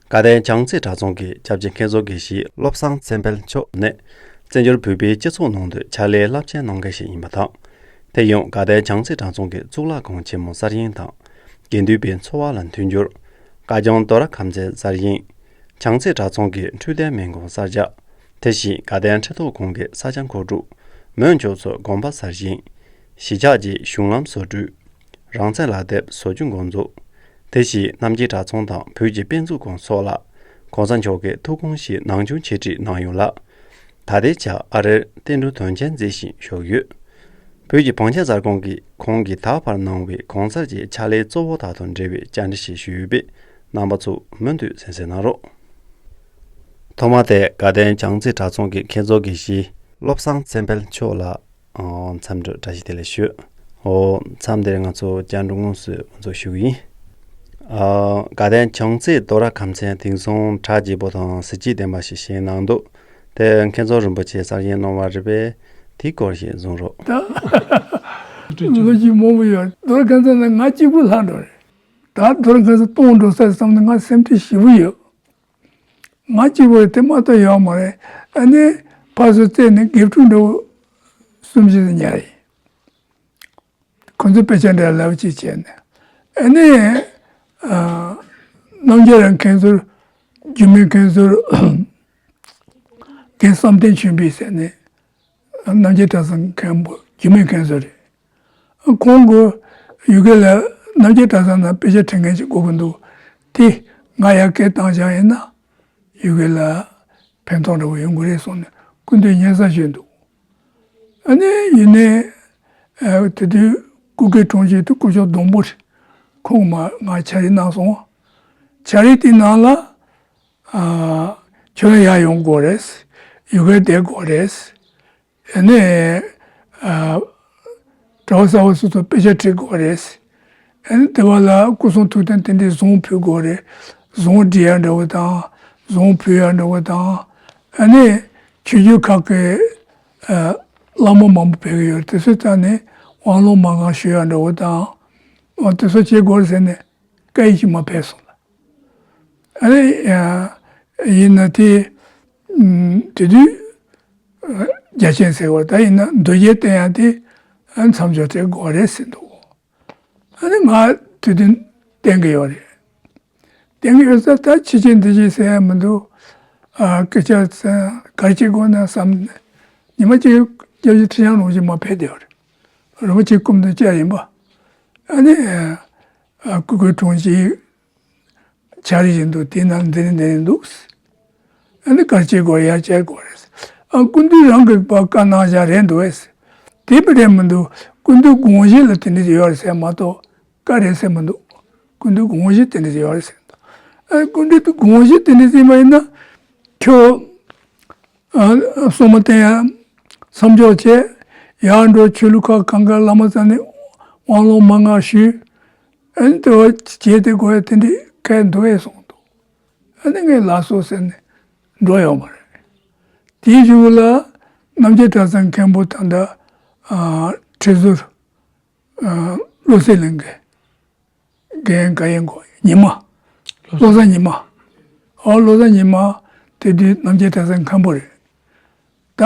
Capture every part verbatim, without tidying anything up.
དགའ་ལྡན་བྱང་རྩེ་གྲྭ་ཚང་གི་སྐྱབས་རྗེ་མཁན་ཟུར་དགེ་བཤེས་བློ་བཟང་བསམ་འཕེལ་མཆོག་ནི། བཙན་བྱོལ་བོད་པའི་སྤྱི་ཚོགས་ནང་དུ་ཕྱག་ལས་རླབས་ཆེན་གནང་མཁན་ཞིག་ཡིན་པ་དང་། དེ་ཡང་དགའ་ལྡན་བྱང་རྩེ་གྲྭ་ཚང་གི་གཙུག་ལག་ཁང་ཆེན་མོ་གསར་བཞེངས་དང་། དགེ་འདུན་པའི་འཚོ་བ་ལ་མཐུན་འགྱུར། དགའ་ལྗང་རྡོ་ར་ཁམས་ཚན་གསར་བཞེངས། བྱང་རྩེ་གྲྭ་ཚང་གི་འཕྲོད་བསྟེན་སྨན་ཁང་གསར་རྒྱག། དེ་བཞིན་དགའ་ལྡན་ཁྲི་ཐོག་ཁང་གི་ས་ཆ་མཁོ་སྒྲུབ། མོན་ཕྱོགས་སུ་དགོན་པ་གསར་བཞེངས། གཞིས་ཆགས་ཀྱི་གཞུང་ལམ་བཟོ་སྐྲུན། རང་བཙན་ལག་དེབ་བཟོ་རྒྱུ་འགོ་འཛུགས། དེ་བཞིན་རྣམ་རྒྱལ་གྲྭ་ཚང་དང་བོད་ཀྱི་དཔེ་མཛོད་ཁང་སོགས་ལ། གོང་ས་མཆོག་གི་ཐུགས་དགོངས་བཞིན་ནང་ཆོས་འཆད་ཁྲིད་གནང་ཡོད་ལ། ད་ལྟའི་ཆར་ཨ་རིར་བསྟན་འགྲོའི་དོན་རྐྱེན་མཛད་བཞིན་བཞུགས་ཡོད། བོད་ཀྱི་བང་ཆེན་གསར་ཁང་གིས་ཁོང་གིས་ད་བར་གནང་བའི་གང་ཟག་གི་ཕྱག་ལས་གཙོ་བོ་དག་དང་འབྲེལ་བའི་བཅར་འདྲི་ཞིག་ཞུས་ཡོད་པས། རྣམ་པ་ཚོ་མུ་མཐུད་གསན་གཟིགས་གནང་རོགས། ཐོག་མ་དེ་དགའ་ལྡན་བྱང་རྩེ་གྲྭ་ཚང་གི་མཁན་ཟུར་དགེ་བཤེས་བློ་བཟང་བསམ་འཕེལ་མཆོག་ལ་འཚམས་འདྲི་བཀྲ་ཤིས་བདེ་ལེགས་ཞུ། འོ། མཚམས་འདིར་ང་ཚོ་བཅར་འདྲི་དངོས་སུ་འགོ་འཛུགས་ཞུ་གི་ཡིན། ཨ། དགའ་ལྡན་བྱང་རྩེ་རྡོ་ར་ཁམས་ཚན་དེང་སང་གྲགས་ཆེན་པོ་དང་གཟི་བརྗིད་ལྡན་པ་ཞིག་བཞེངས་གནང་འདུག་དེ་མཁན་ཟུར་རིན་པོ་ཆེ་གསར་བཞེངས་གནང་བ་རེད་པས། དེའི་སྐོར་ཞིག་གསུང་རོགས། ད་ལོ་རྒྱུས་མང་པོ་ཡོད། རྡོ་ར་ཁམས་ཚན་ལ་ང་གཅིག་པུ་ལྷག་འགྲོ་རེད། ད་རྡོ་ར་ཁམས་ཚན་སྟོངས་འགྲོ་ས་བསམ་ནས་ང་སེམས་ཁྲལ་ཞེ་པོ་ཡོད། ང་གཅིག་པོ་དེ་མ་གཏོགས་ཡོད་མ་རེད། ཨ་ནི་ཕར་ཚུར་བཙལ་ནས་དགེ་ཕྲུག་འདྲ་བོ་གསུམ་བཞི་ཙམ་ཉར་ཡིན། ཁོ་ཚོས་དཔེ་ཆ་འདྲ་ལབ་ཅིག་བྱས་ནས། ཨ་ནི་ཨ། རྣམ་རྒྱལ་རང་མཁན་ཟུར། རྒྱུད་སྨད་མཁན་ཟུར། རྒན་བསམ་གཏན་ཆོས་འཕེལ་ཟེར་ནས། རྣམ་རྒྱལ་གྲྭ་ཚང་མཁན་པོ་རྒྱུད་སྨད་མཁན་ཟུར་རེད། ཁོང་གིས་ཡུལ་སྐོར་ལ་རྣམ་རྒྱལ་གྲྭ་ཚང་ནང་དཔེ་ཆ་ཁྲིད་མཁན་ཞིག་དགོས་ཀྱི་འདུག་དེ་ང་ཡར་སྐད་བཏང་བཞག་ཡིན་ན། ཡུལ་སྐོར་ལ་ཕན་ཐོགས་འདྲ་བོ་ཡོང་གི་རེད་གསུངས་ནས་སྐུ་མདུན་སྙན་སེང་ཞུས་འདུག་ཨ་ནི་ཡིན་ནའི། ཨ། དེ་དུས་སྐུ་སྒེར་དྲུང་ཆེ་དུ་སྐུ་ཞབས་ལྡོང་པོ་རེད། ཁོང་མར་ང་ཕྱག་བྲིས་གནང་སོང་། ཕྱག་བྲིས་དེའི་ནང་ལ། ཨ། ཁྱོད་རང་ཡར་ཡོང་དགོས་རེད། ཡུལ་སྐོར་བསྡད་དགོས་རེད། ཨ་ནི། ཨ། གྲྭ་པ་གསར་པ་སོ་སོ་དཔེ་ཆ་ཁྲིད་དགོས་རེད། ཨ་ནི་དེ་བ་ལ་སྐུ་གསུང་ཐུགས་རྟེན་དེ་འདྲའི་བཟང་ཕུལ་དགོས་རེད། བཟང་སྒྲིག་ཡག་འདྲ་བོ་དང་། བཟང་ཕུལ་ཡག་འདྲ་བོ་དང་། ཨ་ནི་ཆོས་བརྒྱུད་ཁག་གི། ཨ། བླ་མ་མང་པོ་ཕེབས་ཀྱི་ཡོད་རེད། དེ་ཚོའི་རྩ་ནས་དབང་ལུང་མན་ངག་ཞུ་ཡག་འདྲ་བོ་དང་། འོ། དེ་ཚོ་བྱེད་དགོས་རེད་ཟེར་ནས་བཀའ་ཡིག་ཅིག་མར་ཕེབས་སོང་ལ། ཨ་ནི་ཡིན་ན་དེ། ཨམ། དེ་དུས་རྒྱ་ཆེན་ཟེར་བ་ད་ཡིན་ན་མདོ་རྒྱུད་བསྟན་ཡག་དེ་མཚམས་འཇོག་བྱེད་དགོས་རེད་ཟེར་འདུག་ཨ་ནི་ང་དེ་དུས་བསྟན་གྱི་ཡོད་རེད། བསྟན་གྱི་ཡོད་ས་ད་ཕྱི་ཆེན་འདི་ཆེན་ཟེར་ཡག་མི་འདུག་ཨ། སྐད་ཆ་ག་རེ་བྱེད་དགོས་ན་བསམ་ནས་ཉི་མ་གཅིག་སྐྱབས་རྗེ་ཁྲི་བྱང་རིན་པོ་ཆེ་མར་ཕེབས་བསྡད་ཡོད་རེད། རིན་པོ་ཆེ་སྐུ་མདུན་བཅར་ཡིན་པ། ཨ་ནི། ཨ། སྐུ་སྒེར་དྲུང་ཆེ་ཕྱག་བྲིས་ཡིན་འདུག་དེའི་ནང་འདི་ནས་འདི་ནས་འདུག་ཨ་ནི་ག་རེ་བྱེད་དགོས། ཡར་བཅར་དགོས་རེད། ཨ། སྐུ་མདུན་རང་གིས་ཕར་བཀའ་གནང་བཞག་རེད་འདུག་ཨེ། དེ་དཔེ་རེད་མི་འདུག་སྐུ་མདུན་དགོངས་གཞི་ལ་དེ་འདྲ་ཡོད་རེད་ཟེར་མ་གཏོགས་བཀའ་རེད་ཟེར་མི་འདུག་སྐུ་མདུན་དགོངས་གཞི་དེ་འདྲ་ཡོད་རེད་ཟེར་འདུག་ཨ། སྐུ་མདུན་དུ་དགོངས་གཞི་དེ་འདྲ་ཟེར་བ་ཡིན་ན། ཁྱོད། ཨ། སྲུང་མ་བསྟེན་ཡག་མཚམས་འཇོག་བྱས། ཡར་འགྲོ་ཆོས་ལུགས་ཁག་གང་ག་བླ་མ་རྩ་ནས་དབང་ལུང་མན་ངག་ཞུས། ཨ་ནི་དེ་བ་བྱས་ཏེ་དགོས་ཡག་དེ་འདྲའི་སྐད་འདུག་ཨེ་གསུངས་འདུག་ཨ་ནི་ངས་ལགས་སོ་ཟེར་ནས་འགྲོ་ཡོད་མ་རེད། དེའི་གཞུག་ལ་རྣམ་རྒྱལ་གྲྭ་ཚང་མཁན་པོ་ད་ལྟ། ཨ། ཁྲི་ཟུར། ཨ། བློ་གསལ་གླིང་གི་རྒན་ག་ཡིན་གོ། ཉི་མ། བློ་བཟང་ཉི་མ། ཨོ། བློ་བཟང་ཉི་མ་དེ་དུས་རྣམ་རྒྱལ་གྲྭ་ཚང་མཁན་པོ་རེད། ད་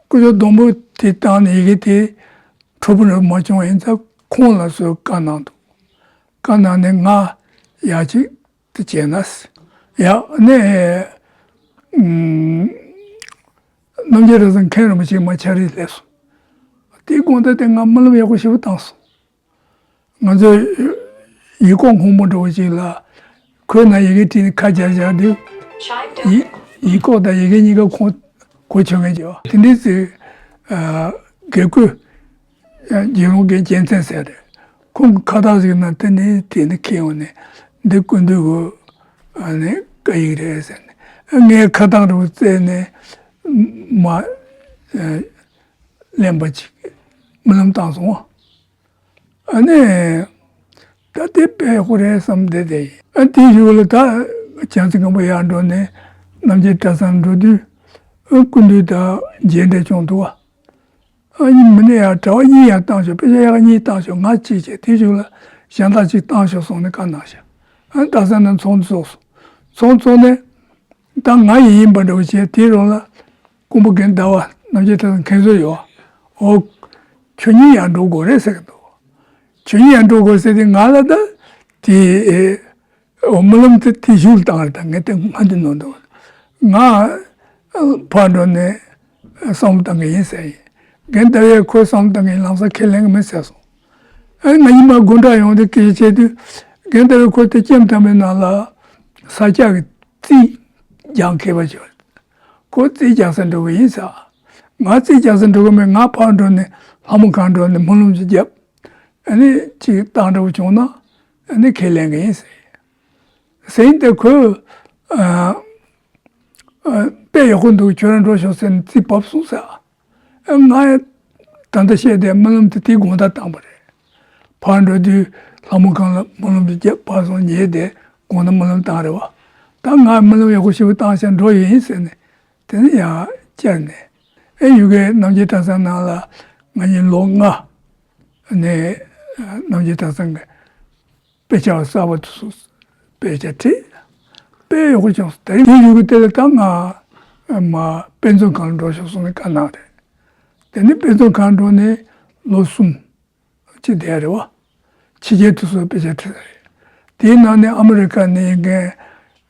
སྐུ་ཞབས་ལྡོང་པོ་དེ་བཏང་ནས་ཡི་གེ་དེ་འཕྲོ་པོ་རེ་མ་བྱུང་བ་ཡིན་ཙང་ཁོང་ལ་སོགས་བཀའ་གནང་འདུག་བཀའ་གནང་ནས་ང་ཡར་ཅིག་དེ་བྱས་ན། ཡ་ནས། ཨམ། རྣམ་རྒྱལ་གྲྭ་ཚང་མཁན་རིན་པོ་ཆེ་མར་ཕྱག་བྲིས་སླེབས་སོང་། དེའི་དགོང་དག་དེ་ང་རྨི་ལམ་ཡག་པོ་ཞེ་པོ་བཏང་སོང་། ང་ཚོ་ཡུལ་སྐོར་སྔོན་པོ་འདྲ་བོ་ཅིག་ལ་ཁོའི་ནང་ཡི་གེ་བྲིས་ནས་ཁ་སྦྱར་བཞག་དུས། ཡིག་ཡིག་སྐོགས་དང་ཡི་གེ་གཉིས་ཀ་གོ་གོ་ཆོད་མཁན་ཅིག་ཡོད། དེ་འདྲའི་ཚེ། ཨ། དགེ་བསྐོས། རྒྱལ་ཡོངས་དགེ་རྒྱལ་མཚན་ཟེར་རེད། ཁོང་གི་ཁ་བཏགས་ཟིག་ན་དེ་ནས་དེ་ནས་ཁྱེར་ཡོང་ནས་འདི་སྐུ་མདུན་གྱི་ཨ་ནི་བཀའ་ཡིག་རེད་ཟེར་ནས། ངས་ཁ་བཏགས་རུ་བཙལ་ནས་མར་ལེན་པ་ཅིག་རྨི་ལམ་བཏང་སོང་། ཨ་ནི་ད་དེ་དཔེ་ཡག་པོ་རེད་བསམ་བསྡད་དེ་ཡིན། ཨ། དེའི་གཞུག་ལ་ད་བྱང་རྩེ་མཁན་པོ་ཡར་འགྲོ་ནས་རྣམ་རྒྱལ་གྲྭ་ཚང་འགྲོ་དུས། ཨ། སྐུ་མདུན་དང་མཇལ་འཕྲད་བྱུང་འདུག་བ། ཨ། མི་ནི་ཡང་གྲྭ་པ་གཉིས་ཡང་བཏང་ཤོག་དཔེ་ཆ་ཡག་གཉིས་བཏང་ཤོག་ང་གཅིག་བྱས། དེའི་གཞུག་ལ་གཞན་དག་གཅིག་བཏང་ཤོག་གསུངས་ནས་བཀའ་གནང་ཤག་ཨ། རྡ་ས་ནས་ཚོགས་འདུ་ཚོགས་སོང་ ཚོང་ཚོང་ནས་ད་ང་ཡིན་ཡིན་པ་འདྲ་བོ་བྱས། དེའི་རོགས་ལ་ཀོང་པོ་རྒན་ཟླ་བ་རྣམ་རྒྱལ་གྲྭ་ཚང་མཁན་ཟུར་ཡོད། འོ། ཁྱོད་གཉིས་ཡར་འགྲོ་དགོས་རེད་ཟེར་གི་འདུག་ཁྱོད་གཉིས་ཡར་འགྲོ་དགོས་ཟེར་ཏེ། ང་ལ་ད་དེ། འོ། སྨོན་ལམ་དེ་དེ་ཤུགས་བཏང་རེད། ད་ངས་དེ་སྔ་དུས་ནོར་འདུག་ང་ཕར་འགྲོ་ནས་བསམ་བློ་བཏང་གི་ཡིན་ཟེར་ཡིན། རྒན་ཟླ་བས་ཁོས་བསམ་བློ་བཏང་གི་ཡིན། ལམ་སང་ཁས་ལེན་གི་མིན་ཟེར་སོང་། ཨ། ང་གཉིས་མར་སྒོ་འགྲམ་ཡོང་དུས་སྐད་ཆ་བཤད་དུས། རྒན་ཟླ་བས་ཁོ་དེ་ལྕེམ་དམ་པའི་ནང་ལ་ས་སྐྱ་གི་རྩིས་རྒྱག་མཁས་པ་ཅིག་ཡོད། ཁོ་རྩིས་རྒྱག་སར་འགྲོ་གི་ཡིན་ཟེར། ང་རྩིས་རྒྱག་སར་འགྲོ་གི་མེད། ང་ཕར་འགྲོ་ནས་ལྷ་མོ་སྒང་འགྲོ་ནས་སྨོན་ལམ་ཅིག་བརྒྱབ། ཨ་ནི་ཅིག་བཏང་འདྲ་བོ་བྱུང་ན་ཨ་ནི་ཁས་ལེན་གི་ཡིན་ཟེར། ཟེར་ཡིན་ཏེ། ཁོས། ཨ། ཨ། དཔེ་ཡག་པོ་འདུག་ཁྱོད་རང་འགྲོ་ཤོག་ཟེར་ནས་རྩིས་བབས་སོང་ཟེར། ཨ། ང་ད་ལྟ་བཤད་དེ་སྨོན་ལམ་དེ་དེའི་དགོང་དག་བཏང་བ་རེད། ཕར་འགྲོ་དུས་ལྷ་མོ་སྒང་ལ་སྨོན་ལམ་དེ་བརྒྱབ། ཕར་སོང་ཉལ་ཏེ་དགོང་དག་སྨོན་ལམ་བཏང་རེད་བ། ད་ང་སྨོན་ལམ་ཡག་པོ་ཞེ་པོ་བཏང་བྱས་འགྲོ་ཡི་ཡིན་ཟེར་ནས། དེ་ནས་ཡར་བཅར་ནས། ཨེ། ཡུལ་གྱི་རྣམ་རྒྱལ་གྲྭ་ཚང་ནང་ལ་ང་གཉིས་ལོ་ལྔ་ནས་རྣམ་རྒྱལ་གྲྭ་ཚང་གི་དཔེ་ཆ་གསར་པ་དེ་ཚོ་དཔེ་ཆ་ཁྲིད། དཔེ་ཡག་པོ་བྱུང་སོང་། དེ་རིང་དེ་ཡུལ་གྱི་དེ་ལ་ད་ང་མར་དཔེ་མཛོད་ཁང་ལ་འགྲོ་ཤོག་གསུངས་ནས་བཀའ་གནང་རེད། དེ་ནས་དཔེ་མཛོད་ཁང་འགྲོ་ནས་ལོ་གསུམ་ཅིག་བསྡད་རེད་བ། ཕྱི་རྒྱལ་དུ་སོང་དཔེ་ཆ་ཁྲིད་རེད། དེའི་ནང་ནས་ཨ་མི་རི་ཀ་ནས་ཡིན་མཁན།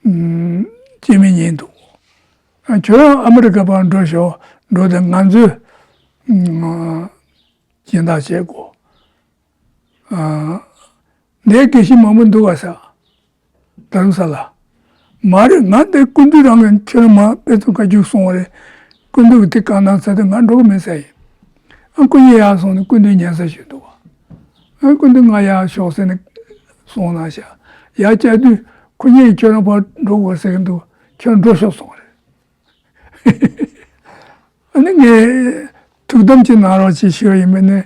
ཨུམ། སྐྱེ་དམན་གཉིས་འདུག་ཨ། ཁྱོད་རང་ཨ་མི་རི་ཀ་ཕར་འགྲོ་ཤོག་འགྲོ་དེ་ང་ཚོས། ཨུམ། སྦྱིན་བདག་བྱེད་དགོས། ཨ། འདིར་དགེ་བཤེས་མང་པོ་འདུག་ག་ཟེར། རྡ་རམ་ས་ལ། མ་རེད། ང་འདིར་སྐུ་མདུན་རང་གིས་ཁྱོད་རང་མར་དཔེ་མཛོད་ཁང་རྒྱུགས་སོང་བ་རེད། སྐུ་མདུན་གྱིས་དེ་བཀའ་གནང་ཚར་དུས་ང་འགྲོ་གི་མེད་ཟེར་ཡིན། ཨ། སྐུ་ཉིད་ཡར་སོང་ནས་སྐུ་མདུན་ཉན་ས་ཞུས་འདུག་ག་ཨ། སྐུ་མདུན་ང་ཡར་ཤོག་ཟེར་ནས་སོང་ན་ཤག་ཡར་བཅར་དུས་ཁོ་གཉིས་ཀྱིས་ཁྱོད་རང་ཕར་འགྲོ་དགོས་ཟེར་གྱི་འདུག་ཁྱོད་འགྲོ་ཤོག་གསུངས་པ་རེད། ཨ་ནི་ངས་ཐུགས་དམ་ཅིག་གནང་རོགས་ཅེས་ཞུས་ཡིན་པས་ནི།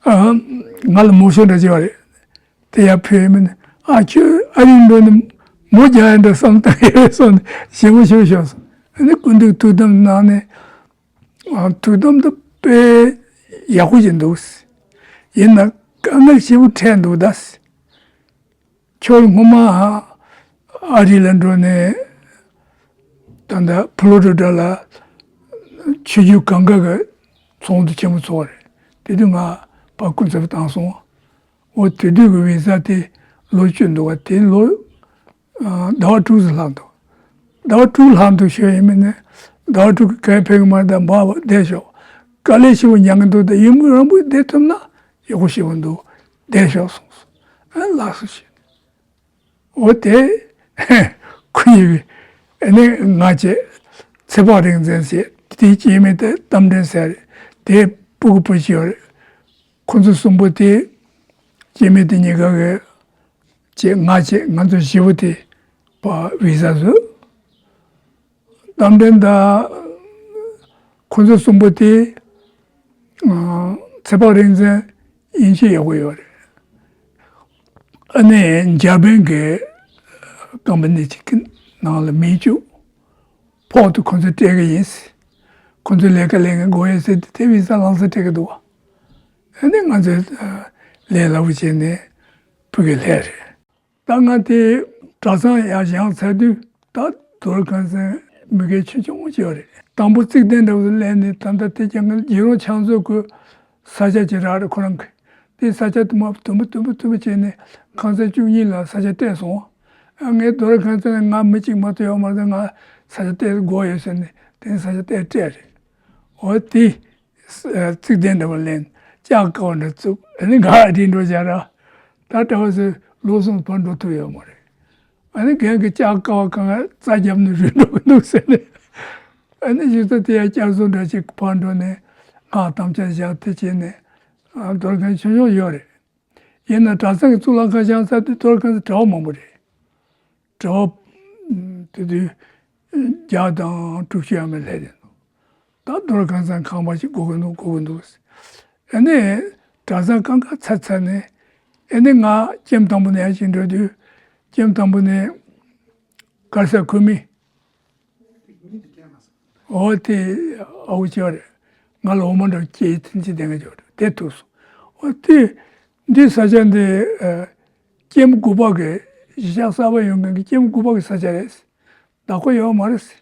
ཨ། ང་ལ་མོ་ཤོག་འདྲ་ཅིག་ཡོད་རེད། དེ་ཡར་ཕུལ་ཡིན་པས་ནི། ཨ། ཁྱོད་ཨ་རིར་འགྲོ་ནས་མོ་རྒྱག་ཡ་འདྲ་བསམ་བཏང་ཡོད་རེད་གསུངས་ནས་ཞེ་པོ་ཞེ་པོ་ཤོར་སོང་། ཨ་ནི་སྐུ་མདུན་ཐུགས་དམ་གནང་ནས། ཨ། ཐུགས་དམ་དེ་དཔེ་ཡག་པོ་ཞིག་འདུག་ཡིན་ན་དཀའ་ངལ་ཞེ་པོ་འཕྲད་འདུག་ད། ཁྱོད་སྔོན་མ་ཨ་རི་ལ་འགྲོ་ནས་ད་ལྟ་ཕུ་ལོ་རི་ཌ་ལ་ཆོས་བརྒྱུད་གང་ག་གི་ཚོགས་འདུ་ཆེན་པོ་ཚོགས་རེད། དེ་དུས་ང་ཕར་སྐུ་ཚབ་བཏང་སོང་། འོ། དེ་དུས་ཀྱི་བི་ཟ་དེ་ལོ་བཅུ་འདུག་བ། དེ་ལོ། ཨ། ཟླ་བ་དྲུག་ཙམ་ལྷག་འདུག་ཟླ་བ་དྲུག་ལྷག་འདུག་ཞུ་ཡིན་མིན་ནི། ཟླ་བ་དྲུག་གི་ག་ཡེ་ཕེབས་ཀྱི་མ་རེད། ད་འབའ་བ་བསྡད་ཤོག་དཀའ་ལས་ཞེ་པོ་མྱངས་ཀྱི་འདུག་ད་ཡུན་རིང་པོ་བསྡད་ཐུབ་ན་ཡག་པོ་ཞེ་པོ་འདུག་བསྡད་ཤོག་གསུངས་སོང་། ཨ། ལགས་སོ་ཞུས། འོ། དེ་ཁོ་གཉིས་ཀྱིས་ཨ་ནི་ང་བྱས། ཚེ་དཔག་རིག་འཛིན་ཟེར། དེའི་སྐྱེ་དམན་དེ་རྟ་མགྲིན་ཟེར་རེད། དེ་སྤུ་གུ་བུ་ཞིག་ཡོད་རེད། ཁོ་ཚོ་གསུམ་པོ་དེ་སྐྱེ་དམན་དེ་གཉིས་ཀ་གིས་བྱས། ང་བྱས། ང་ཚོ་བཞི་པོ་དེ་ཕར་བི་ཟ་བཟོས། རྟ་མགྲིན་དང་ཁོ་ཚོ་གསུམ་པོ་དེ། ཨ། ཚེ་དཔག་རིག་འཛིན་དབྱིན་ཇི་ཡག་པོ་ཡོད་རེད། ཨ་ནི་འཇར་པན་གྱི་ཀམ་པ་ནི་ཅིག་གི་ནང་ལ་མི་བཅུག་ཕོག་ཏུ་ཁོ་ཚོས་སྤྲད་ཀྱི་ཡིན། ཁོ་ཚོས་ལས་ཀ་ལས་མཁན་དགོས་ཡོད་ཟེར་དུས་དེ་བི་ཟ་ལམ་སང་སྤྲད་ཀྱི་འདུག་བ། ཨ་ནི་ང་ཚོས་ལས་སླ་པོ་བྱས་ནས་ཕ་གིར་སླེབས་རེད། ད་ང་དེ་གྲྭ་ཚང་ཡར་བཞེངས་ཚར་དུས། ད་དུར་ཁང་ཚན་མི་སྒེར་ཆུང་ཆུང་ཅིག་ཡོད་རེད། དང་པོ་བརྩིགས་གདན་འདྲ་བོ་གླས་ནས། ད་ལྟ་དེ་རྒྱ་གར་རྒྱལ་ཡོངས་ཕྱག་མཛོད་ཀྱི་ས་ཆ་ཅིག་རག་རེད། ཁོ་རང་གི་དེ་ས་ཆ་དུ་མ་དུམ་བུ་དུམ་བུ་དུམ་བུ་བྱས་ནས་ཁང་ཚན་བཅུ་གཉིས་ལ་ས་ཆ་སྤྲད་སོང་། ཨ། ངས་དུར་ཁང་ཚན་ལ་ང་མི་གཅིག་མ་གཏོགས་ཡོད་མ་རེད། ང་ས་ཆ་སྤྲད་དགོས་ཡོད་ཟེར་ནས་དེ་ནས་ས་ཆ་སྤྲད་སྤྲད་རེད། འོ། དེ། ཨ། བརྩིགས་གདན་འདྲ་བོ་གླས། ལྕགས་ཀ་བ་འདྲ་བཙུགས། ཨ་ནི་ག་རེ་འགྲོ་བྱ་ར། ད་གྲྭ་བ་ཚོས་ལོ་གསུམ་ཕར་འགྲོ་ཐུབ་ཡོད་མ་རེད། ཨ་ནི་རྒན་གྱིས་ལྕགས་ཀ་བ་གང་ག་རྩ་བརྒྱབ་ནས་རུལ་འགྲོ་གི་འདུག་ཟེར་ནས། ཨ་ནི་གཞི་རྩ་དེ་ཡང་བསྐྱར་བཟོ་འདྲ་ཅིག་ཕར་འགྲོ་ནས་སྔགས་དམ་བཅའ་བཞག་དེ་བྱས་ནས། ཨ། དུར་ཁང་ཆུང་ཆུང་ཡོད་རེད། ཡིན་ན་གྲྭ་ཚང་གི་གཙུག་ལག་ཁང་བཞེངས་ཚར་དུས་དུར་ཁང་དེ་གྲྭ་པ་མང་པོ་རེད། གྲྭ་པ། ཨ། དེ་དུས་བརྒྱ་དང་དྲུག་ཅུ་ཡས་མས་སླེབས་ཡོད་འདུག་ད་དུར་ཁང་ཚང་ཁང་པ་ཞིག་དགོས་ཀྱི་འདུག་དགོས་ཀྱི་འདུག་ཨ་ནི་གྲྭ་ཚང་གང་ག་ཚར་ཚར་ནས། ཨ་ནི་ང་ལྕེམ་དང་པོ་ནས་ཡར་ཅིག་འགྲོ་དུས། ལྕེམ་དང་པོ་ནས་དཀར་ས་ཁུ་མི། འོ། དེ་ཨ་བོ་ཅིག་ཡོད་རེད། ང་ལ་འོ་མ་འདྲ་བོ་སྐྱེས་ཚུན་ཆད་བསྡད་མཁན་ཅིག་ཡོད་རེད། དེ་ཐུག་སོང་། འོ། དེ་འདི་ས་ཆ་འདི། ཨ། ལྕེམ་དགུ་པ་གི། གཞིས་ཆགས་གསར་པ་ཡོང་མཁན་གྱི་ལྕེམ་དགུ་པ་གི་ས་ཆ་རེད། བདག་པོ་ཡོད་མ་རེད་ཟེར།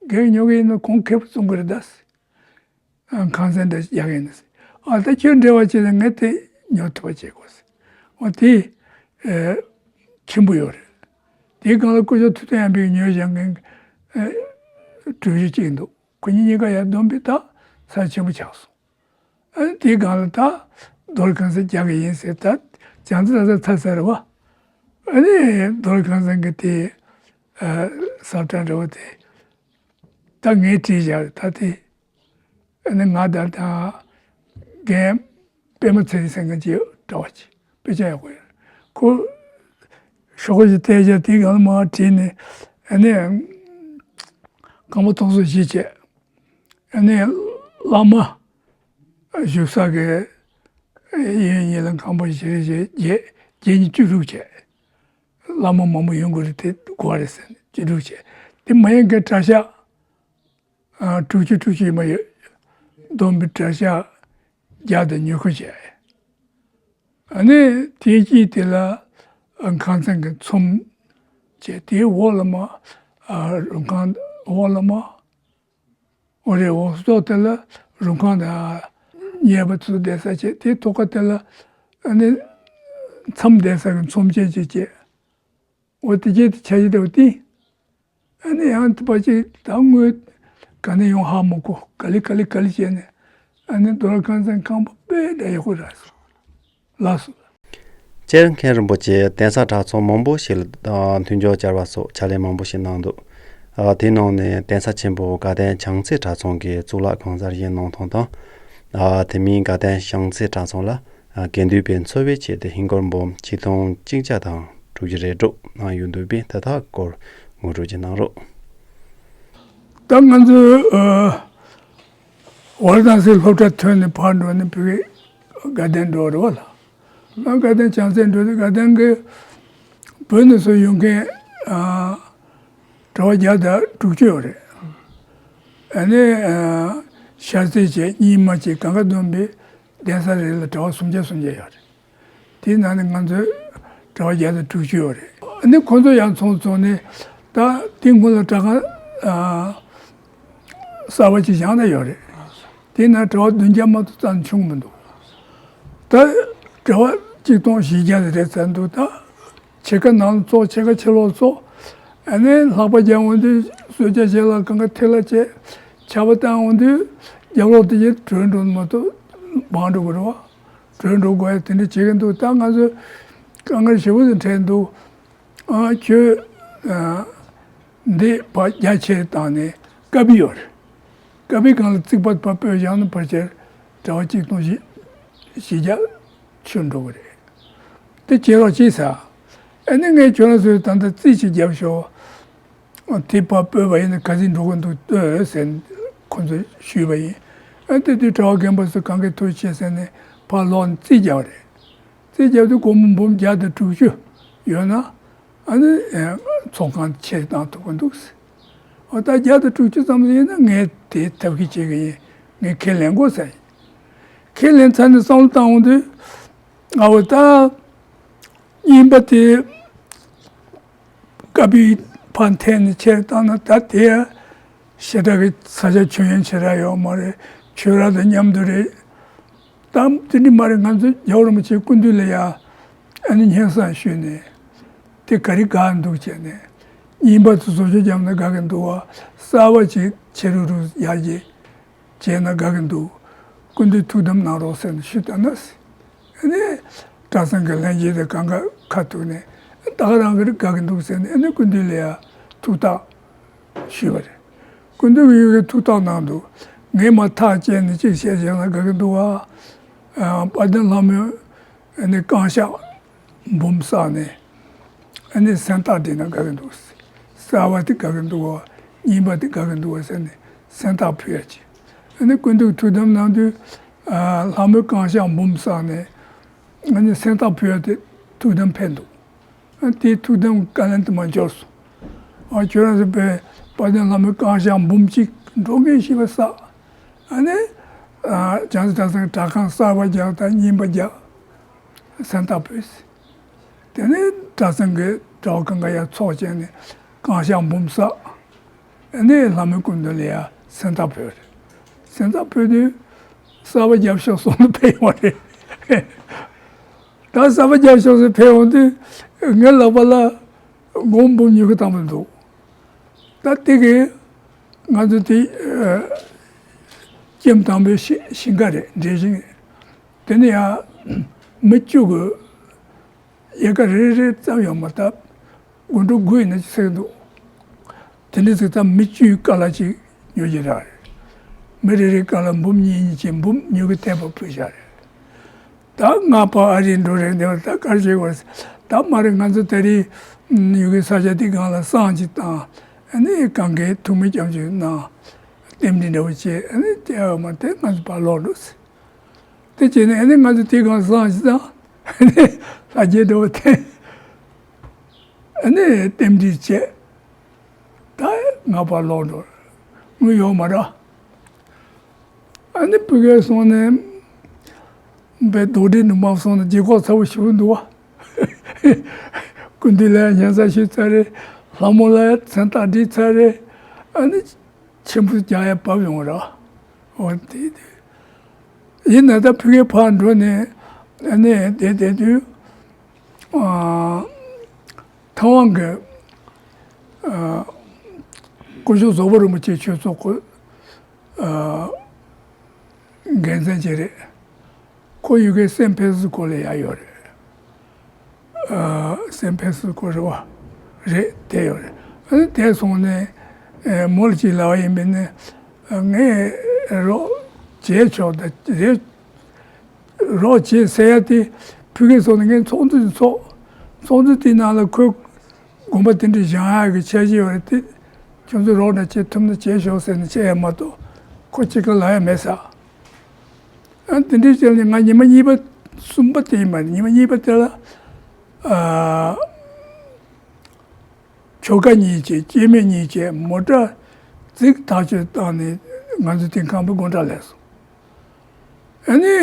སྒེར་ཉོ་གི་ཡིན་ན་གོང་ཁེ་པོ་བཙོང་གི་རེད་ད་ཟེར། ཨ། ཁང་ཚན་འདྲ་རྒྱག་གི་ཡིན་ན་ཟེར། ཨ། ད་ཁྱོད་འབྲེལ་བ་བྱས་ན་ངས་དེ་ཉོ་ཐུབ་པ་བྱེད་དགོས་ཟེར། འོ་དེ་ཨ་ཆེན་པོ་ཡོད་རེད། དེའི་སྒང་ལ་སྐུ་ཞབས་ཐུབ་བསྟན་དབྱངས་འབིག་ཉོས་བཞག་མཁན་ཨ་གྲུ་བཞི་གཅིག་འདུག་ཁོ་གཉིས་གཉིས་ཀ་ཡར་བསྡོམས་པས་ད་ས་ཆེན་པོ་ཆགས་སོང་། ཨ་ནི་དེའི་སྒང་ལ་ད་རྡོ་ལ་ཁང་ཚན་རྒྱག་གི་ཡིན་ཟེར། ད་བྱང་རྩེ་ལྷ་ས་ཚར་ཚར་རེད་བ། ཨ་ནི་རྡོ་ལ་ཁང་ཚན་གྱི་དེ་ཨ་ཟབ་གྲྭ་འདྲ་བོ་དེ་ད་ངས་བྲིས་བཞག་རེད། ད་དེ་ཨ་ནི་ང་དང་ད་རྒན་པད་མ་ཚེ་རིང་ཟེར་མཁན་གྱིས་འདྲ་བ་ཅིག་དཔེ་ཆ་ཡག་པོ་ཡོད་རེད། ཁོ་ཤོག་གུ་ཞིག་བལྟས་བཞག་དེའི་སྒང་ལ་མར་བྲིས་ནས་ཨ་ནི་རྐང་པ་ཐོག་སོ་བཞི་བྱས། ཨ་ནི་བླ་མ་བཞུགས་ས་གི་གཡས་གཡོན་གཉིས་ལ་ཁང་པ་བཞི་རེ་བཞི་བརྒྱད་བརྒྱད་གཉིས་བཅུ་དྲུག་བྱས། བླ་མ་མང་པོ་ཡོང་གི་རེད་དེ་དགོས་རེད་ཟེར་ནས་བཅུ་དྲུག་བྱས། དེ་མ་ཡིན་གྱི་གྲྭ་ཤག་ཨ་དྲུག་ཅུ་དྲུག་ཅུ་ཡིན་པ་ཡོད། བསྡོམས་པའི་གྲྭ་ཤག་བརྒྱ་དང་ཉི་ཤུ་བྱས། ཨ་ནི་དེའི་དཀྱིལ་དེ་ལ་ཨ་ཁང་ཚན་གྱི་ཚོམས་བྱས། དེའི་འོག་ལ་མར་ཨ་རུ་ཁང་འོག་ལ་མར་འོ་རེད། འོག་ཐོག་དེ་ལ་རུ་ཁང་དང་ཉལ་པ་ཚོ་བསྡད་ས་བྱས། དེའི་ཐོག་ཁ་དེ་ལ་ཨ་ནི་མཚམས་བསྡད་ས་གི་ཚོམས་ཆེན་ཅིག་བྱས། འོ་དེ་རྗེས་དེ་འཆར་གཞི་འདྲ་བོ་བཏིང་། ཨ་ནི་ཡང་དེ་པ་ཅིག་ད་དངུལ་ག་ནས་ཡོང་ཧ་མ་གོ། ག་ལེ་ག་ལེ་ག་ལེ་བྱས་ནས་ཨ་ནི་རྡོ་ལ་ཁང་ཚན་ཁང་པ་དཔེ་འདྲ་ཡག་པོ་རག་སོང་། ལགས་སོ། སྤྱིར་མཁན་རིན་པོ་ཆེ་གདན་ས་གྲྭ་ཚང་མང་པོ་ཞིག་ལ་མཐུན་སྦྱོར་བཅར་བ་སོགས་ཕྱག་ལས་མང་པོ་ཞིག་གནང་འདུག་ཨ། དེའི་ནང་ནས་གདན་ས་ཆེན་པོ་དགའ་ལྡན་བྱང་རྩེ་གྲྭ་ཚང་གི་གཙུག་ལག་ཁང་གསར་བཞེངས་གནང་སྟངས་དང་། ཨ། དེ་མིན་དགའ་ལྡན་བྱང་རྩེ་གྲྭ་ཚང་ལ་ཨ་དགེ་འདུན་པའི་འཚོ་བའི་ཆེད་དུ་ཧིན་སྒོར་འབུམ་ཆིག་སྟོང་གཅིག་བརྒྱ་དང་དྲུག་ཅུ་རེ་དྲུག་གནང་ཡོད་འདུག་པས། དེ་དག་སྐོར་ངོ་སྤྲོད་ཅིག་གནང་རོགས། ད་ང་ཚོའི་ཨ་ཝཱ་ར་ཎ་སིའི་སློབ་གྲྭ་ཐོན་ནས་ཕར་འགྲོ་ནས་བོད་ཀྱི་དགའ་ལྡན་འགྲོ་རེད་བ་ལ། ང་དགའ་ལྡན་བྱང་རྩེ་འགྲོ་དུས་དགའ་ལྡན་གྱི་བོད་ནས་སུ་ཡོང་མཁན་ཨ་གྲྭ་པ་བརྒྱ་དང་དྲུག་ཅུ་ཡོད་རེད། ཨ་ནི་ཨ་ཤར་རྩེ་བྱས་རྙིང་མ་བྱས་གང་ག་བསྡོམས་པས་གདན་ས་རེ་ལ་གྲྭ་པ་སུམ་བརྒྱ་སུམ་བརྒྱ་ཡོད་རེད། དེའི་ནང་ནས་ང་ཚོའི་གྲྭ་པ་བརྒྱ་དང་དྲུག་ཅུ་ཡོད་རེད། ཨ་ནི་ཁོང་ཚོ་ཡང་ཚོགས་ཚོགས་ནས་ད་དེ་སྔོན་ལ་གྲྭ་ཁང་ཨ་གསར་པ་ཅིག་བཞེངས་ན་ཡོད་རེད། དེ་ན་གྲྭ་པ་བདུན་བརྒྱ་མ་གཏོགས་ཙམ་བྱུང་མི་འདུག་ད་གྲྭ་པ་ཆིག་སྟོང་བཞི་བརྒྱ་རེད་ཟེར་འདུག་ད་ཕྱེད་ཀ་ནང་ལ་ཚོགས། ཕྱེད་ཀ་ཕྱི་ལོགས་ཚོགས། ཨ་ནི་ལྷགས་པ་རྒྱག་འོང་དུས་གསོལ་ཇ་བཞེས་ལ་གང་ག་ཐིག་ལ་བྱས། ཆར་པ་བཏང་འོང་དུས་རྒྱབ་ལོགས་དེ་ཡི་བྲོས་འགྲོ་མ་གཏོགས་སྦང་འགྲོ་དགོས་རེད་བ། བྲོས་འགྲོ་དགོས་ཡ་དེ་འདྲ་བྱེད་ཀྱི་འདུག་ད་ང་ཚོས་དཀའ་ངལ་ཞེ་པོ་ཞིག་འཕྲད་འདུག་ཨ་ཁྱོད་ཨ་འདི་ཕར་རྒྱ་ཆེར་བཏང་ནས་ཀ་པི་ཡོད་རེད། ཀ་པི་སྒང་ལ་རྩིག་པ་ཕར་སྤོས་བཞག་ན་ཕལ་ཆེར་གྲྭ་པ་གཅིག་སྟོང་བཞི་བཞི་བརྒྱ་ཆོད་འགྲོ་གི་རེད། དེ་བྱེད་རོགས་གྱིས་ཟེར། ཨ་ནི་ངས་ཁྱོད་རང་ཚོས་ད་ལྟ་རྩིས་ཅིག་བརྒྱབ་ཤོག་དེ་ཕར་སྤོས་པ་ཡིན་ན་ག་ཚོད་འགྲོ་གི་འདུག་ལྟོས་ཟེར་ཁོ་ཚོས་ཞུས་པ་ཡིན། ཨ་དེ་དུས་གྲྭ་པ་རྒན་པ་ཚོ་གང་གའི་ཐུགས་ཆེ་ཟེར་ནས་ཕར་ལོག་ནས་རྩིས་བརྒྱབ་པ་རེད། རྩིས་བརྒྱབ་དུས་སྒོར་མོ་འབུམ་བརྒྱ་དང་དྲུག་ཅུ་ཡོད་ན། ཨ་ནི་ཨེ་ཚོགས་ཁང་ཆེར་བཏང་ཐུབ་ཀྱི་འདུག་ཟེར། འོ་ད་བརྒྱ་དང་དྲུག་ཅུ་ཙམ་ཡིན་ན་ངས་དེ་ཐབས་ཤེས་བྱེད་ཀྱི་ཡིན། ངས་ཁས་ལེན་དགོས་ཟེར། ཁས་ལེན་ཚར་ནས་བསམ་བློ་བཏང་འོང་དུས། ཨ་འོ་ད་རྙིང་པ་དེ་ཀ་པི་ཕར་འཐེན་ནས་ཆེར་བཏང་ན་ད་དེ་ཞེ་དྲག་གི་ས་ཆ་ཁྱོན་ཡངས་ཆེ་དྲགས་ཡོད་མ་རེད། ཆོས་ར་དང་མཉམ་དུ་རེད། གཏམ་དེ་འདྲ་མ་རེད། ང་ཚོ་རྒྱལ་བ་རིན་པོ་ཆེའི་སྐུ་མདུན་ལ་ཡ་ཨ་ནི་སྙན་སེང་ཞུས་ནས་དེ་ག་རེ་དགའ་འདུག་བྱས་ནས་རྙིང་པ་ཚོ་བཟོ་བཅོས་བརྒྱབ་ན་དགའ་གི་འདུག་བ། གསར་པ་ཅིག་ཆེ་རུ་རུ་ཡར་རྒྱས་བྱས་ན་དགའ་གི་འདུག་སྐུ་མདུན་ཐུགས་དམ་གནང་རོགས་ཟེར་ནས་ཞུས་བཏང་ན། ཨ་ནི་གྲྭ་ཚང་གི་ལྷན་རྒྱས་དང་གང་ག་ཁ་ཐུག་ནས་ད་ག་རང་གི་རེད་དགའ་གི་འདུག་ཟེར་ནས་ཨ་ནི་སྐུ་མདུན་ལ་ཡ་ཐུགས་ཐག་ཞུས་པ་རེད། སྐུ་མདུན་གྱིས་ཐུགས་ཐག་གནང་འདུག་ངས་མར་ཐག་བཅད་ནས་ཅིག་བཤད་བྱས་ན་དགའ་གི་འདུག་བ། ཨ་དཔལ་ལྡན་ལྷ་མོས་ཨ་ནི་བསྐང་བཤགས་འབུམ་བསགས་ནས་ཨ་ནི་སེམས་ཐག་བྲིས་ན་དགའ་གི་འདུག་གསར་པ་དེ་དགའ་གི་འདུག་བ། རྙིང་པ་དེ་དགའ་གི་འདུག་བ་ཟེར་ནས་སེམས་ཐག་ཕུལ་ཡ་ཅིག་ཨ་ནི་སྐུ་མདུན་ཐུགས་དམ་གནང་དུས་ཨ་ལྷ་མོས་བསྐང་བཤགས་འབུམ་བསགས་ནས་ཨ་ནི་སེམས་ཐག་ཕུལ་ཡ་དེ་ཐུགས་དམ་ཕེབས་འདུག་ཨ་དེའི་ཐུགས་དམ་བཀའ་ལན་དུ་མ་འབྱོར་སོང་། ཨ་ཁྱོད་རང་ཚོ་དཔལ་དཔལ་ལྡན་ལྷ་མོའི་བསྐང་བཤགས་འབུམ་གཅིག་འགྲོ་མཁན་ཞེས་པ་བསགས། ཨ་ནི་ཨ་བྱང་རྩེ་གྲྭ་ཚང་གི་གྲྭ་ཁང་གསར་པ་རྒྱག་དང་རྙིང་པ་རྒྱག་སེམས་ཐག་ཕུལ། དེ་ནས་གྲྭ་ཚང་གི་གྲྭ་པ་གང་ག་ཡར་ཚོགས་བྱས་ནས་ གང་ཤར་འབུམ་བསགས། ཨ་ནི་ལྷ་མོའི་སྐུ་མདུན་ལ་ཡ་སེམས་ཐག་ཕུལ་རེད། སེམས་ཐག་ཕུལ་དུས་གསར་པ་རྒྱབ་ཤོག་གསུངས་ནས་ཕེབས་ཡོང་བ་རེད། ད་གསར་པ་རྒྱབ་ཤོག་ཟེར་ཕེབས་ཡོང་དུས་ངའི་ལག་པ་ལ་སྒོར་འབུམ་ཉི་ཤུ་བཏང་བ་འདུག་ད་དེ་གིས་ང་ཚོ་དེ་ཨ་ལྕེམ་དང་པོའི་ཤི་ཤིང་ཁ་རེད། འབྲས་ཤིང་རེད། དེ་ནས་ཡང་མི་བཅུ་གི་ཡལ་ག་རེ་རེ་ཙམ་ཡང་མ་བཏབ། སྒོར་འབུམ་དགུ་ཡིན་ན་ཅི་ཟེར་གི་འདུག་དེ་འདྲ་ཟིག་ཙམ་མི་བཅུའི་སྐལ་ལ་ཅིག་ཉོ་རྒྱུ་རག་རེད། མི་རེ་རེའི་སྐལ་ལ་འབུམ་གཉིས་གཉིས་བྱས་འབུམ་ཉི་ཤུ་ཐེབས་པ་ཕུལ་བཞག་རེད། ད་ང་ཕར་ཨ་རིར་འགྲོ་རན་དེ་བར་ད་ག་རེ་བྱེད་དགོས། ད་མ་རེད། ང་ཚོ་ད་རེས་ཡུལ་གྱི་ས་ཆ་དེ་སྒང་ལ་བསང་ཅིག་བཏང་། ཨ་ནི་གང་གའི་ཐུགས་སྨོན་སྐྱབས་འཇུག་གནང་། རྟེན་འབྲེལ་འདྲ་བོ་བྱས། ཨ་ནི་དེ་ཡང་མ་དེ་ང་ཚོ་ཕར་ལོག་འགྲོ་ཟེར། དེ་བྱས་ནས་ཨ་ནི་ང་ཚོ་དེ་སྒང་བསང་ཅིག་བཏང་། ཨ་ནི་ལྷ་རྒྱལ་འདྲ་བོ་འཐེན། ཨ་ནི་རྟེན་འབྲེལ་བྱས། ད་ང་ཕར་ལོག་འགྲོ། དངུལ་ཡོད་མ་རེད། ཨ་ནི་ཕ་གིར་སོང་ནས་བའི་རྡོ་སྒྲིལ་ནུབ་མ་སོང་ནས་རྗེས་ཁོག་ཚ་བོ་ཞེ་པོ་འདུག་བ། སྐུ་མདུན་ལ་ཡང་སྙན་སེང་ཞུས་ཚར་རེད། ལྷ་མོ་ལ་ཡང་མཚན་རྟགས་བསྒྲིགས་ཚར་རེད། ཨ་ནི་མཆོད་འབུལ་རྒྱག་ཡ་བབས་ཡོང་ར། འོ་དེ་དེ་ཡིན་ན་ད་ཕ་གིར་ཕར་འགྲོ་ནས་ཨ་ནི་བསྡད་བསྡད་དུས། ཨ། ཐའེ་ཝན་གྱི། ཨ། སྐུ་ཞབས་རྫོགས་པ་རིན་པོ་ཆེ་ཆོས་ཚོགས་ཀྱི། ཨ། འགན་འཛིན་ཅིག་རེད། ཁོ་ཡུལ་གྱི་སན་ཕེ་སི་ཀོ་ལ་ཡར་ཡོད་རེད། ཨ། སན་ཕེ་སི་ཀོ་རེད་བ། རེད། དེ་ཡོད་རེད། ཨ་ནི་དེ་སོང་ནས། ཨ། མོ་ལ་ཅིག་ལབ་པ་ཡིན་པས་ནི། ཨ། ངས་རོགས་བྱས་ཆོག་ད་རེད། རོགས་བྱེད་ཟེར་ཡ་དེ་ཕ་གིར་སོང་ནས་ངས་ཚོགས་འདུ་ཚོགས། ཚོགས་འདུ་དེའི་ནང་ལ་ཁོས་དགོངས་པ་དེ་འདྲ་བཞེངས་ཡག་གི་འཆར་གཞི་ཡོད་རེད་དེ། ཁྱོད་ཚོས་རོགས་འདྲ་བྱེད་ཐུབ་ན་བྱེད་ཤོག་ཟེར་ནས་བྱས་ཡ་མ་གཏོགས་ཁོ་གཅིག་ཀྱང་ལབ་ཡ་མེད་ཟེར། ཨ། དེ་འདྲའི་རྐྱེན་ལས་ང་ཉི་མ་གཉིས་པ་གསུམ་པ་དེ་ཡིན་པ་རེད། ཉི་མ་གཉིས་པ་དེ་ལ། ཨ། ཁྱོ་ག་གཉིས་བྱས། སྐྱེ་དམན་གཉིས་བྱས། མོ་ཊ་རྫིག་ཐག་ཆོད་བཏང་ནས་ང་ཚོ་དེ་ཁང་པའི་སྒོ་འགྲམ་སླེབས་སོང་། ཨ་ནི་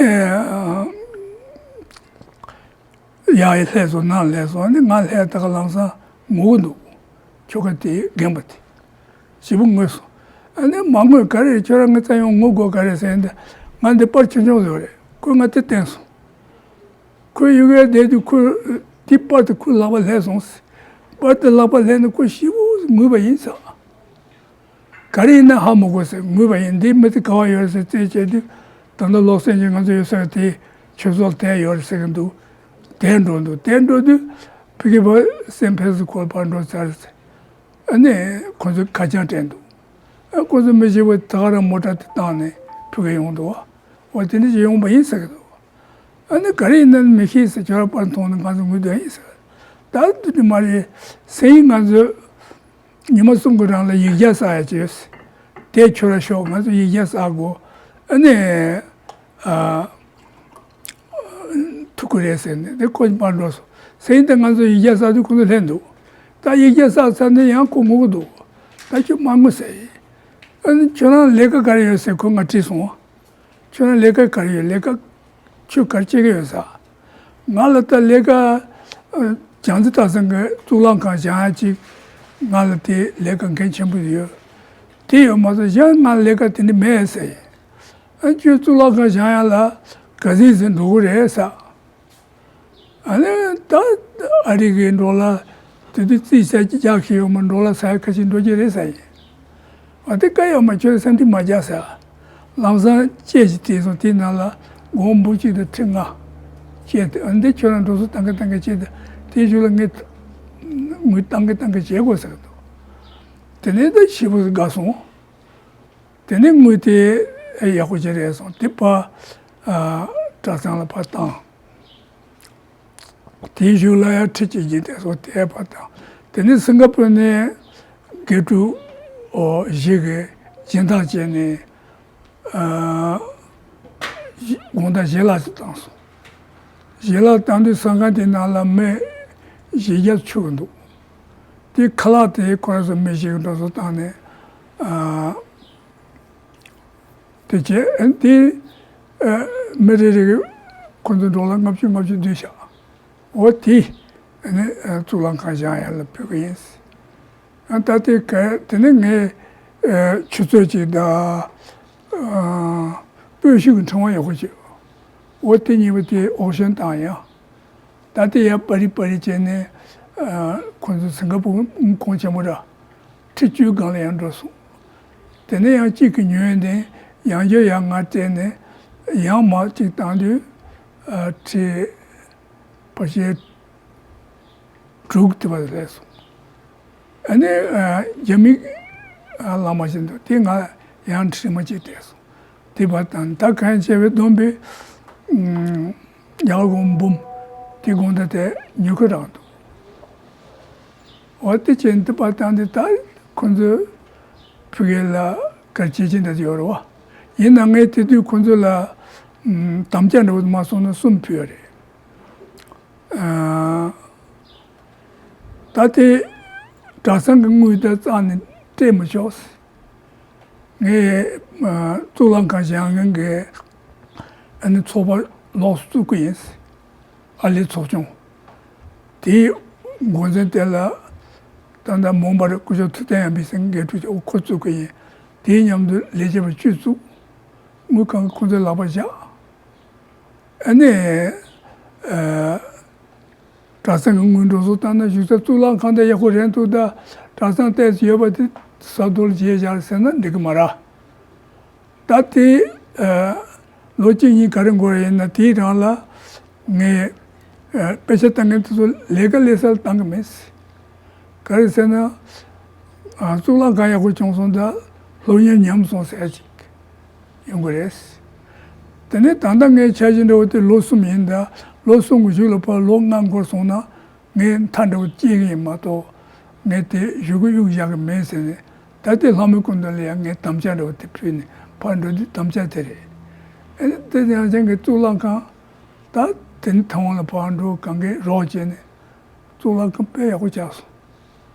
ཡར་སླེབས་སོང་། ནང་སླེབས་སོང་། ཨ་ནི་ང་སླེབས་དུས་ལམ་སང་ངུ་གི་འདུག་ཁྱོ་ག་དེ་རྒན་པ་དེ་ཞེ་པོ་ངུས་སོང་། ཨ་ནི་མ་ངུས། ག་རེ་ཁྱོད་རང་ངའི་རྩར་ཡོང་ངུ་དགོས་ག་རེ་ཟེར་ཡིན་ད། ང་འདི་པར་ཆུང་ཆུང་བཟོས་རེད། ཁོས་ང་དེ་བསྟན་སོང་། ཁོས་ཡུལ་གྱར་བསྡད་དུས་ཁོས་དེ་པར་དེ་ཁོའི་ལག་པ་ལྷས་སོང་ཟེར། པར་དེ་ལག་པ་ལྷས་ནས་ཁོ་ཞེ་པོ་ངུས་པ་ཡིན་ཟེར། ག་རེ་ཡིན་ན་ཧ་མ་གོ་ཟེར། ངུས་པ་ཡིན། འདི་མི་དེ་ག་པར་ཡོད་རེད་ཟེར་རྩད་བཅད་དུས། ད་ལྟ་བློ་སེང་གིས་ང་ཚོ་ཡོད་ས་དེ་ཆོས་ཚོགས་དེར་ཡོད་རེད་ཟེར་གི་འདུག་དེར་འགྲོ་འདུག་དེར་འགྲོ་དུས་ཕ་གི་ཕར་སན་ཕེ་སི་ཀོ་ཕར་འགྲོ་ཚར་ཟེར། ཨ་ནི་ཁོ་ཚོས་ཁ་བྱང་སྤྲད་འདུག་ཨ། ཁོ་ཚོ་མི་ཞིག་པ་ད་ག་རང་མོ་ཊ་དེ་བཏང་ནས་ཕ་གི་ཡོང་འདུག་བ། འོ་དེ་འདྲ་ཞིག་ཡོང་པ་ཡིན་ཟེར་གི་འདུག་ཨ་ནི་ག་རེ་ཡིན་ན་མི་ཤེས་ཟེར། ཁྱོད་རང་པར་མཐོང་ནས་ང་ཚོ་ངུས་བསྡད་ཡིན་ཟེར། ད་དེ་འདྲ་མ་རེད། སང་ཉིན་ང་ཚོ་ཉི་མ་གསུམ་གྱི་རིང་ལ་ཡིག་བརྒྱ་བསགས་ཡ་བྱས། དེ་ཁྱོད་རང་ཤོག་ང་ཚོ་ཡིག་བརྒྱ་བསགས་དགོས། ཨ་ནི། ཨ། ཐུག་གི་རེད་ཟེར་ནས་དེ་ཁོ་མར་འགྲོ་སོང་། སང་ཉིན་དེ་ང་ཚོ་ཡིག་བརྒྱ་བསགས་དུས་ཁོ་ཚོ་སླེབས་འདུག་ད་ཡིག་བརྒྱ་བསགས་ཚར་ནས་ཡང་ཁོ་ངུ་གི་འདུག་ད་ཁྱོད་མ་ངུ་ཟེར། ཨ་ནི་ཁྱོད་རང་ལས་ཀ་ག་རེ་ཡོད་ཟེར་ཁོས་ང་དྲིས་སོང་། ཁྱོད་རང་ལས་ཀ་ག་རེ་ཡོད། ལས་ཀ་ཁྱོད་ག་རེ་བྱེད་ཀྱི་ཡོད་ཟེར། ང་ལ་ད་ལས་ཀ། ཨ། བྱང་རྩེ་སྟག་ཚང་གི་གཙུག་ལག་ཁང་བཞེངས་ཡ་ཅིག་ང་ལ་དེ་ལས་ཀ་འགན་ཆེན་པོ་ཡོད། དེ་ཡོད་མ་གཏོགས་གཞན་ང་ལས་ཀ་དེ་འདྲ་མེད་ཟེར། ཨ། ཁྱོད་གཙུག་ལག་ཁང་བཞེངས་ཡ་ལ་ག་ཚོད་ཙམ་འགྲོ་གི་རེད་ཟེར། ཨ་ནི་ད་ཨ་རི་གི་འབྲོག་ལ་དེ་དུས་རྩིས་ཟེར་གྱི་རྒྱག་གི་ཡོད་མ། འབྲོག་ལ་ས་ཡ་ཁ་ཤས་འགྲོ་གི་རེད་ཟེར་ཡིན། ཨ། དེ་དཀའ་ཡོད་མ། ཁྱོད་སེམས་ཁྲལ་མ་རྒྱག་ཟེར། ལམ་སང་ཅེ་ཅིག་བལྟས་སོང་། དེའི་ནང་ལ་སྒོར་འབུམ་གཅིག་དང་ཁྲི་ལྔ་ཅེ་དེ། ཨ། འདི་ཁྱོད་རང་འགྲོ་སོང་བཏང་གི་བཏང་གི་ཅེ་དེ། དེའི་གཞུག་ལ་ངས་དངུལ་བཏང་གི་བཏང་གི་བྱེད་དགོས་ཟེར་གི་འདུག་དེ་ནས་ད་ཞེ་པོ་དགའ་སོང་། དེ་ནས་དངུལ་དེ་ཡག་པོ་ཅིག་རེད་སོང་། དེ་ཕར། ཨ། གྲྭ་ཚང་ལ་ཕར་བཏང་། དེའི་གཞུག་ལ་ཡང་ཁྲི་གཅིག་གཅིག་དེ་སོགས་དེ་ཕར་བཏང་། དེ་ནས་སིང་ག་པུར་ནས་དགེ་ཕྲུག་ཨོ་བཞི་གིས་སྦྱིན་བདག་བྱས་ནས། ཨ། དགོང་དག་ཞལ་ལག་ཅིག་བཏང་སོང་། ཞལ་ལག་བཏང་དུས་ཟ་ཁང་དེའི་ནང་ལ་མི་བཞི་བརྒྱ་ཚུད་ཀྱི་འདུག་དེ་ཁ་ལག་དེ་ཁོ་རང་ཚོ་མི་བཞི་གིས་འགྲོ་སོང་བཏང་ནས། ཨ། དེ་བྱས། ཨ། དེ། ཨ། མི་རེ་རེ་གིས་ཁོ་ཚོ་འབྲོག་ལ་ལྔ་བཅུ་ལྔ་བཅུ་བསྡུས་བཞག་འོ་དེ། ཨ་ནི། ཨ། གཙུག་ལག་ཁང་བཞེངས་ཡ་ལ་ཕུལ་གི་ཡིན། ཨ་ད་དེ་ག་དེ་ནས་ངས་ཨ་ཆུ་ཚོད་ཅིག་དང་ཨ་སྤོས་ཤུགས་ཀྱི་ཕྲེང་བ་ཡག་པོ་བྱས། འོ་དེ་གཉིས་པོ་དེ་ཨོ་ཤན་བཏང་ཡང་། ད་ལྟ་ཡང་པར་རིས་པར་རིས་བྱས་ནས་ཨ་ཁོང་ཚོ་སིང་ག་པུར་ཁོངས་ཆེན་པོ་ར་ཁྲི་བཅུའི་སྒང་ལ་ཡང་འགྲོ་སོང་། དེ་ནས་ཡང་གཅིག་གི་ཉོས་ནས་ཡང་བསྐྱར་ཡང་ང་སྤྲད་ནས་ཡང་མར་གཅིག་བཏང་དུས་ཨ་ཁྲི་ཕལ་ཆེར་དྲུག་དེ་བར་སླེབས་སོང་། ཨ་ནི་ཨ་རྒྱ་མི་ཨ་བླ་མ་ཞིག་འདུག་དེ་ང་ཡང་ཁྲི་མ་གཅིག་སྤྲད་སོང་། དེ་བར་དང་ད་གང་བྱས་པའི་བསྡོམས་པས་ཨུམ་རྒྱ་གར་སྒོར་འབུམ་དེ་དགོང་དག་དེ་ཉོ་གི་རག་འདུག་འོ་དེ་བྱས་དེ་བར་དང་དེ་ད་ཁོ་ཚོས་ཕ་གི་ལ་གར་བྱེད་ཀྱི་འདྲ་ཡོད་རེད་བ། ཡིན་ན་ངས་དེ་དུས་ཁོ་ཚོ་ལ་ཨུམ་དམ་བཅའ་འདྲ་བོ་མ་སོང་ན་གསུམ་ཕུལ་བ་རེད། ཨ་ད་དེ་གྲྭ་ཚང་གི་དངུལ་དེ་རྩ་ནས་སྤྲད་མི་ཆོག་ངས་ཨ་གཙུག་ལག་ཁང་བཞེངས་མཁན་གྱི་ཨ་ནི་ཚོགས་པ་ལོགས་སུ་བཙུགས་ཀྱི་ཡིན། ཨ་ལེ་ཚོགས་ཆུང་། དེའི་འགོ་འཛིན་དེ་ལ་ད་ལྟ་མོན་པར་སྐུ་ཞབས་ཐུབ་བསྟན་ཡར་འཕེལ་ཟེར་མཁན་དགེ་ཕྲུག་ཅིག་ཁོ་བཙུགས་ཀྱི་ཡིན། དེའི་མཉམ་དུ་ལས་བྱེད་པ་བཅུ་བཙུགས། དངུལ་གང་ག་ཁོ་ཚོའི་ལག་པར་བཞག་ཨ་ནི་ཨ་གྲྭ་ཚང་གི་དངུལ་འགྲོ་སོང་བཏང་ན་བཞུགས་ས་གཙུག་ལག་ཁང་དེ་ཡག་པོ་རེད་འདུག་ད་གྲྭ་ཚང་ཏོག་ཙམ་ཡོད་པ་དེ་ཟ་འདོད་བྱས་བཞག་ཟེར་ན་འགྲིག་གི་མ་རེད། ད་དེ་ཨ་ལོ་གཅིག་གཉིས་ག་རེ་འགོར་ཡིན་ན་དེའི་རིང་ལ་ངས་ཨ་དཔེ་ཆ་ལྟ་མཁན་དེ་ཚོ་ལས་ཀ་ལས་སར་བཏང་གི་མེད། ག་རེ་ཟེར་ན། ཨ་གཙུག་ལག་ཁང་ཡག་པོ་བྱུང་སོང་ད་སློབ་གཉེར་ཉམས་སོང་ཟེར་ཅིག་ཡོང་གི་རེད། དེ་ནས་ད་ལྟ་ངའི་འཆར་གཞི་འདྲ་བོ་དེ་ལོ་གསུམ་ཡིན་ད་ལོ་གསུམ་གྱི་གཞུག་ལ་ཕར་ལོ་ལྔ་འགོར་སོང་ན་ངས་མཐའ་འདྲ་བོ་སྐྱེལ་གི་ཡིན་མ་གཏོགས་ངས་དེ་གཞུག་གུ་གཡུག་བཞག་གི་མེད་ཟེར་ནས་ད་ལྟའི་ལྷ་མོའི་སྐུ་མདུན་ལ་ཡང་ངས་དམ་བཅའ་འདྲ་བོ་དེ་ཕུལ་ནས་ཕར་འགྲོ་དུས་དམ་བཅའ་དེ་རེད། ཨེ་དེ་ཡང་ཅན་གྱི་གཙུག་ལག་ཁང་ད་དེ་ནི་ཐང་བ་ལ་ཕར་འགྲོ་གང་གའི་རོགས་བྱས་ནས། གཙུག་ལག་ཁང་དཔེ་ཡག་པོ་ཆགས་སོང་།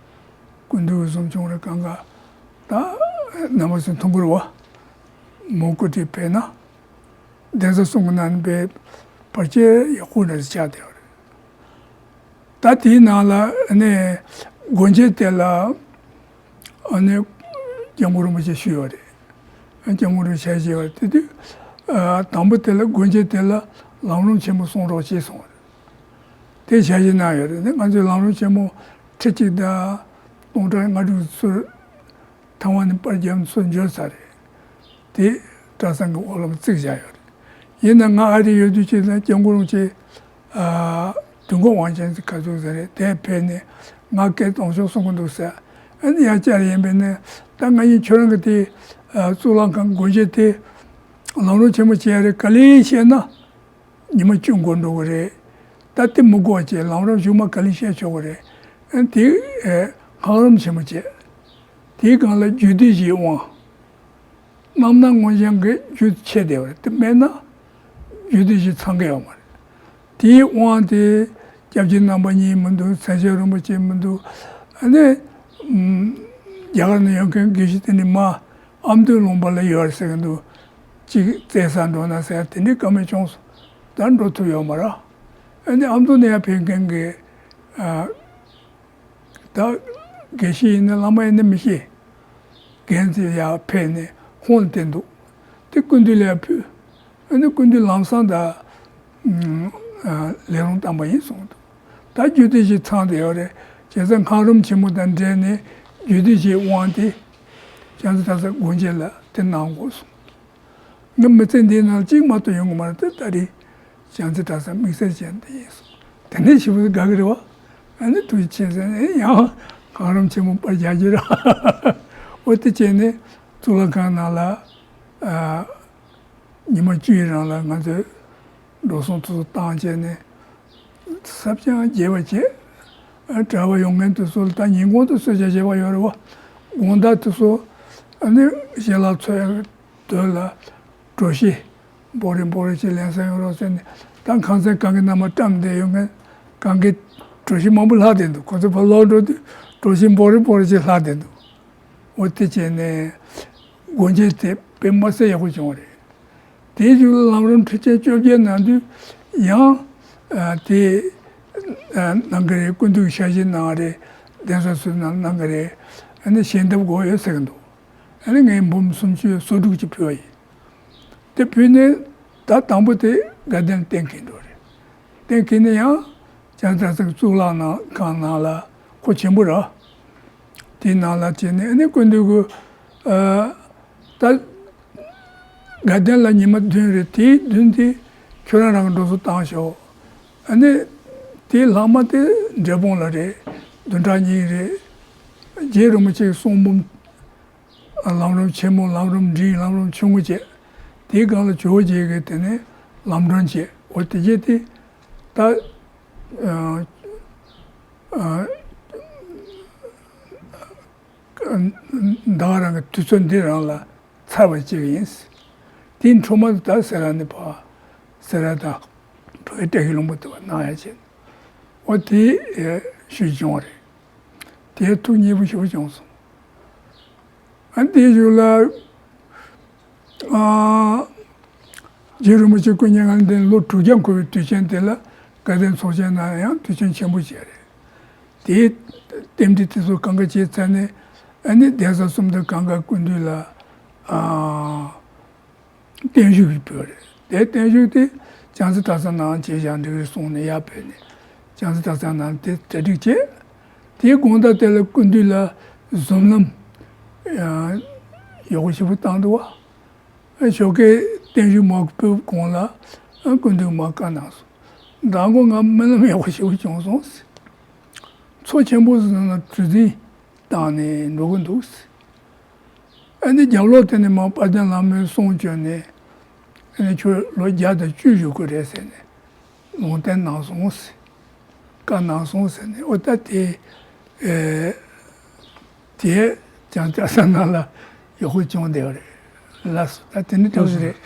སྐུ་མདུན་བཟུམ་བྱུང་རེད་གང་ག་ད་རྣམ་པ་ཚོས་མཐོང་གི་རེད་བ། མོན་གྷོ་དེ་ཕེབས་ན་གདན་ས་གསུམ་གྱི་ནང་ནས་དཔེ་བར་ཆད་ཡག་པོ་འདྲ་ཞིག་ཆགས་བསྡད་པ་རེད། ད་དེའི་ནང་ལ་ནས་སྒོ་འབྱེད་དེ་ལ་ཨ་ནི་སྐྱབས་མགོན་རིན་པོ་ཆེ་ཞུས་པ་རེད། སྐྱབས་མགོན་རིན་པོ་ཆེ་ཞུས་པ་དེ་དུས་ཨ་དང་པོ་དེ་ལ་སྒོ་འབྱེད་དེ་ལ་ལམ་རིམ་ཆེན་མོ་གསུང་རོགས་ཞེས་གསུངས་པ་རེད། དེ་ཞལ་བཞེས་གནང་ཡོད་རེད། ང་ཚོའི་ལམ་རིམ་ཆེན་མོ་ཁྲི་གཅིག་དང་སྟོང་ཕྲག་ལྔ་དྲུག་ཚུར་ཐང་བ་ནས་པར་བརྒྱབ་ནས་ཚུར་འབྱོར་ཚར་རེད། དེ་གྲྭ་ཚང་གི་འོག་ལ་བརྩིགས་བཞག་ཡོད་རེད། ཡིན་ན་ང་ཨ་རི་ཡོད་དུས་ཅིག་ལ་སྐྱབས་མགོན་རིན་པོ་ཆེ་ཨ་དུས་འཁོར་དབང་ཆེན་ག་ཚོད་ཟེར་རེད་དེ་ཕེབས་ནས་ང་སྐད་གཏོང་ཆོག་གསུང་གི་འདུག་ཟེར། ཨ་ནི་ཡང་བསྐྱར་ཡིན་པས་ནས་ད་ང་གཉིས་ཁྱོད་རང་གི་དེ་ཨ་གཙུག་ལག་ཁང་སྒོ་འབྱེད་དེ་ལམ་རིམ་ཆེན་མོ་བྱས་རེད་ག་ལེ་བཤད་ན། ཉི་མ་བཅུ་འགོར་འགྲོ་གི་རེད། ད་དེ་མི་དགོས་བྱས་ལམ་རིམ་གཞུག་མ་ག་ལེ་བཤད་ཆོག་གི་རེད། ཨ་དེ་ཨེ་སྔགས་རིམ་ཆེན་མོ་བྱས། དེའི་སྒང་ལ་རྒྱུད་སྡེ་བཞིའི་དབང་། རྣམ་སྣང་མངོན་བྱང་གི་རྒྱུད་ཆད་བསྡད་པ་རེད་དེ་མེད་ན་རྒྱུད་སྡེ་བཞི་ཚང་གི་ཡོད་མ་རེད། དེའི་དབང་དེ་སྐྱབས་རྗེ་རྣམ་པ་གཉིས་མི་འདུག་མཚན་བྱང་རིན་པོ་ཆེ་མི་འདུག་ཨ་ནི་ཨམ་རྒྱ་གར་ནས་ཡོང་མཁན་དགེ་བཤེས་དེ་འདྲ་མ་ཨ་མདོའི་ལུང་པ་ལ་ཡོད་རེད་ཟེར་གི་འདུག་གཅིག་བཙལ་ས་འགྲོ་ན་ཟེར་དེ་འདྲའི་བཀའ་མོལ་བྱུང་སོང་། ད་འགྲོ་ཐུབ་ཡོད་མ་རེད། ཨ་ནི་ཨ་མདོ་ནས་ཡར་ཕེབས་མཁན་གྱི་ཨ་ད་དགེ་བཤེས་ཡིན་ན་བླ་མ་ཡིན་ན་མི་ཤེས། རྒན་ཚོས་ཡར་ཕེབས་ནས་ཧོན་བསྟན་འདུག་དེ་སྐུ་མདུན་ལ་ཡར་ཕུལ། ཨ་ནི་སྐུ་མདུན་ལམ་སང་ད་ཨ་ལས་རུང་བཏང་པ་ཡིན་གསུངས་འདུག་ད་རྒྱུད་སྡེ་བཞི་ཚང་བསྡད་ཡོད་རེད། བྱས་ཙང་སྔགས་རིམ་ཆེན་མོ་དང་འབྲེལ་ནས་རྒྱུད་སྡེ་བཞིའི་དབང་དེ་བྱང་རྩེ་གྲྭ་ཚང་སྒོ་འབྱེད་ལ་དེ་གནང་དགོས་གསུངས་འདུག་ང་མི་ཚེ་འདིའི་ནང་གཅིག་མ་གཏོགས་ཡོང་གི་མ་རེད་དེ་ད་རེས་བྱང་རྩེ་གྲྭ་ཚང་དམིགས་བསལ་ཅན་དེ་ཡིན་གསུངས། དེ་ནས་ཞེ་པོ་དགའ་གི་རེད་བ། ཨ་ནི་ཐུགས་རྗེ་ཆེ་ཟེར་ནས་ཡང་སྔགས་རིམ་ཆེན་མོ་པར་རྒྱག་རྒྱུ་ར། འོ་དེ་བྱས་ནས་གཙུག་ལག་ཁང་ནང་ལ་ཨ་ཉི་མ་བཅུའི་རིང་ལ་ང་ཚོས་འགྲོ་སོང་དེ་ཚོ་བཏང་བྱས་ནས་ཟབ་ཅིང་རྒྱས་པ་བྱས། ཨ་གྲྭ་པ་ཡོང་མཁན་དེ་ཚོ་ལ་ད་ཉིན་གུང་དུ་གསོལ་ཇ་བཞེས་པ་ཡོད་རེད་བ། དགོང་དག་དེ་ཚོ་ཨ་ནི་ཞལ་ལག་འཚོལ་ཡག་དོན་ལ་གྲོ་ཞིབ་འབོ་རེ་འབོ་རེ་ཅིག་ལེན་ས་ཡོང་རོགས་ཟེར་ནས་ད་ཁང་ཚན་གང་གི་ནང་མ་བཀྲམ་བསྡད་ཡོད་མཁན་གང་གི་གྲོ་ཞིབ་མང་པོ་ལྷག་བསྡད་འདུག་ཁོ་ཚོ་ཕར་ལོག་འགྲོ་དུས་གྲོ་ཞིབ་འབོ་རེ་འབོ་རེ་ཅིག་ལྷག་བསྡད་འདུག་འོ་དེ་བྱས་ནས་སྒོ་འབྱེད་དེ་དཔེ་མ་སྲིད་ཡག་པོ་བྱུང་བ་རེད། དེའི་མཇུག་ལ་ལམ་རིམ་ཁྲིད་ཆེན་བཅོ་བརྒྱད་གནང་དུས་ཡང་ཨ་དེ་ཨ་གནང་གི་རེད། སྐུ་མདུན་གྱི་ཞལ་བཞེས་གནང་བ་རེད། གདན་ས་སུ་ནང་གནང་གི་རེད། ཨ་ནི་ཞལ་འདེབས་དགོས་ཡོད་ཟེར་གི་འདུག་ཨ་ནི་ངས་འབུམ་སུམ་ཅུ་སོ་དྲུག་ཅིག་ཕུལ་བ་ཡིན། དེ་ཕུལ་ནས་ད་དང་པོ་དེ་དགའ་ལྡན་གཏན་འཁེལ་འགྲོ་རེད། གཏན་འཁེལ་ནས་ཡང་བྱང་རྩ་ཚང་གཙུག་ལག་ནང་ཁང་ནང་ལ་སྐོར་ཆེན་པོ་ར། དེའི་ནང་ལ་བྱས་ནས་ཨ་ནི་སྐུ་མདུན་གྱི་ཨ་ད་དགའ་ལྡན་ལ་ཉི་མ་བདུན་རེད། དེའི་བདུན་དེ་ཁྱོད་རང་རང་གི་འགྲོ་སོང་བཏང་ཤོག་ཨ་ནི་དེའི་ལྷག་མ་དེ་འབྲས་སྤུངས་ལ་རེད། བདུན་ཕྲག་གཉིས་རེད། རྗེ་རིན་པོ་ཆེའི་གསུང་འབུམ། ལམ་རིམ་ཆེན་མོ། ལམ་རིམ་འབྲིང་། ལམ་རིམ་ཆུང་ངུ་བྱས། དེའི་སྒང་ལ་ཇོ་བོ་རྗེ་གིས་དེ་ནས་ལམ་སྒྲོན་བྱས། འོ་དེ་རྗེས་དེ་ད་ཨ་ཨ་ད་ག་རང་གི་དུས་ཚོད་འདི་རང་ལ་ཚར་བ་ཅིག་ཡིན། དེའི་འཕྲོ་མ་དུ་ད་སེ་ར་ནས་ཕར་སེ་ར་དང་བོད་བཀྲ་ཤིས་ལྷུན་པོ་དུ་བ་གནང་ཡ་བྱས། འོ་དེ་ཞུ་བྱུང་བ་རེད། དེ་ཐུགས་མཉེས་པོ་ཞེ་པོ་བྱུང་སོང་། ཨ་དེའི་གཞུག་ལ་ཨ་རྗེ་རིན་པོ་ཆེ་སྐུ་མྱ་ངན་ལས་འདས་ལོ་དྲུག་བརྒྱ་འཁོར་བའི་དུས་ཆེན་དེ་ལ་དགའ་ལྡན་ཚོགས་ཆེན་ནང་ཡང་དུས་ཆེན་ཆེན་པོ་བྱས་རེད། དེའི་རྟེན་འབྲེལ་དེ་ཚོ་གང་ག་བྱས་ཚར་ནས་ཨ་ནི་གདན་ས་གསུམ་དུ་གང་ག་སྐུ་མདུན་ལ་ཨ་བརྟན་བཞུགས་ཕུལ་བ་རེད། དེ་བརྟན་བཞུགས་དེ་བྱང་རྩེ་གྲྭ་ཚང་ནང་བྱས་བཞག་འགྲིག་རེད་གསུངས་ནས་ཡར་ཕེབས་ནས་བྱང་རྩེ་གྲྭ་ཚང་ནང་དེ་གྲ་སྒྲིག་བྱས། དེའི་དགོང་དག་དེ་ལ་སྐུ་མདུན་ལ་འཛོམས་ལམ་ཡག་པོ་ཞེ་པོ་བཏང་འདུག་བ། ཞོགས་ཀས་བརྟན་བཞུགས་མར་ཕུལ་གོང་ལ་སྐུ་མདུན་མར་བཀའ་གནང་སོང་། མདང་དགོང་ང་རྨི་ལམ་ཡག་པོ་ཞེ་པོ་བྱུང་སོང་། མཚོ་ཆེན་པོ་ཟེར་ན་གྲུ་གཟིངས་བཏང་ནས་འགྲོ་གི་འདུག་ཨ་ནི་རྒྱབ་ལོགས་དེ་ནས་མར་དཔལ་ལྡན་བླ་མའི་གསུང་བྱོན་ནས་ཨ་ནི་ཁྱོད་ལོ་བརྒྱ་དང་བཅུ་བཞུགས་དགོས་རེད་ཟེར་ནས་ལུང་བསྟན་གནང་སོང་ཟེར། བཀའ་གནང་སོང་ཟེར་ནས་འོ་ད་དེ་ཨེ་དེ་བྱང་རྩེ་གྲྭ་ཚང་ནང་ལ་ཡག་པོ་བྱུང་བསྡད་པ་རེད། ལགས་སོ། ད་དེ་ནི་འདྲ་བོ་ཞིག་རེད།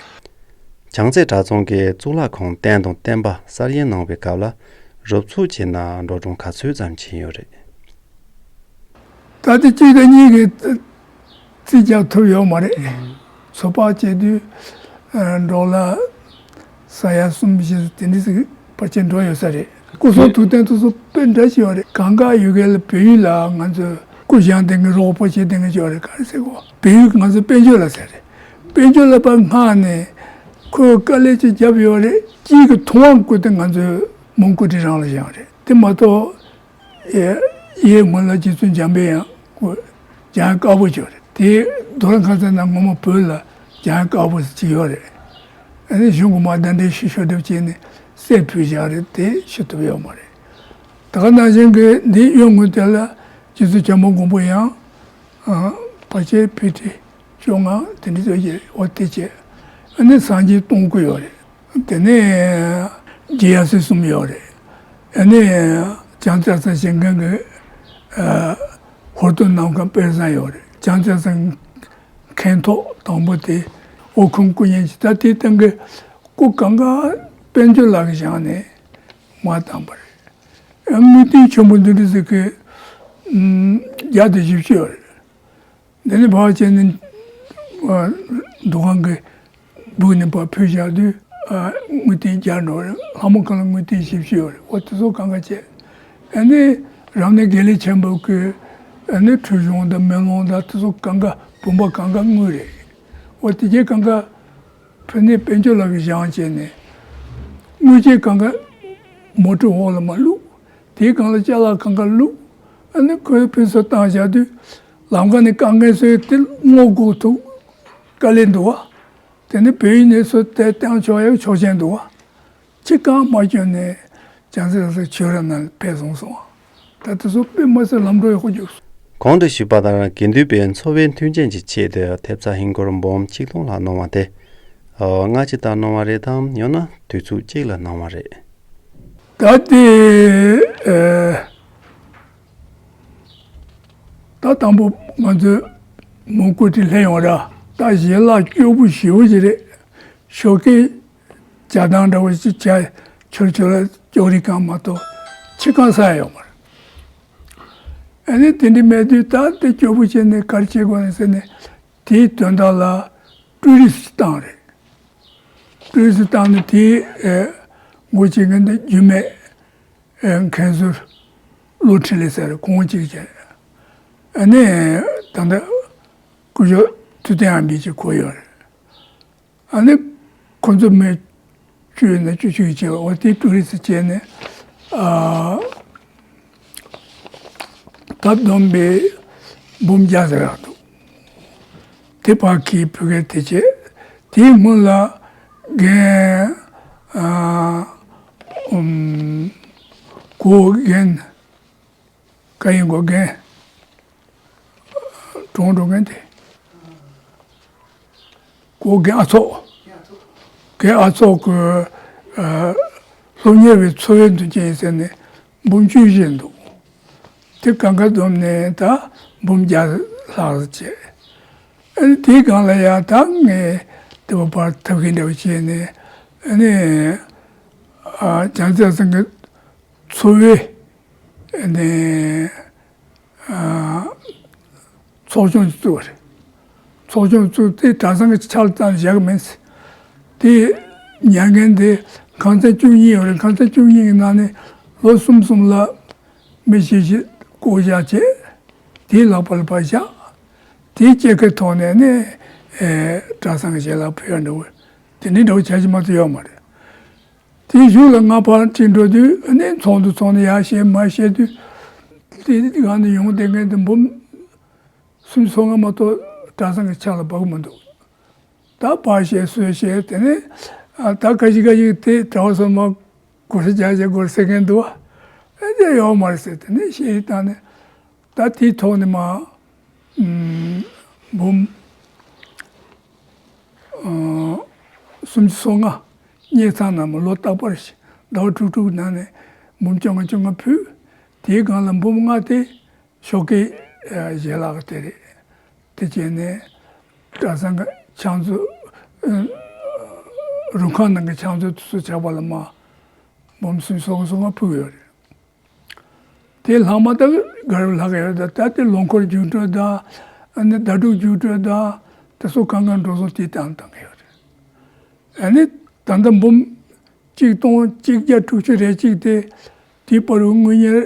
བྱང་རྩེ་གྲྭ་ཚང་གི་གཙུག་ལག་ཁང་རྟེན་དང་བརྟེན་པ་གསར་བཞེངས་གནང་བའི་སྐབས་ལ་རོབ་ཚུགས་བྱས་ན་འགྲོ་གྲོན་ག་ཚོད་ཙམ་ཕྱིན་ཡོད་རེད། ད་ལྟ་གཅིག་དང་གཉིས་ཀྱི་རྩིས་རྒྱག་ཐུབ་ཡོད་མ་རེད། ཚོད་དཔག་བྱས་དུས་འབྲོག་ལ་ས་ཡ་གསུམ་བཞི་དེ་འདྲ་ཞིག་ཕལ་ཆེར་འགྲོ་ཡོད་ས་རེད། སྐུ་གསུང་ཐུགས་རྟེན་དེ་ཚོ་དཔེ་འདྲ་ཞིག་ཡོད་རེད། གང་ག་ཡུལ་སྐད་ལ་བལ་ཡུལ་ལ་ང་ཚོས་སྐུ་བཞེངས་དེ་གི་རོགས་པ་བྱེད་དེ་གི་ཡོད་རེད། ག་རེ་ཟེར་གོ་བལ་ཡུལ་ང་ཚོ་དཔལ་འབྱོར་ལ་ཟེར་རེད། དཔལ་འབྱོར་ལ་ཕར་མངགས་ནས་ཁོས་དཀའ་ལས་ཅིག་བརྒྱབ་ཡོད་རེད། གཅིག་གི་ཐོབ་དབང་བཀོད་དེ་ང་ཚོས་མོན་གྷོ་དེ་རང་ལ་བཞེངས་རེད། དེ་མ་གཏོགས། ཡེ་ཡེ་སྔོན་ལ་རྗེ་བཙུན་འཇམ་པའི་དབྱངས་སྐུ་བྱང་དཀར་པོ་ཅིག་ཡོད་རེད། དེ་རྡོ་ར་ཁ་ཚ་ན་ངོ་མ་བོད་ལ་བྱང་དཀར་པོ་ཅིག་ཡོད་རེད། ཨ་ནི་གཞུང་གི་མ་གདན་འདྲེན་ཞུ་ཞུ་སྒྲུབ་བྱས་ནས་གསེར་ཕུལ་བཞག་རེད། དེ་ཞུ་ཐུབ་ཡོད་མ་རེད། ད་ག་ནང་བཞིན་གྱི་འདི་གཡོན་ངོས་དེ་ལ་རྗེ་བཙུན་བྱམས་པ་མགོན་པོ་ཡང་ཕལ་ཆེར་ཕི་ཊི་བཅོ་ལྔ་དེ་འདྲ་ཙམ་ཅིག་འོ་དེ་བྱས། ཨ་ནི་སངས་རྒྱས་སྟོང་སྐུ་ཡོད་རེད། དེ་ནས་རྗེ་ཡབ་སྲས་གསུམ་ཡོད་རེད། ཨ་ནི་བྱང་རྩེ་གྲྭ་ཚང་བཞེངས་མཁན་གྱི་ཧོར་སྟོན་གནང་མཁན་དཔལ་བཟང་ཡོད་རེད། བྱང་རྩེ་གྲྭ་ཚང་མཁན་ཐོག་དང་པོ་དེ་ཨོ་ཁུམ་སྐུ་བརྙན་གྱི་ད་དེའི་སྟེང་གི་སྐུ་གང་ག་དཔལ་འབྱོར་ལགས་ཀྱིས་བཞེངས་ནས་མར་བཏང་པ་རེད། དངུལ་རྟེན་ཆེན་པོ་འདི་འདྲ་ཟིག་གི་བརྒྱ་དང་བཞི་བཅུ་ཡོད་རེད། འདི་ནི་ཕར་བྱས་ནས་འདུ་ཁང་གི་སྦུག་ནས་ཕར་ཕུལ་བཞག་དུས་དངུལ་རྟེན་བརྒྱ་འགྲོ་རེད། ལྷ་མོ་ཁང་ལ་དངུལ་རྟེན་བཞི་བཅུ་ཡོད་རེད། འོ་དེ་ཚོ་གང་ག་བྱས། ཨ་ནི་རབ་གནས་དགེ་ལེགས་ཆེན་པོ་གི་ཨ་ནི་ཁྲུས་གཞོང་དང་མེ་ལོང་དང་དེ་ཚོ་གང་ག་བུམ་པ་གང་ག་དངུལ་རེད། འོ་དེ་གྱད་གང་ག་ཕུལ་ནས་དཔལ་འབྱོར་ལགས་ཀྱིས་བཞེངས་བྱས་ནས་དངུལ་ཆས་གང་ག་མོ་ཊའི་འོག་ལ་མར་བླུགས། དེའི་སྒང་ལ་ཅ་ལག་གང་ག་བླུགས། ཨ་ནི་ཁོས་ཕུན་སུམ་བཏང་བཞག་དུས་ལམ་ཁ་ནས་དཀའ་ངལ་སེལ་དེ་སྔོག་དགོས་ཐུག་དཀའ་ལས་འདུག་བ། དེ་ནི་བོད་ཡིག་ནས་སུ་དེ་བཏང་ཆོག་ཡག་ཆོག་མཆན་འདུག་བ། ཅི་གང་མ་བསྐྱོན་ནས་བྱང་རྩེ་གྲྭ་ཚང་ཆོས་ར་ནང་ལ་ཕེབས་སོང་སོང་བ། ད་དེ་ཚོ་དཔེ་མ་སྲིད་ལམ་འགྲོ་ཡག་པོ་བརྒྱུགས་སོང་། གོང་དུ་ཞུས་པ་ལྟར་དགེ་འདུན་པའི་འཚོ་བའི་མཐུན་རྐྱེན་གྱི་ཆེད་དུ་ཐེབས་རྩ་ཧིན་སྒོར་འབུམ་ཆིག་སྟོང་ལྷག་གནང་བ་དེ། ཨོ། སྔ་ཕྱི་ལྟར་གནང་བ་རེད་དམ། ཡང་ན་དུས་ཚོད་གཅིག་ལ་གནང་བ་རེད། ད་དེ་ཨེ། ད་དང་པོ་ང་ཚོའི་མོན་གྷོ་དེ་སླེབས་ཡོང་ར། ད་ཞལ་ལག་སྐྱོ་པོ་ཞེ་པོ་ཅིག་རེད། ཞོགས་ཀས་ཇ་དང་འདྲ་བོ་ཞིག་བྱས་ཆོར་ཆོར་ལ་སྐྱོ་རི་གང་མ་གཏོགས་ཕྱི་གང་ཟ་ཡ་ཡོད་མ་རེད། ཨ་ནི་དེ་འདྲ་མེད་དུས་ད་དེ་སྐྱོ་པོ་བྱས་ནས་ག་རེ་བྱེད་དགོས་ནས་ཟེར་ནས་དེའི་དོན་དག་ལ་ཀྲུའུ་རི་སི་བཏང་རེད། ཀྲུའུ་རི་སི་བཏང་ནས་དེའི་ཨེ་སྒོ་ཕྱེ་མཁན་དེ་རྒྱུད་སྨད་ཨེ་མཁན་ཟུར་ བློ་འཕྲིན་ལས་ཟེར་ཁོང་གཅིག་བྱས། ཨ་ནི་ད་ལྟ་སྐུ་ཞབས་ཐུབ་བསྟན་དབྱངས་སྐྱིད་ཀྱི་ཁོ་ཡོད་རེད། ཨ་ནི་ཁོ་ཚོ་མི་བཅུ་ནས་བཅུ་གཅིག་བྱས་པ་འོ་དེ་ཀྲུའུ་རི་སི་བྱས་ནས་ཨ་ད་བསྡོམས་པས་འབུམ་བརྒྱ་ཟེར་ཡག་འདུག་དེ་ཕར་གྱིས་བོད་སྐད་དེ་བྱས། དེའི་སྔོན་ལ་རྒན་ཨ་ཨུམ་གོ་རྒན། བཀའ་ཡིན་གོ་རྒན། གྲོང་གྲོང་རྒན་དེ། གོ་རྒན་ཨ་ཚོགས། རྒན་ཨ་ཚོགས་ཀྱི་ཨ་སློབ་གཉེར་བའི་འཚོ་བའི་མདུན་རྐྱེན་ཟེར་ནས་འབུམ་བཅུ་བཞི་འདུག་དེ་གང་ག་བསྡོམས་ནས་ད་འབུམ་བརྒྱ་ལྷག་ཙམ་བྱས། ཨ་ནི་དེའི་སྒང་ལ་ཡང་ད་ངས་དེ་བ་ཕར་ཐབས་ཤེས་འདྲ་བོ་བྱས་ནས་ཨ་ནི་ཨ་བྱང་རྩེ་ཚང་གི་འཚོ་བའི་ཨ་ནི་ཨ་ཚོགས་ཆུང་བཙུགས་པ་རེད། ཚོགས་ཆུང་བཙུགས་ཏེ་གྲྭ་ཚང་གི་ཕྱག་ལ་བཏང་བཞག་གི་མིན། དེ་ཉར་མཁན་དེ་ཁང་ཚན་བཅུ་གཉིས་ཡོད་རེད། ཁང་ཚན་བཅུ་གཉིས་ཀྱི་ནང་ནས་ལོ་གསུམ་གསུམ་ལ་མི་བཞི་བཞི་བསྐོ་བཞག་བྱས། དེའི་ལག་པ་ལ་ཕར་བཞག་དེའི་སྐྱེད་ཀའི་ཐོག་ནས་ནི་ཨེ་གྲྭ་ཚང་གི་ཞལ་ལག་ཕུལ་ཡ་འདྲ་བོ་དེ་འདྲའི་འདྲ་བོ་བྱ་རྒྱུ་མ་གཏོགས་ཡོད་མ་རེད། དེའི་གཞུག་ལ་ང་ཕར་ཅིག་འགྲོ་དུས་ཨ་ནི་ཚོགས་འདུ་ཚོགས་ནས་ཡར་བཤད་མར་བཤད་དུས་དེ་གང་ནས་ཡོང་བསྡད་མཁན་དེ་འབུམ་སུམ་ཅུ་སོ་ལྔ་མ་གཏོགས་གྲྭ་ཚང་གི་ཕྱག་ལ་འབབ་ཀྱི་མི་འདུག་ད་ཕར་བཤད་ཚུར་བཤད་དེ་ནས་ཨ་ད་ཁ་ཤས་ཁ་ཤས་དེ་གྲྭ་བ་ཚོ་མར་སྒོར་ས་བརྒྱ་བརྒྱ་སྒོར་ཟེར་མཁན་འདུག་ཨ་དེ་ཡོད་མ་རེད་ཟེར་དེ་ནས་བཤད་ཡིག་བཏང་ནས་ད་དེའི་ཐོག་ནས་མར་ཨུམ་འབུམ་ཨ་སུམ་ཅུ་སོ་ལྔ་སྙེག་ཚར་ན་མར་ལོ་རྟག་པར་ཟླ་བ་དྲུག་དྲུག་ནང་ནས་འབུམ་བཅོ་ལྔ་བཅོ་ལྔ་ཕུལ། དེའི་སྒང་ལ་འབུམ་ལྔ་དེ་ཞོགས་ཀའི་ཨ་ཞལ་ལག་དེ་རེད། དེ་བྱས་ནས་གྲྭ་ཚང་གི་ཕྱག་མཛོད་ཨ་རུ་ཁག་ནང་གི་ཕྱག་མཛོད་དེ་ཚོ་ཆགས་པ་ལ་མར་འབུམ་སུམ་ཅུ་སོ་ལྔ་སོ་ལྔ་ཕུལ་གྱི་ཡོད་རེད། དེ་ལྷག་མ་ད་ག་རེ་ལྷག་ཡོད་ད། ད་དེ་ལོ་འཁོར་རྒྱུགས་སྤྲོད་དང་ཨ་ནི་ཟླ་དྲུག་རྒྱུགས་སྤྲོད་དང་དེ་ཚོ་གང་ག་འགྲོ་སོང་དེ་བཏང་བཏང་གི་ཡོད་རེད། ཨ་ནི་ད་ལྟ་འབུམ་གཅིག་སྟོང་གཅིག་བརྒྱ་དྲུག་ཅུ་རེ་གཅིག་དེ་དེའི་བར་དུ་དངུལ་གཉེར་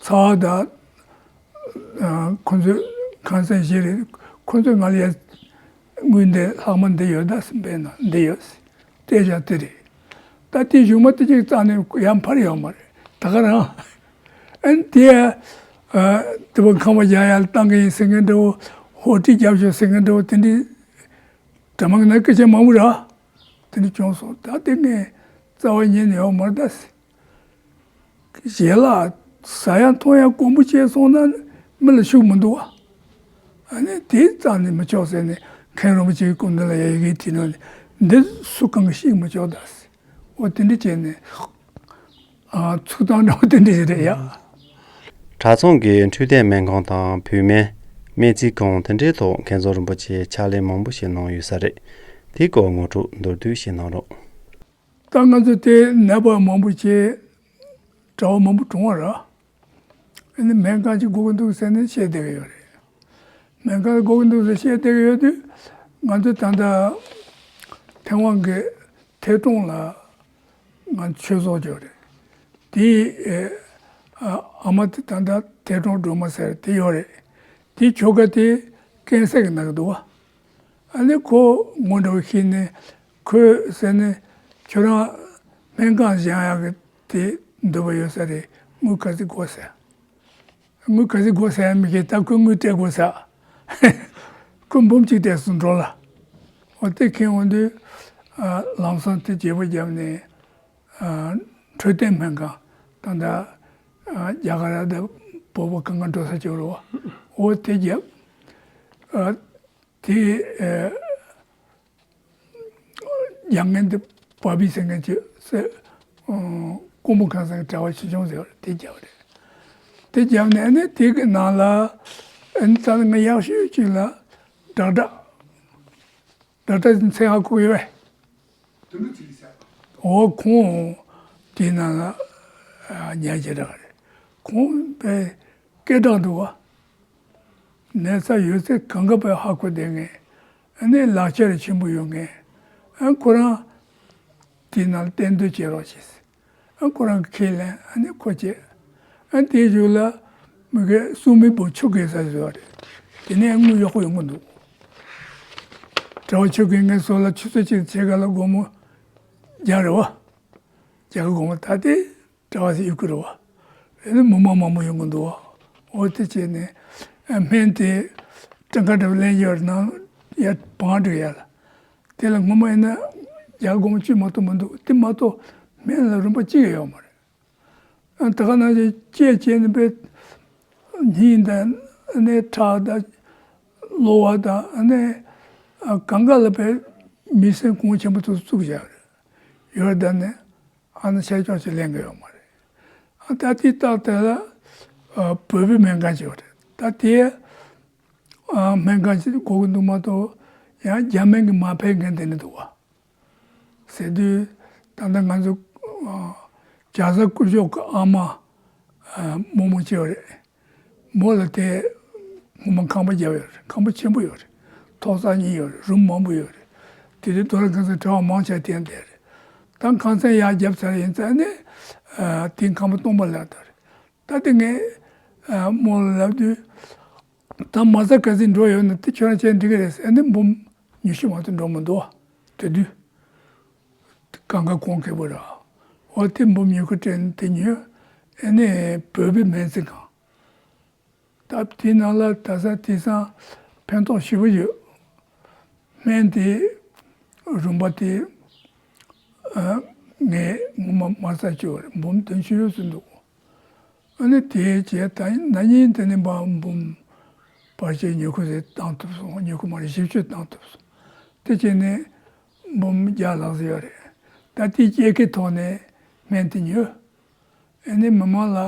ཚ་བ་དང་ཁོ་ཚོའི་ཁང་ཚན་བཞི་རེད། ཁོ་ཚོས་ང་ལ་ཡ་དངུལ་འདི་ལྷག་མ་འདི་ཡོད་ད་ཟེར་འབད་ན་འདི་ཡོད་ཟེར་བལྟས་བཞག་དེ་རེད། ད་དེ་གཞུག་མ་དེ་གཅིག་རྩ་ནས་ཡར་འཕར་ཡོད་མ་རེད་ད་ག་རང་། ཨ་ནི་དེ་ཨ་དེ་བ་ཁང་པ་རྒྱག་ཡ་ལ་བཏང་གི་ཡིན་ཟེར་མཁན་འདྲ་བོ་ཧོ་ཏི་རྒྱབ་ཤོག་ཟེར་མཁན་འདྲ་བོ་དེ་འདྲའི་དྲ་མ་གི་ན་སྐད་ཆ་མང་པོ་ར་དེ་འདྲ་བྱུང་སོང་། ད་དེ་ངས་རྩ་བ་ཉིད་ནས་ཡོད་མ་རེད་ད་ཟེར། ཞལ་ལག་ཟ་ཡང་འཐུང་ཡང་དཀོན་པོ་བྱས་སོང་ན་མི་ལ་ཤུགས་མི་འདུག་བ། ཨ་ནི་དེ་རྩ་ནས་མི་ཆོག་ཟེར་ནས་མཁན་རིན་པོ་ཆེའི་སྐུ་མདུན་ལ་ཡ་ཡི་གེ་བྲིས་ནོ་ནི་འདི་སུ་གང་གིས་ཤེས་མི་ཆོག་ད་ཟེར། འོ་དེ་འདྲ་བྱས་ནས་ཨ་ཚུགས་སྟངས་འདྲ་བོ་དེ་འདྲ་ཞིག་རེད་ཡ། གྲྭ་ཚང་གི་འཕྲོད་བསྟེན་སྨན་ཁང་དང་བོད་སྨན། སྨན་རྩིས་ཁང་དེ་འདྲའི་ཐོག་མཁན་ཟུར་རིན་པོ་ཆེས་ཕྱག་ལས་མང་པོ་ཞིག་གནང་ཡོད་ས་རེད། དེའི་སྐོར་ངོ་སྤྲོད་མདོར་བསྡུས་ཤིག་གནང་རོགས། ད་ང་ཚོ་དེ་ནད་པ་མང་པོ་བྱས། གྲྭ་བ་མང་པོ་གྲོངས་པ་རེད། ཨ་ནི་སྨན་ཁང་ཅིག་དགོས་ཀྱི་འདུག་ཟེར་ནས་བཤད་བསྡད་ཀྱི་ཡོད་རེད། སྨན་ཁང་དགོས་ཀྱི་འདུག་ཟེར་བཤད་བསྡད་ཀྱི་ཡོད་དུས་ང་ཚོ་ད་ལྟ་ཐེ་ཝན་གྱི་ཐེ་ཀྲུང་ལ་ང་ཚོ་ཆོས་ཚོགས་ཅིག་ཡོད་རེད། དེའི་ཨ་ཨ་མ་དེ་ད་ལྟ་ཐེ་ཀྲུང་སྒྲོལ་མ་ཟེར་དེ་ཡོད་རེད། དེའི་ཁྱོ་ག་དེ་ཀན་སར་གྱིས་ན་གི་འདུག་བ། ཨ་ནི་ཁོ་ངོ་འདྲ་བོ་ཤེས་ནས་ཁོས་ཟེར་ནས་ཁྱོད་རང་སྨན་ཁང་བཞེངས་ཡག་གི་དེ་འདོད་པ་ཡོད་ས་རེད། དངུལ་ག་ཚོད་དགོས་ཟེར། དངུལ་ག་ཚོད་དགོས་ཟེར་ཡང་མི་ཤེས། ད་ཁོས་དངུལ་སྤྲད་དགོས་ཟེར། ཁོས་འབུམ་གཅིག་སྤྲད་སོང་འགྲོ་ལ། འོ་དེ་ཁྱེར་འོང་དུས་ཨ་ལམ་སང་དེ་བརྗེ་པོ་བརྒྱབ་ནས་ཨ་འཕྲོད་བསྟེན་སྨན་ཁང་ད་ལྟ་ཨ་རྒྱ་གར་དང་བོད་པ་གང་ག་འགྲོ་ས་ཅིག་རེད་བ། འོ་དེ་བརྒྱབ། ཨ་དེ་ཨ་རྒྱག་མཁན་དེ་པ་པི་ཟེར་མཁན་ཅིག་ཟེར། ཨ་ཀོང་པོ་ཁང་ཚན་གྱི་གྲྭ་བ་ཆུང་ཆུང་ཟེར་བ་རེད། དེ་རྒྱག་པ་རེད། དེ་རྒྱབ་ནས་ཨ་ནི་དེ་གི་ནང་ལ་ཨ་ནི་ད་ང་ཡག་ཤོས་ཅིག་ལ་ཌོག་ཊར་ཌོག་ཊར་ཟེར་མཚན་ཧ་གོ་ཡོད་པས། འོ་ཁོང་དེ་ནང་ལ་ཨ་ཉལ་གྱི་རག་རེད། ཁོང་དཔེ་སྐད་གྲགས་འདུག་བ། ནད་ཚ་ཡོད་ཚད་གང་ག་དཔེ་ཧ་གོ་བསྡད་མཁན། ཨ་ནི་ལག་ཁྱེར་ཆེན་པོ་ཡོད་མཁན། ཨ་ཁོ་རང་དེ་ནང་ལ་གཏན་སྡོད་བྱེད་རོགས་བྱེད། ཨ་ཁོ་རང་གི་ཁས་ལེན་ཨ་ནི་ཁོ་བྱེད། ཨ་དེའི་གཞུག་ལ་མི་གེ་སྲུང་མའི་བུ་ཆུ་རྒལ་ས་བཟོས་པ་རེད། དེ་ནས་དངུལ་ཡག་པོ་ཡོང་གི་འདུག། གྲྭ་བ་ཆུ་རྒལ་མཁན་ཚོ་ལ་ཆུ་ཚོད་གཅིག་ཕྱེད་ཀ་ལ་སྒོར་མོ་བརྒྱ་རེད་བ། བརྒྱ་གི་སྒོར་མོ་ད་དེ་གྲྭ་བ་ཚོ་ཡོད་ཀྱི་རེད་བ། དེ་ནས་མི་མང་མང་པོ་ཡོང་གི་འདུག་བ། འོ་དེ་བྱས་ནས་ཨ་སྨན་དེ་སྤྲང་ཀ་འདྲ་བ་ལེན་ཡོད་ན་ཡར་བང་སྒྲིག་ཡ་ལ། དེ་ལ་སྔོན་མ་ཡིན་ན་བརྒྱ་སྒོར་མོ་གཅིག་མ་གཏོགས་མི་འདུག། དེ་མ་གཏོགས་སྨན་ལ་རིན་པ་གཅིག་ཡང་ཡོད་མ་རེད། ཨ་ད་ག་ནང་བཞིན་སྐྱེས་སྐྱེས་ནས་པའི་སྙིང་དང་ཨ་ནི་ཁྲག་དང་གློ་བ་དང་ཨ་ནི་ཨ་གང་ག་ལ་པའི་མི་སེམས་གོང་ཆེན་པོ་དེ་ཚོ་བཙུགས་བཞག་རེད། ཡོད་ད་ནི་ཨ་ནི་ཆ་ཆོག་ཅིག་ལེན་གི་ཡོད་མ་རེད། ཨ་ད་དེ་རྟགས་དེ་ལ་ཨ་བོད་པའི་སྨན་ཁང་ཅིག་ཡོད་རེད། ད་དེ་ཨ་སྨན་ཁང་ཅིག་དགོས་ཀྱི་འདུག་མ་གཏོགས་ཡང་རྒྱ་སྨན་གྱིས་མ་ཕན་མཁན་དེ་ནི་འདུག་བ། ཟེར་དུས་ད་ལྟ་ང་ཚོ་ཨ་བྱ་བཟའ་སྐུ་ཞབས་ཀྱི་ཨ་མ་ཨ་རྨོ་མོ་ཅིག་ཡོད་རེད། མོ་ལ་དེ་ངོ་མ་ཁང་པ་བརྒྱབ་ཡོད་རེད། ཁང་པ་ཆེན་པོ་ཡོད་རེད། ཐོག་ས་གཉིས་ཡོད་རེད། རུམ་མང་པོ་ཡོད་རེད། དེ་དུས་དོ་ར་ཁང་ས་གྲྭ་བ་མང་ཆེ་བསྟེན་བསྡད་རེད། ད་ཁང་ཚན་ཡར་བརྒྱབ་ཚར་ཡིན་ཙང་ནས་ཨ་དེ་ཁང་པ་སྟོང་པ་ལབ་བསྡད་རེད། ད་དེ་ངས་ཨ་རྨོ་ལ་ལབ་དུས། ད་མ་རྩ་ག་ཚོད་འགྲོ་ཡོད་ན་དེ་ཁྱོད་རང་བྱས་འགྲིག་གི་རེད་ཟེར་ནས་འབུམ་ཉི་ཤུ་མ་གཏོགས་འགྲོ་མི་འདུག་བ། དེ་དུས་གང་ག་གོང་ཁེ་པོ་ར། འོ་དེ་འབུམ་ཉི་ཤུ་སྤྲད་ནས་དེ་ཉོས། ཨ་ནི་བོད་པའི་སྨན་རྩིས་ཁང་། ད་དེ་ནང་ལ་ད་ས་དེང་སང་ཕན་ཐོགས་ཞེ་པོ་ཡོད། སྨན་དེ་རིན་པ་དེ་ཨ་ངས་ངོ་མ་མ་རྩ་བཅུ་རེད། འབུམ་བདུན་ཅུ་ཡོད་ཚོད་འདུག། ཨ་ནི་དེའི་རྗེས་ད་ན་ནིང་དེ་ནས་འབའ་འབུམ་བར་ཆད་ཉི་ཤུ་ཟིན་བཏང་ཐུབ་སོང་། ཉི་ཤུ་མ་རེད། བཞི་བཅུ་བཏང་ཐུབ་སོང་། དེ་བྱས་ནས་འབུམ་བརྒྱ་ལྷག་ཙམ་ཡོད་རེད། ད་དེའི་སྐྱེད་ཀའི་ཐོག་ནས་སྨན་དེ་ཉོས། ཨ་ནི་མི་མང་ལ་ཨ་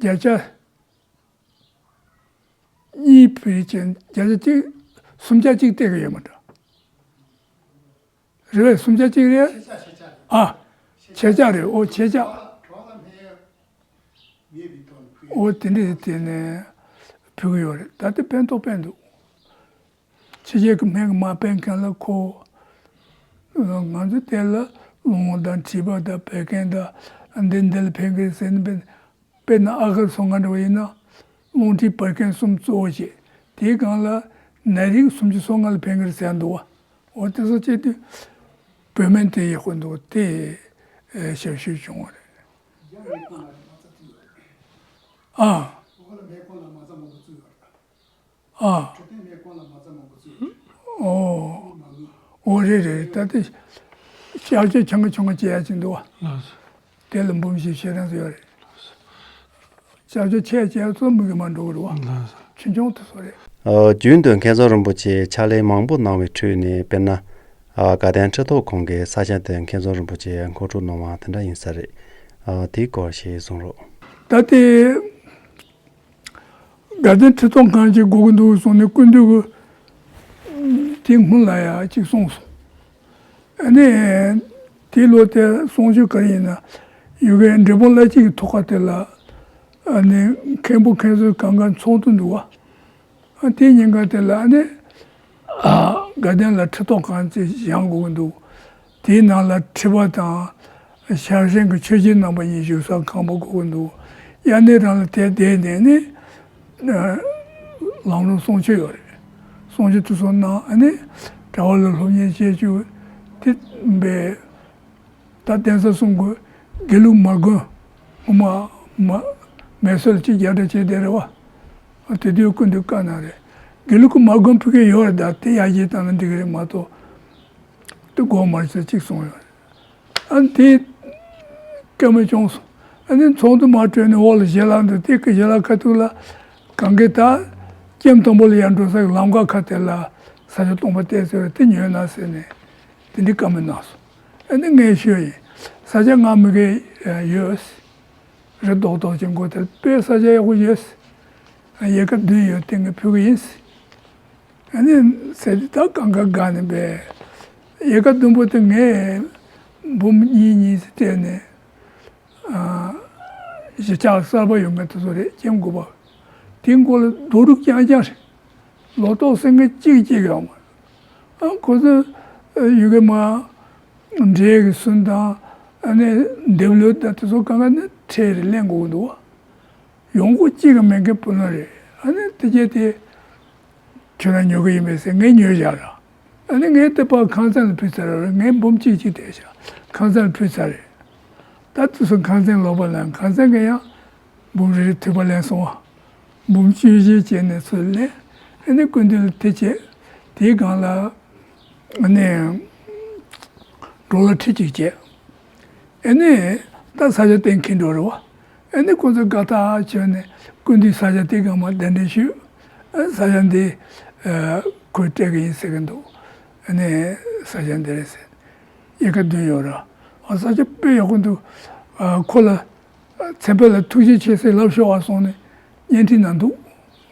བརྒྱ་ཆ་གཉིས་ཕུལ་ཅན་བརྒྱ་ཆ་གཅིག་སུམ་ཆ་གཅིག་སྟེར་གི་ཡོད་མ་འགྲོ། རེད་པས། སུམ་ཆ་གཅིག་རེད། ཨ་ཕྱེད་ཆ་རེད། ཨོ་ཕྱེད་ཆ། ཨོ་དེ་འདྲས་དེ་ནས་ཕུལ་གི་ཡོད་རེད། ད་དེ་ཕན་ཐོགས་དཔེ་འདུག། ཕྱི་རྒྱལ་གྱི་སྨན་གྱིས་མ་ཕན་མཁན་ལ་ཁོ་ང་ཚོ་དེ་ལ་རླུང་དང་མཁྲིས་པ་དང་བད་ཀན་དང་འདི་འདི་ལ་ཕན་གི་རེད་ཟེར་ནས་དཔེ་དཔེར་ན་ཨ་གར་སོ་ལྔ་འདྲ་བ་ཡིན་ན་རླུང་མཁྲིས་བད་ཀན་གསུམ་གཙོ་བོ་བྱས། དེའི་སྒང་ལ་ནད་རིགས་སུམ་ཅུ་སོ་ལྔ་ལ་ཕན་གི་རེད་ཟེར་འདུག་བ། འོ་དེ་ཚོ་བྱས་དུས་བོད་སྨན་དེ་ཡག་པོ་འདུག། དེ་ཞབས་ཞུ་བྱུང་བ་རེད། ཨ། ཨ། འོ། འོ་རེད་རེད། ད་དེ་ཤག་ཆོས་ཆང་གི་ཆུང་ངུ་བྱེད་ཡ་ཅིག་འདུག་བ། དེ་ལ་འབུམ་བཞི་ཤེས་རན་ཡོད་རེད། ཤག་ཆོས་ཆེ་ཆེ་ཚོ་མི་གི་མ་འགྲོ་གི་རེད་བ། ཆུང་ཆུང་དེ་ཚོ་རེད། ཨ། རྒྱུན་དུ་མཁན་ཚང་རིན་པོ་ཆེས་ཕྱག་ལས་མང་པོ་གནང་བའི་ཁྲོད་ནས་དཔེར་ན། ཨ། དགའ་ལྡན་ཁྲི་ཐོག་ཁོང་གིས་ས་ཆ་དེར་མཁན་ཚང་རིན་པོ་ཆེ་མཁོ་སྤྲོད་གནང་བ་དེ་འདྲ་ཡིན་ས་རེད། ཨ། དེའི་སྐོར་ཞིག་གསུང་རོགས། ད་དེ། དགའ་ལྡན་ཁྲི་ཐོག་ཁང་ཅིག་དགོས་ཀྱི་འདུག་གསུངས་ནས་སྐུ་མདུན་གྱིས་དེ་སྔོན་ལ་ཡང་ཅིག་གསུངས་སོང་། ཨ་ནི་དེའི་ལོ་དེར་གསུང་ཆོས་ག་རེ་ཡིན་ན་ཡུལ་གྱི་འབྲས་སྤུངས་བླ་སྤྱི་གི་ཐོག་ཁ་དེ་ལ་ཨ་ནི་མཁན་པོ་མཁན་ཟུར་གང་ག་ཚོགས་འདུ་འདུག་བ། ཨ་དེའི་ཉིན་ག་དེ་ལ་ཨ་ནི་ཨ་དགའ་ལྡན་ལ་ཁྲི་ཐོག་ཁང་ཅིག་བཞེངས་དགོས་ཀྱི་འདུག། དེའི་ནང་ལ་ཁྲི་པ་དང་ཞབས་ཞུ་གི་ཆོས་རྗེ་རྣམ་པ་གཉིས་བཞུགས་ས་ཁང་པ་དགོས་ཀྱི་འདུག། དབྱར་གནས་རང་ལ་དེར་བསྡད་བསྡད་ནས་ལམ་རིམ་གསུང་ཆོས་ཡོད་རེད། གསུང་ཆོས་དེ་ཚོ་གནང་། ཨ་ནི་གྲྭ་བ་ལ་སློབ་གཉེར་བྱེད་རྒྱུ་དེ་འབད། ད་གདན་ས་གསུམ་གྱི་དགེ་ལུགས་མ་དགོན་ངོ་མ་མ་མེ་སོར་གཅིག་རྒྱག་འདྲ་བྱས་བསྡད་རེད་བ། དེ་དུས་སྐུ་མདུན་བཀའ་གནང་རེད། དགེ་ལུགས་ཀྱི་མ་དགོན་ཕུལ་མཁན་ཡོད་རེད། ད་དེ་ཡར་རྒྱས་བཏང་ན་འགྲིག་གི་རེད་མ་གཏོགས་དེ་དགོས་མ་རེད་ཟེར་གཅིག་གསུངས་ཡོད་རེད། ཨ་ནི་དེ་བཀའ་མོལ་བྱུང་སོང་། ཨ་ནི་ཚོགས་འདུ་མར་གྲོལ་ནས་འོག་ལ་ཞལ་ལག་འདུག། དེ་གི་ཞལ་ལག་ཁ་ཐུག་ལ་གང་གི་ད་ཀྱེ་མཐོན་པོ་ལ་ཡར་འགྲོ་ས་གི་ལམ་ཁ་ཁ་དེ་ལ་ས་ཆ་སྟོང་པ་བལྟས་ཟེར་བ་དེ་ཉོས་ན་ཟེར་ནས་དེ་འདྲའི་བཀའ་མོལ་གནང་སོང་། ཨ་ནི་ངས་ཞུས་ཡིན། ས་ཆ་ང་མི་གི་ཡོད། རི་རྡོག་རྡོག་ཅན་མགོ་དེར་དཔེ་ས་ཆ་ཡག་པོ་ཡོད། ཨ་ཡལ་ག་བདུན་ཡོད། དེ་ངས་ཕུལ་གི་ཡིན། ཨ་ནི་ཟེར་དེ་ད་གང་ག་དགའ་ནས་པས། ཡལ་ག་བདུན་པོ་དེ་ངས་འབུམ་གཉིས་གཉིས་སྤྲད་ནས། ཨ་གཞིས་ཆགས་གསར་པ་ཡོང་མཁན་དེ་ཚོ་རེད། ཀྱེ་མགོ་པ། དེ་མགོ་ལ་རྡོ་རུག་རྐྱང་རྐྱང་རེད། ལོ་ཏོག་སེང་གེ་གཅིག་གཅིག་ཡོང་མ་རེད། ཨ་ཁོ་ཚོ་ཡུལ་གི་མ་འབྲས་ཀྱི་སོན་དང་ ཨ་ནི་འདེབས་ལོས་ད་དེ་ཚོ་གང་ག་ནི་ཁྲལ་རེ་ལེན་དགོས་ཀྱི་འདུག་བ། ཡོང་སྒོ་གཅིག་གི་མེད་མཁན་བུ་ལོན་རེད། ཨ་ནི་དེ་རྗེས་དེ་ཁྱོད་རང་ཉོ་གི་ཡིན་པས་ཟེར་ངས་ཉོས་བཞག་ར། ཨ་ནི་ངས་དེ་ཕར་ཁང་ཚན་ལ་ཕུལ་ཚར་ར། ངས་འབུམ་གཅིག་གཅིག་སྤྲད་བཞག་ཁང་ཚན་ལ་ཕུལ་ཚར་རེད། ད་དུས་སུ་ཁང་ཚན་ལོག་པ་ལ་ཁང་ཚན་གྱི་ཡང་འབུམ་རེ་རེ་ཐོས་པ་ལེན་སོང་བ། འབུམ་བཅུ་བཞི་བྱས་ནས་ཚུར་ལེན། ཨ་ནི་སྐུ་མདུན་ལ་དེ་བྱས། དེའི་སྒང་ལ་ཨ་ནི་ཌོ་ལར་ཁྲི་གཅིག་བྱས། ཨ་ནི་ད་ས་ཆ་གཏན་འཁེལ་འགྲོ་རེད་བ། ཨ་ནི་ཁོ་ཚོ་དགའ་ཐག་ཆོད་ནས་སྐུ་མདུན་ས་ཆ་དེ་སྒང་མར་གདན་འདྲེན་ཞུས། ཨ་ས་ཆ་འདི་ཨ་ཁོས་སྤྲད་གི་ཡིན་ཟེར་གི་འདུག་ཨ་ནི་ས་ཆ་འདི་རེད་ཟེར། ཡལ་ག་བདུན་ཡོད་ར། ཨ་ས་ཆ་དཔེ་ཡག་པོ་འདུག་ཨ་ཁོ་ལ་མཚན་དཔེ་ལ་ཐུགས་རྗེ་ཆེ་ཟེར་ལབ་ཤོག་ཨ་སོང་ནས་བརྙན་འཕྲིན་ནང་འདུག་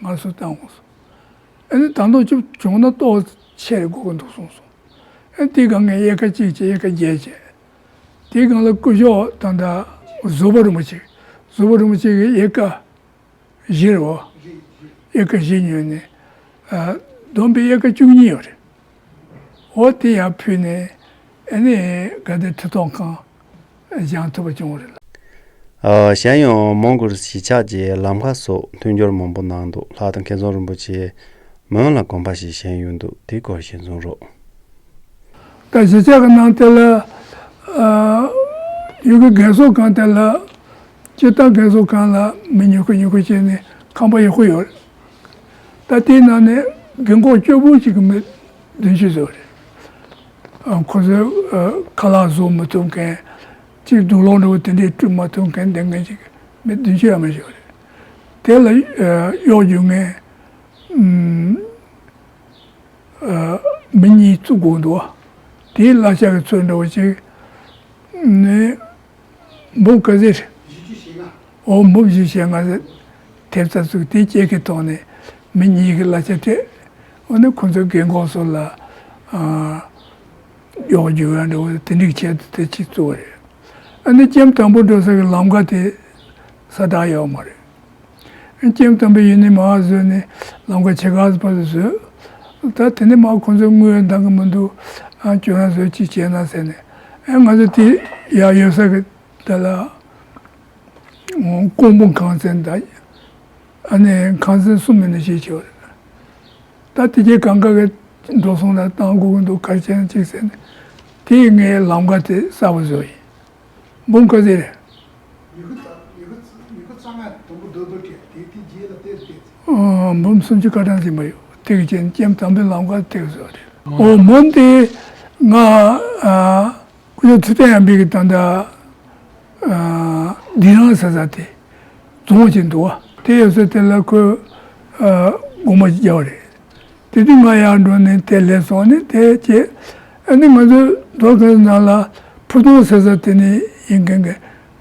ང་ཚོ་བཏང་འོང་སོང་། ཨ་ནི་ད་དུང་ཅིག་བྱུང་ན་ཏོག་ཆེ་རེ་དགོས་ཀྱི་འདུག་གསུངས་སོང་། ཨ་དེ་སྒང་ངས་ཡལ་ག་གཅིག་བྱས། ཡལ་ག་བརྒྱད་བྱས། དེའི་སྒང་ལ་སྐུ་ཞབས་ད་ལྟ་བཟོད་པ་རིན་པོ་ཆེ། བཟོད་པ་རིན་པོ་ཆེ་གིས་ཡལ་ག་བཞི་རེད་བ། ཡལ་ག་བཞི་ཉོས་ནས་ཨ་བསྡོམས་པས་ཡལ་ག་བཅུ་གཉིས་ཡོད་རེད། འོ་དེ་ཡར་ཕུལ་ནས་ཨ་ནི་དགའ་ལྡན་ཁྲི་ཐོག་ཁང་བཞེངས་ཐུབ་པ་བྱུང་བ་རེད། ཨ་གཞན་ཡང་མོན་གྷོར་གཞིས་ཆགས་ཀྱི་ལམ་ཁ་སོགས་མཐུན་འགྱུར་མང་པོ་གནང་འདུག་ལྷག་དོན་མཁན་ཟུར་རིན་པོ་ཆེ་མོན་ལ་དགོན་པ་ཞིག་བཞེངས་ཡོད་འདུག་དེའི་སྐོར་ཞིག་གསུང་རོགས། ད་གཞིས་ཆགས་ཀྱི་ནང་དེ་ལ་ཨ་ཡུལ་གྱི་རྒན་གསོ་ཁང་དེ་ལ་སྤྱིར་བཏང་རྒན་གསོ་ཁང་ལ་མི་ཉུང་ཤས་ཉུང་ཤས་བྱས་ནས་ཁང་པ་ཡག་པོ་ཡོད་རེད། ད་དེའི་ནང་ནས་རྒན་འཁོགས་སྐྱོ་པོ་ཞིག་གི་མི་བདུན་ཅུ་ཙམ་རེད། ཨ་ཁོ་ཚོས་ཨ་ཁ་ལག་བཟོ་མི་ཐུབ་མཁན། གཅིག་དུག་སློག་འདྲ་བོ་དེ་འདྲས་བཀྲུ་མ་ཐུབ་མཁན་དེ་འདྲས་ཅིག་མི་བདུན་ཅུ་ཡས་མས་ཞིག་ཡོད་རེད། དེ་ལ་ཨ་གཡོག་རྒྱུག་མཁན་ཨམ་ཨ་མི་གཉིས་བཙུགས་དགོས་འདུག་བ། དེའི་གླ་ཆ་གི་ཚོད་འདྲ་བོ་ཅིག་ནི་འབུམ་ག་ཚོད་རེད། འོ་འབུམ་བཞི་བཅུ་ཞེ་ལྔ་ཟེར། ཐེབས་རྩ་བཙུགས། དེ་ཅེག་གི་ཐོག་ནས་མི་གཉིས་ཀྱི་གླ་ཆ་སྤྲད། འོ་ན་ཁོ་ཚོའི་རྒན་འཁོགས་ཚོ་ལ་ཨ་གཡོག་རྒྱུག་ཡ་འདྲ་བོ་དེ་འགྲིག་ཆེད་དུ་དེ་གཅིག་བཙུགས་པ་རེད། ཨ་ནི་ལྕམ་དམ་པ་འགྲོ་ས་གི་ལམ་ཁ་དེ་ས་བདག་ཡོད་མ་རེད། ཨ་ལྕམ་དམ་པ་ཡིན་ནི་མར་བཟོས་ནས་ལམ་ཁ་ཕྱེད་ཀ་ཙམ་བཟོས། ད་དེ་ནས་མར་ཁོ་ཚོས་དངུལ་འདང་གི་མི་འདུག་ཨ་ཁྱོད་རང་བཟོས་ཅིག་བྱས་ན་ཟེར་ནས། ཨ་ང་ཚོ་དེ་ཡར་ཡོད་ས་གི་དེ་ལ་ཀོང་པོ་ཁང་ཚན་དང་། ཨ་ནི་ཁང་ཚན་གསུམ་ཡིན་ན་ཞེས་བྱ་བ་རེད། ད་དེ་རྗེས་གང་ག་གི་འགྲོ་སོང་ལ་བཏང་དགོས་ཀྱི་འདུག་ག་རེ་བྱས་ན་ཅིག་ཟེར་ནས། དེ་ངས་ལམ་ཁ་དེ་གསར་པ་བཟོས་ཡིན། འབུམ་ག་ཚོད་རེད། ཉི་ཤུ་རྩ་ཉི་ཤུ་རྩ་ཉི་ཤུ་རྩ་ལྔ་དང་པོ་རྡོ་རྡོ་བྲིས་དེ་དེ་རྗེས་ལ་དེར་བལྟས་ཚེ། ཨ་འབུམ་སུམ་ཅུ་ཁ་གྲངས་ཟིན་པ་ཡོད། དེ་གི་རྐྱེན་ལྕམ་དམ་པའི་ལམ་ཁ་དེ་བཟོས་རེད། ཨོ་མོན་དེ་ང་ཨ་སྐུ་ཞབས་ཚུལ་ཁྲིམས་དབྱངས་འབིགས་ཀྱི་ད་ལྟ་ཨ་སྡིག་རང་ཟེར་ས་དེ་རྫོང་ཞིག་འདུག་བ། དེ་ཡོད་ས་དེ་ལ་ཁོས་ཨ་སྒོ་མོ་ཞིག་བརྒྱབ་པ་རེད། དེ་དུས་ང་ཡར་འགྲོ་ནས་དེ་ལས་སོང་ནས་དེ་བྱས། ཨ་ནི་ང་ཚོའི་རྡོ་ཁ་ནང་ལ་ཕུ་ཐུང་ཟེར་ས་དེ་ནི་ཡིན་མཁན་གྱི་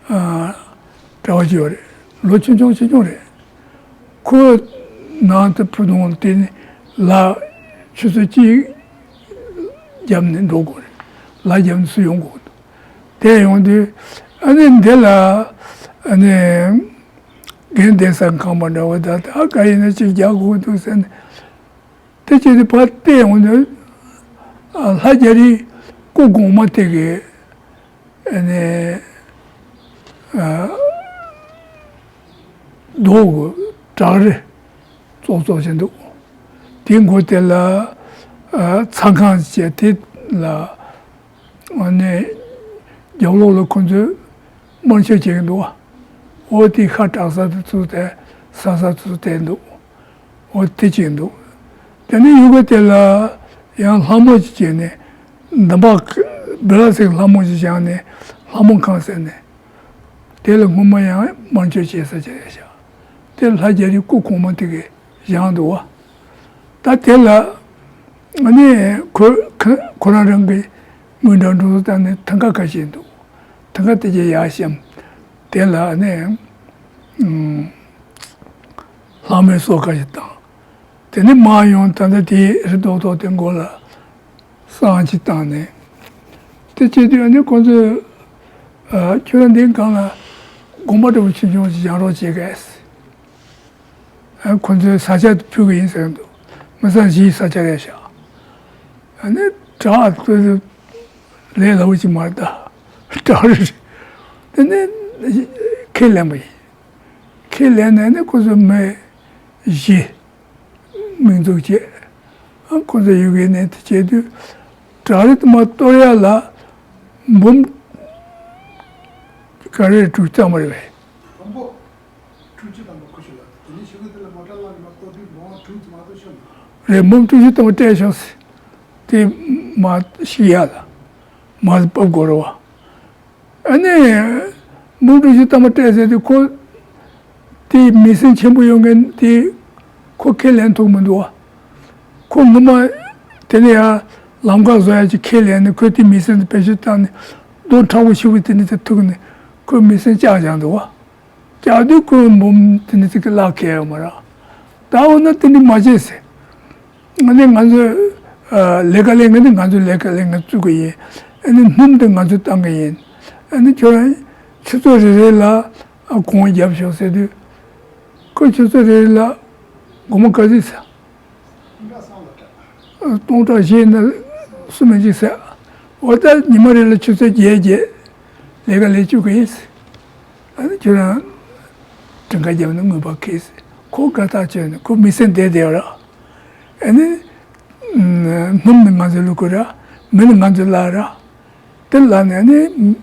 ཨ་གྲྭ་པ་ཅིག་ཡོད་རེད། ལོ་ཆུང་ཆུང་ཆུང་ཆུང་རེད། ཁོ་ནང་དུ་ཕུ་ཐུང་དེ་ནི་ལ་ཆུ་ཚོད་གཅིག་བརྒྱབ་ནས་འགྲོ་དགོས་རེད། ལ་བརྒྱབ་ནས་སུ་ཡོང་དགོས་འདུག་དེ་ཡོང་དུས་ཨ་ནི་འདི་ལ་ཨ་ནི་རྒན་བསྡད་ས་ཁང་པ་འདྲ་བོ་ད་ད་ག་ཡིན་ན་ཅིག་རྒྱག་དགོས་འདུག་ཟེར་ནས། དེ་བྱས་ཏེ་ཕར་བལྟས་ཡོང་དུས་ལྷ་རྒྱ་རིའི་སྐུ་གོང་མ་དེ་གི་ཨ་ནི་ཨ་རྡོ་གི་བྲག་རི་ཙོག་ཙོག་ཅིག་འདུག་དེའི་མགོ་དེ་ལ་ཨ་ཚ་ཁང་བྱས། དེ་ལ་ཨ་ནི་རྒྱབ་ལོགས་ལ་ཁོ་ཚོས་དམར་མཆོད་བྱེད་ཀྱི་འདུག་བ། འོ་དེ་ཤ་བྲག་ས་དེ་ཚུར་བལྟས། ས་ས་ཚུར་བལྟས་འདུག་འོ་དེ་བྱས་འདུག་དེ་ནས་ཡུལ་སྐོར་དེ་ལ་ཡང་ལྷ་མོ་ཅིག་བྱས་ནས། འདམ་བག་སྦི་ལ་ཟེར་ལྷ་མོ་ཅིག་བཞེངས་ནས་ལྷ་མོ་ཁང་ཟེར་ནས། དེ་ལ་སྔོན་མ་ཡང་དམར་མཆོད་བྱེད་ས་ཅིག་རེད་ཤག་དེ་ལྷ་རྒྱ་རིའི་སྐུ་གོང་མ་དེ་གིས་བཞེངས་འདུག་བ། ད་དེ་ལ་ཨ་ནི་ཁོ་ཁོ་ཁོ་རང་རང་གི་དངུལ་འདྲ་འགྲོ་སོང་བཏང་ནས་ཐང་ག་ཁ་ཤས་འདུག་ཐང་ག་དེ་གྱད་ཡར་བཤམས། དེ་ལ་ཨ་ནི་ཨུམ་ལྷ་མོའི་སྲོལ་ཁ་ཞིག་བཏང་། དེ་ནས་མར་ཡོང་། ད་ལྟ་དེའི་རི་རྡོག་རྡོག་དེ་མགོ་ལ་བསང་ཅིག་བཏང་ནས། དེ་བྱེད་དུས་ཨ་ནི་ཁོ་ཚོས་ཨ་ཁྱོད་རང་འདིའི་སྒང་ལ་དགོན་པ་འདྲ་བོ་ཆུང་ཆུང་ཞིག་བཞེངས་རོགས་བྱེད་གས། ཨ་ཁོ་ཚོའི་ས་ཆ་དེ་ཕུལ་གི་ཡིན་ཟེར་འདུག་མི་ཚང་གཞིས་ས་ཆ་རེད་ཤག་ཨ་ནི་བྲག་ཏུ་ལས་སླ་བོ་ཅིག་མ་རེད་ད། བྲག་རི་ དེ་ནས་ཁས་ལེན་པ་ཡིན། ཁས་ལེན་ནས་ནི་ཁོ་ཚོ་མི་བཞི་མིང་འཛུགས་བྱས། ཨ་ཁོ་ཚོ་ཡུལ་གི་ནས་དེ་བྱས་དུས་བྲག་རི་དུ་མ་གཏོར་ཡ་ལ་འབུམ་ག་རེ་དྲུག་ཙམ་རེད་པས། འབུམ་པོ་དྲུག་ཅུ་ཙམ་པ་ཁུ་ཤུ་ལ་དེ་ནས་ཤུ་གུ་དེ་ལ་མ་བྲག་ལ་མ་གཏོར་དུས་འབུམ་དྲུག་ཙམ་མ་གཏོར་ཤོར་མ། རེད། འབུམ་དྲུག་ཅུ་ཙམ་སྤྲད་ཤོག་ཟེར། དེ་མ་ཤི་ཡ་ལ་མ་བབས་དགོས་རེད་བ། ཨ་ནི་འབུམ་དྲུག་ཅུ་ཙམ་སྤྲད་ཟེར་དུས་ཁོ་དེ་མི་སེམས་ཆེན་པོ་ཡོད་མཁན་དེ་ཁོ་ཁས་ལེན་ཐུབ་མི་འདུག་བ། ཁོ་ངོ་མ་དེ་ནས་ཡང་ལམ་ཁ་བཟོ་ཡ་ཅིག་ཁས་ལེན་ནས་ཁོས་དེ་མི་སེམས་དེ་བེད་སྤྱོད་བཏང་ནས་རྡོ་མཁྲེགས་པོ་ཞེ་པོ་དེ་ནས་དེ་ཐུག་ནས་ཁོའི་མི་སེམས་བཅག་བཞག་འདུག་བ། བཅག་དུས་ཁོའི་འབུམ་དེ་ནས་དེ་གི་གླགས་ཁེལ་ཡོད་མ་རེད། ད་འོ་ན་དེ་འདྲ་མ་བྱེད་ཟེར། ཨ་ནི་ང་ཚོས་ཨ་ལས་ཀ་ལས་ངན་ནི་ང་ཚོས་ལས་ཀ་ལས་ངན་བཙུགས་ཀྱི་ཡིན། ཨ་ནི་སྣུམ་དེ་ང་ཚོས་བཏང་གི་ཡིན། ཨ་ནི་ཁྱོད་རང་ཆུ་ཚོད་རེ་རེ་ལ་ཨ་གོང་བརྒྱབ་ཤོག་ཟེར་དུས། ཁོས་ཆུ་ཚོད་རེ་རེ་ལ་སྒོར་མོ་ག་ཚོད་ཟེར། སྟོང་ཕྲག་བཞི་ནས་སུམ་ཅུ་ཟེར། འོ་ད་ཉི་མ་རེ་ལ་ཆུ་ཚོད་བརྒྱད་བརྒྱད་ལས་ཀ་ལས་བཅུག་གི་ཡིན་ཟེར། ཨ་ནི་ཁྱོད་རང་གྲངས་ཀ་བརྒྱབ་ནས་དངུལ་འབག་གི་ཟེར། ཁོ་དགའ་ཐག་ཆོད་ནས་ཁོ་མི་སེམས་བདེ་བདེ་ར། ཨ་ནི། སྣུམ་ནི་ང་ཚོའི་བླུག་གི་ར། མི་ནི་ང་ཚོའི་གླ་ར། དེ་ལ་ནས་ནི།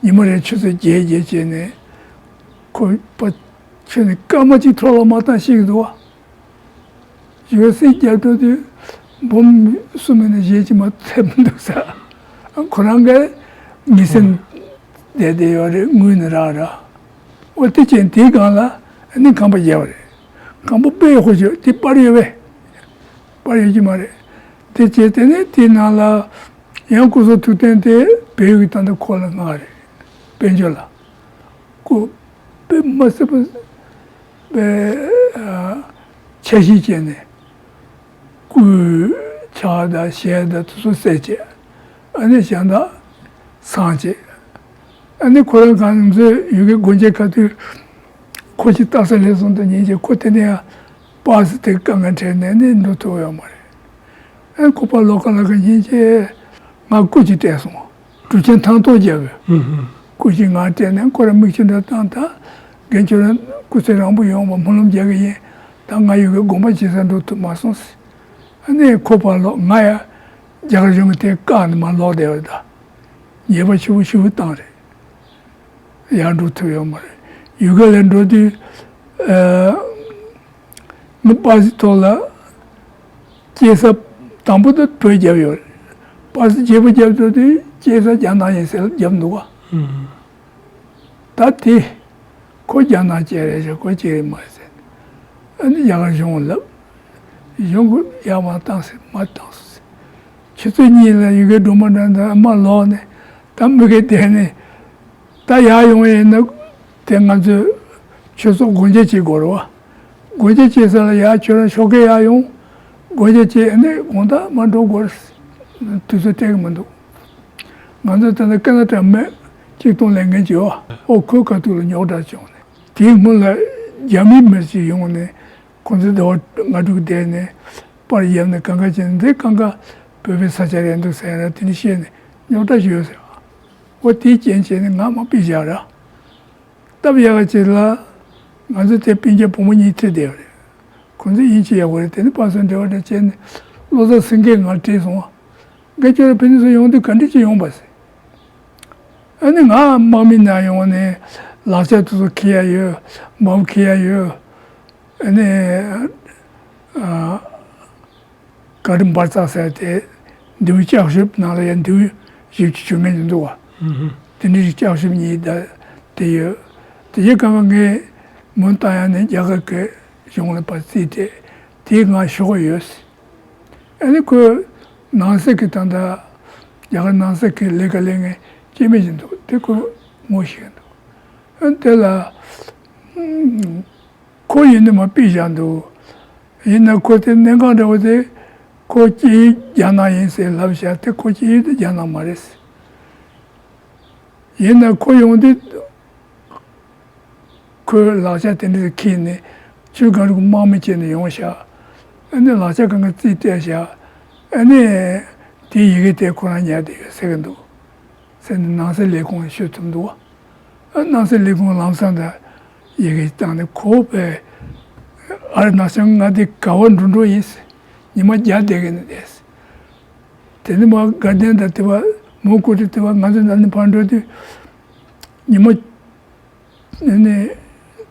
ཉི་མ་རེ་ཆུ་ཚོད་བརྒྱད་བརྒྱད་བྱས་ནས། ཁོ་པ་ཁྱོད་ནི་སྐར་མ་གཅིག་འཕྲོ་བརླག་མ་བཏང་ཤེས་ཀྱི་འདུག་བ། ཞུ་སྲིད་རྒྱབ་འགྲོ་དུས། འབུམ་གསུམ་མིན་ན་གཞས་ཅིག་མ་ཚད་མི་འདུག་ས། ཁོ་རང་གི་མི་སེམས་བདེ་བདེ་ཡོད་རེད། དངུལ་ནི་རག་ར། འོ་དེ་ཅན་དེའི་སྒང་ལ་ནི་ཁང་པ་བརྒྱབ་རེད། ཁང་པ་དཔེ་ཧོ་ཤོད་དེ་པར་ཡོད་པས། པར་ཡོད་ཀྱི་མ་རེད། དེ་བྱས་དེ་ནས་དེའི་ནང་ལ་ཡང་སྐུ་གཟུགས་ཐུབ་བསྟན་དེ་བལ་ཡུལ་གྱི་ད་ལྟ་ཁོ་ལ་མངགས་རེད། དཔལ་འབྱོར་ལ། སྐུ་དཔེ་མ་སྲིད་པ་དཔེ་ཨ་འཆར་གཞི་བྱས་ནས་སྐུའི་ཕྱག་དང་ཞལ་དང་དེ་ཚོ་བསད་བྱས། ཨ་ནི་གཞན་དག་སངས་བྱས། ཨ་ནི་ཁོ་རང་གང་ཚོད་ཡུལ་གྱི་སྒོ་འབྱེད་ཁ་ཐུག་ཁོ་ཅིག་རྟགས་གསལ་ལྷན་སོང་དུ་ཉིན་གྱི་ཁོ་དེ་ནས་ཡང་པ་སི་དེ་དཀའ་ངལ་འཕྲད་ནས་ནི་འགྲོ་ཐུབ་ཡོད་མ་རེད། ཨ་ཁོ་པ་ལོ་ཀ་ལ་ཀ་ཉིན་གྱི་ང་སྐུ་ཅིག་སྤྲད་སོང་། གྲུབ་ཆེན་ཐང་སྟོང་རྒྱལ་པོས་སྐུ་ཅིག་ང་སྤྲད་ནས་ཁོ་རང་མིག་ཆུ་འདྲ་བཏང་། ད་རྒན་ཁྱོད་རང་སྐུ་ཚེ་རིང་པོ་ཡོང་བ་སྨོན་ལམ་རྒྱག་གི་ཡིན། ད་ང་ཡུལ་གྱི་དགོན་པ་བྱེད་ས་འགྲོ་ཐུབ་མ་སོང་ཟེར། ཨ་ནི་ཁོ་པ་ལོ་ང་ཡ་རྒྱ་གར་གཞུང་གི་དེ་བཀག་ནས་མ་ལོག་བསྡད་པ་ད། ཉེས་པ་ཞེ་པོ་ཞེ་པོ་བཏང་རེད། ཡར་འགྲོ་ཐུབ་ཡོད་མ་རེད། ཡུལ་ག་ལ་འགྲོ་དུས། ཨ་ངའི་པ་སི་ཐོག་ལ་སྐྱེས་ས་དང་པོ་དེ་བོད་བརྒྱབ་ཡོད་རེད། པ་སི་བརྗེ་པོ་བརྒྱབ་འགྲོ་དུས་སྐྱེས་ས་རྒྱ་ནག་ཡིན་ཟེར་བརྒྱབ་འདུག་བ། ད་དེ་ཁོ་རྒྱ་ནག་སྐྱེས་རེད་ཟེར། ཁོ་སྐྱེས་རེད་མ་ཟེར། ཨ་ནི་རྒྱ་གར་གཞུང་ལ་ལབ། གཞུང་གི་ཡར་མ་བཏང་ཟེར། མ་བཏང་ཟེར། ཆུ་ཚོད་གཉིས་ལ་ཡུལ་གྱི་སྒྲོལ་མ་འདྲ་འདྲ་མ་ལོག་ནས་ད་མི་གེ་བསྡད་ནས། ད་ཡར་ཡོང་ཡིན་ན་དེ་ང་ཚོས་ཆོས་ཚོགས་སྒོ་འབྱེད་བྱེད་དགོས་རེད་བ། སྒོ་འབྱེད་བྱེད་ས་ལ་ཡར་ཁྱོད་རང་ཞོགས་ཀས་ཡར་ཡོང་། སྒོ་འབྱེད་བྱེད་ནས་དགོང་དག་མ་འགྲོ་དགོས་རེད། དུས་ཚོད་སྤྲད་གི་མི་འདུག་ང་ཚོ་ད་ལྟ་ཀ་ན་ཊ་མི་གཅིག་སྟོང་ལས་འགན་བྱེད་བ། ཨོ་ཁོའི་ཁ་ཐུག་ལ་རྙོག་དྲ་བྱུང་ནས། དེའི་སྔོན་ལ་རྒྱ་མིའི་མི་ཞིག་ཡོང་ནས་ཁོང་ཚོའི་ཟླ་བ་ལྔ་དྲུག་བསྡད་ནས་པར་བརྒྱབ་ནས་གང་ག་བྱས་ནས། འདི་གང་ག་བོད་པའི་ས་ཆ་རེད་འདུག་ཟེར་ཡ་ར་དེ་འདྲ་བཤད་ནས་རྙོག་དྲ་ཞིག་ཡོད་ཟེར་བ། འོ་དེའི་རྐྱེན་བྱས་ནས་ང་མ་ཕུད་བཞག་ར། སྟབས་ཡག་ག་ཅིག་ལ་ང་ཚོ་དེ་སྤུན་ཀྱག་བུ་མོ་གཉིས་ཁྲིད་བསྡད་པ་རེད། ཁོང་ཚོ་དབྱིན་ཇི་ཡག་པོ་རེད། དེ་ནས་པ་སེ་འབྲེལ་བ་འདྲ་བྱས་ནས་བློ་བཟང་སེང་གེས་ང་བྲིས་སོང་བ། རྒན་ཁྱོད་རང་ཕ་ནི་ཚོ་ཡོང་དུས་ག་འདྲ་ཅིག་ཡོང་པ་ཟེར། ཨ་ནི་ང་དམག་མི་ནང་ཡོང་ནས་ལག་ཆ་དེ་ཚོ་འཁྱེར་ཡ་ཡོད། འབམ་འཁྱེར་ཡ་ཡོད། ཨ་ནི་ཨ། ག་རི་འབར་ཙག་ཟེར་དེ། མདེའུ་ལྕགས་ཞིབ་ནང་ལ་ཡང་མདེའུ་བཞི་བཅུ་བཅོ་ལྔ་ཅིག་འདུག་བ། དེ་འདྲའི་ལྕགས་ཞིབ་གཉིས་ད་དེ་ཡོད། དེ་རྗེས་སྐབས་ངས་མུ་མཐུད་ཡང་ནས་རྒྱ་གར་གྱི་གཞུང་ལ་ཕར་རྩིས་སྤྲད། དེའི་ང་ཤོག་ཡོད། ཨ་ནི་ཁོས་ནང་སྲིད་ཀྱི་ད་ལྟ་རྒྱ་གར་ནང་སྲིད་ཀྱི་ལས་ཀ་ལས་མཁན་སྐྱེ་དམན་ཅིག་འདུག་དེ་ཁོས་ངོ་ཤེས་འདུག་ཨ་ནི་དེ་ལ། ཁོ་ཡིན་ནི་མ་ཕུད་བཞག་འདུག་ཡིན་ན་ཁོ་དེ་གནད་འགག་འདྲ་བོ་དེ། ཁོ་སྐྱེ་ཡུལ་རྒྱ་ནག་ཡིན་ཟེར་ལབ་བཞག་དེ་ཁོ་སྐྱེ་ཡུལ་དེ་རྒྱ་ནག་མ་རེད། ཡིན་ན་ཁོ་ཡོང་དུས་ཁོའི་ལག་ཆ་དེ་འདྲ་འཁྱེར་ནས་ཆུ་སྒང་དྲུག་དམག་མི་བྱས་ནས་ཡོང་བཞག་ཨ་ནི་ལག་ཆ་སྒང་ག་རྩིས་སྤྲད་བཞག་ཨ་ནི་དེའི་ཡི་གེ་དེ་ཁོ་རང་ཉར་བསྡད་ཡོད་ཟེར་གི་འདུག་ཟེར་ནས་ནང་སྲིད་ལས་ཁུངས་ལ་ཤོད་ཐུབ་འདུག་སྣང་སྲིད་ལས་ཁུངས་ལམ་སང་དུ་ཡི་གེ་བཏང་ནས། ཁོ་པས་ཨ་རེ་ནག་ཅང་ང་འདི་ག་བར་འགྲོ་འགྲོ་ཡིན་ཟེར། ཉི་མ་བརྒྱ་བསྡད་ཀྱི་ནི་བསྡད་ཟེར། དེ་ནི་མ་དགའ་ལྡན་དང་དེ་བ་མོ་ཀོ་ཏི་དེ་བ་ང་ཚོ་འདི་ནས་ཕར་འགྲོ་དུས་ཉི་མ་ནི་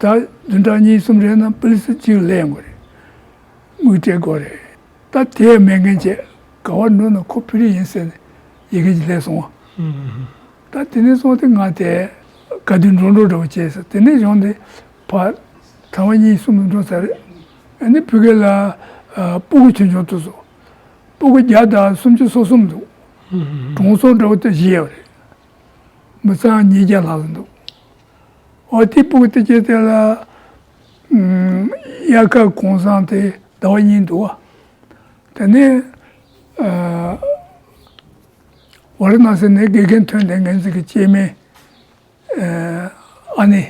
ད་བདུན་ཕྲག་གཉིས་གསུམ་རེ་ན་པི་ལི་སི་གཅིག་ལེན་དགོས་རེད། དངུལ་སྤྲད་དགོས་རེད། ད་དེ་མེད་མཁན་བྱས་ག་བར་འགྲོ་ན་ཁོ་ཕི་རི་ཡིན་ཟེར་ནས་ཡི་གེ་ཅིག་སླེབས་སོང་བ། ད་དེ་ནས་སོང་སྟེ་ང་དེ་ག་དུས་འགྲོ་འགྲོ་འདྲ་བོ་བྱས་ཟེར། དེ་ནས་བྱུང་སྟེ་ཕར་གྲངས་པ་གཉིས་གསུམ་འགྲོ་ཚར་རེད། ཨ་ནི་ཕ་གི་ལ་ཨ་སྤུ་གུ་ཆུང་ཆུང་དེ་ཚོ་སྤུ་གུ་བརྒྱ་དང་སུམ་ཅུ་སོ་གསུམ་འདུག་གྲོང་ཚོ་འདྲ་བོ་དེ་བཞི་ཡོད་རེད། མི་ཚང་ཉིས་བརྒྱ་ལྷག་ཙམ་འདུག་འོ་དེ་སྤུ་གུ་དེ་གྱད་དེ་ལ་ཨམ་དབྱར་ཁ་གུང་སེང་དེ་ཟླ་བ་གཉིས་འདུག་བ། དེ་ནས་ཨ་ཝ་ར་ཎ་སི་ནས་དགེ་རྒན་ཐོན་ཏེ་ངེད་ཚོ་གི་སྐྱེས་དམན་ཨ་ཨ་ནེ་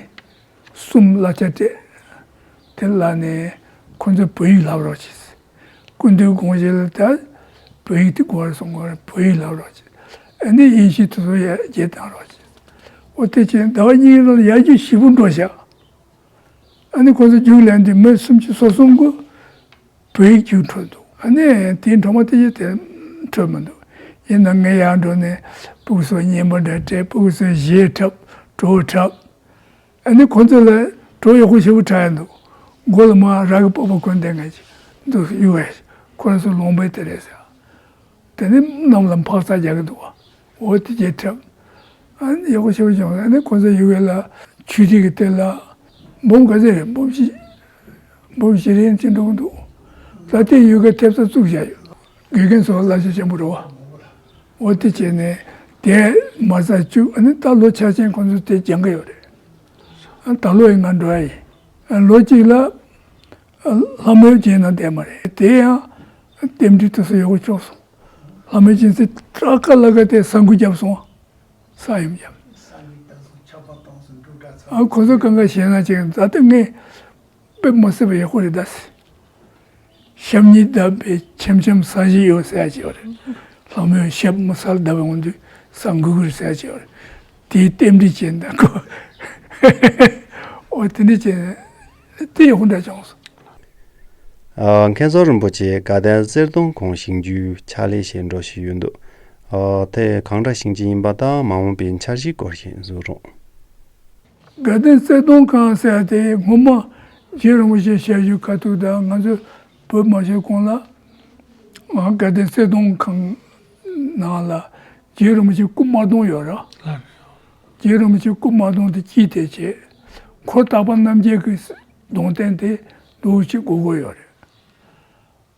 གསུམ་གླ་ཆ་སྤྲད། དེ་ལ་ནས་ཁོ་ཚོས་བོད་ཡིག་བསླབ་རོགས་བྱས། སྐུ་མདུན་དགོངས་བཞེད་ལ་ད་བོད་ཡིག་དེ་དགོས་རེད་གསུང་གི་རེད། བོད་ཡིག་བསླབ་རོགས་བྱས། ཨ་ནི་དབྱིན་ཇི་དེ་ཚོ་ཡར་རྒྱས་བཏང་རོགས་བྱས། འོ་དེ་བྱས་ཟླ་བ་གཉིས་ནང་ལ་ཡར་རྒྱས་ཞེ་པོ་འགྲོ་ཤག་ཨ་ནི་ཁོ་ཚོ་རྒྱུགས་ལེན་དུས་མི་སུམ་ཅུ་སོ་གསུམ་གྱིས་བོད་ཡིག་རྒྱུགས་འཕྲོད་འདུག་ཨ་ནི་དེའི་འཕྲོ་མ་དེ་ཡིན་དེ་འཕྲོད་མི་འདུག་ཡིན་ན་ངས་ཡར་འགྲོ་ནས་སྤུ་གུ་ཚོ་བརྙན་པར་འདྲ་སྤྲད། སྤུ་གུ་ཚོས་གཞས་འཁྲབ། བྲོ་འཁྲབ། ཨ་ནི་ཁོ་ཚོ་ལ་བྲོ་ཡག་པོ་ཞེ་པོ་འཁྲབ་ཡ་འདུག་མགོ་ལ་མར་ར་གི་པགས་པ་གོན་བསྡད་མཁན་ཅིག་འདུག་གཡུག་བས། ཁོ་རང་ཚོ་ལུང་པའི་དེ་རེད་ཟེར། དེ་ནས་གནམ་ལ་འཕག་འཚག་རྒྱག་གི་འདུག་བ། འོ་དེ་རྗེས་འཁྲབ། ཨ་ནི་ཡག་པོ་ཞེ་པོ་བྱུང་། ཨ་ནི་ཁོ་ཚོ་ཡུལ་དགོས་ལ་ཆུ་ཐིགས་ཀྱི་སྟེང་ལ་འབུམ་ག་ཚོད་རེད། འབུམ་བཞི། འབུམ་བཞི་རེ་ཅིག་འགྲོ་གི་འདུག་ད་དེ་ཡུལ་དགོས་ཐེབས་རྩ་བཙུགས་བཞག་ཡོད། དགེ་རྒན་ཚོ་བསླབ་བྱ་ཆེན་པོ་རེད་བ། འོ་དེ་བྱས་ནས་དེ་མ་རྩ་བཅུག་ཨ་ནི་ད་ལོ་འཆར་ཅན་ཁོ་ཚོ་དེ་སྦྱང་གི་ཡོད་རེད། ཨ་ད་ལོ་ཡིན་ང་འགྲོ་ཡ་ཡིན། ཨ་ལོ་གཅིག་ལ་ཨ་ལྷ་མོའི་རྗེས་ན་བསྡད་མ་རེད། དེ་ཡང་རྟེན་འབྲེལ་དེ་ཚོ་ཡག་པོ་ཆོག་སོང་། ལྷ་མོའི་རྗེས་ཚེ་ཏྲ་ཀ་ལ་ཀ་དེ་ས་འགུལ་བརྒྱབ་སོང་། ས་ཡོམ་བརྒྱབ། ཨ་ཁོ་ཚོ་གང་ག་ཞེད་སྣང་བྱེད་ཀྱི་ད་ལྟ་ངས་དཔེ་མ་སྲིད་པ་ཡག་པོ་རེད་ད་ཟེར། ཞབས་གཉིས་བརྡབས་པས་ཆེམ་ཆེམ་ས་གཞི་གཡོ་ཟེར་ཡ་ཅིག་ཡོད་རེད། ལྷ་མོས་ཞབས་མོ་སར་བརྡབས་འོང་དུས་ས་འགུལ་གྱི་རེད་ཟེར་ཡ་ཅིག་ཡོད་རེད། དེའི་རྟེན་འབྲེལ་བྱས་ན་ཁོ། འོ་དེ་འདྲ་བྱས་ན་དེ་ཡག་པོ་འདྲ་བྱུང་སོང་། ཨ། མཁན་ཟུར་རིན་པོ་ཆེ་དགའ་ལྡན་གསེར་སྡོང་ཁང་བཞེངས་རྒྱུའི་ཕྱག་ལས་བྱེད་འགྲོ་བཞིན་ཡོད་འདུག་ཨ། དེ་གང་འདྲ་བཞེངས་ཀྱི་ཡིན་པ་དང་མ་འོངས་པའི་འཆར་གཞིའི་སྐོར་ཞིག་གསུང་རོགས། དགའ་ལྡན་གསེར་སྡོང་ཁང་ཟེར་དེ་སྔོན་མ་རྗེ་རིན་པོ་ཆེ་ཞལ་བཞུགས་ཁ་ཐུག་དང་ང་ཚོ་བོད་མ་ཤོར་གོང་ལ་ཨ་དགའ་ལྡན་གསེར་སྡོང་ཁང་ནང་ལ་རྗེ་རིན་པོ་ཆེ་སྐུ་དམར་གདུང་ཡོད་ར། རྗེ་རིན་པོ་ཆེ་སྐུ་དམར་གདུང་དེ་དཀྱིལ་དེ་བྱས། འཁོར་དག་པ་རྣམ་རྒྱལ་གྱི་གདུང་རྟེན་དེ་འདུག་སེ་སྒོར་སྒོར་ཡོད་རེད།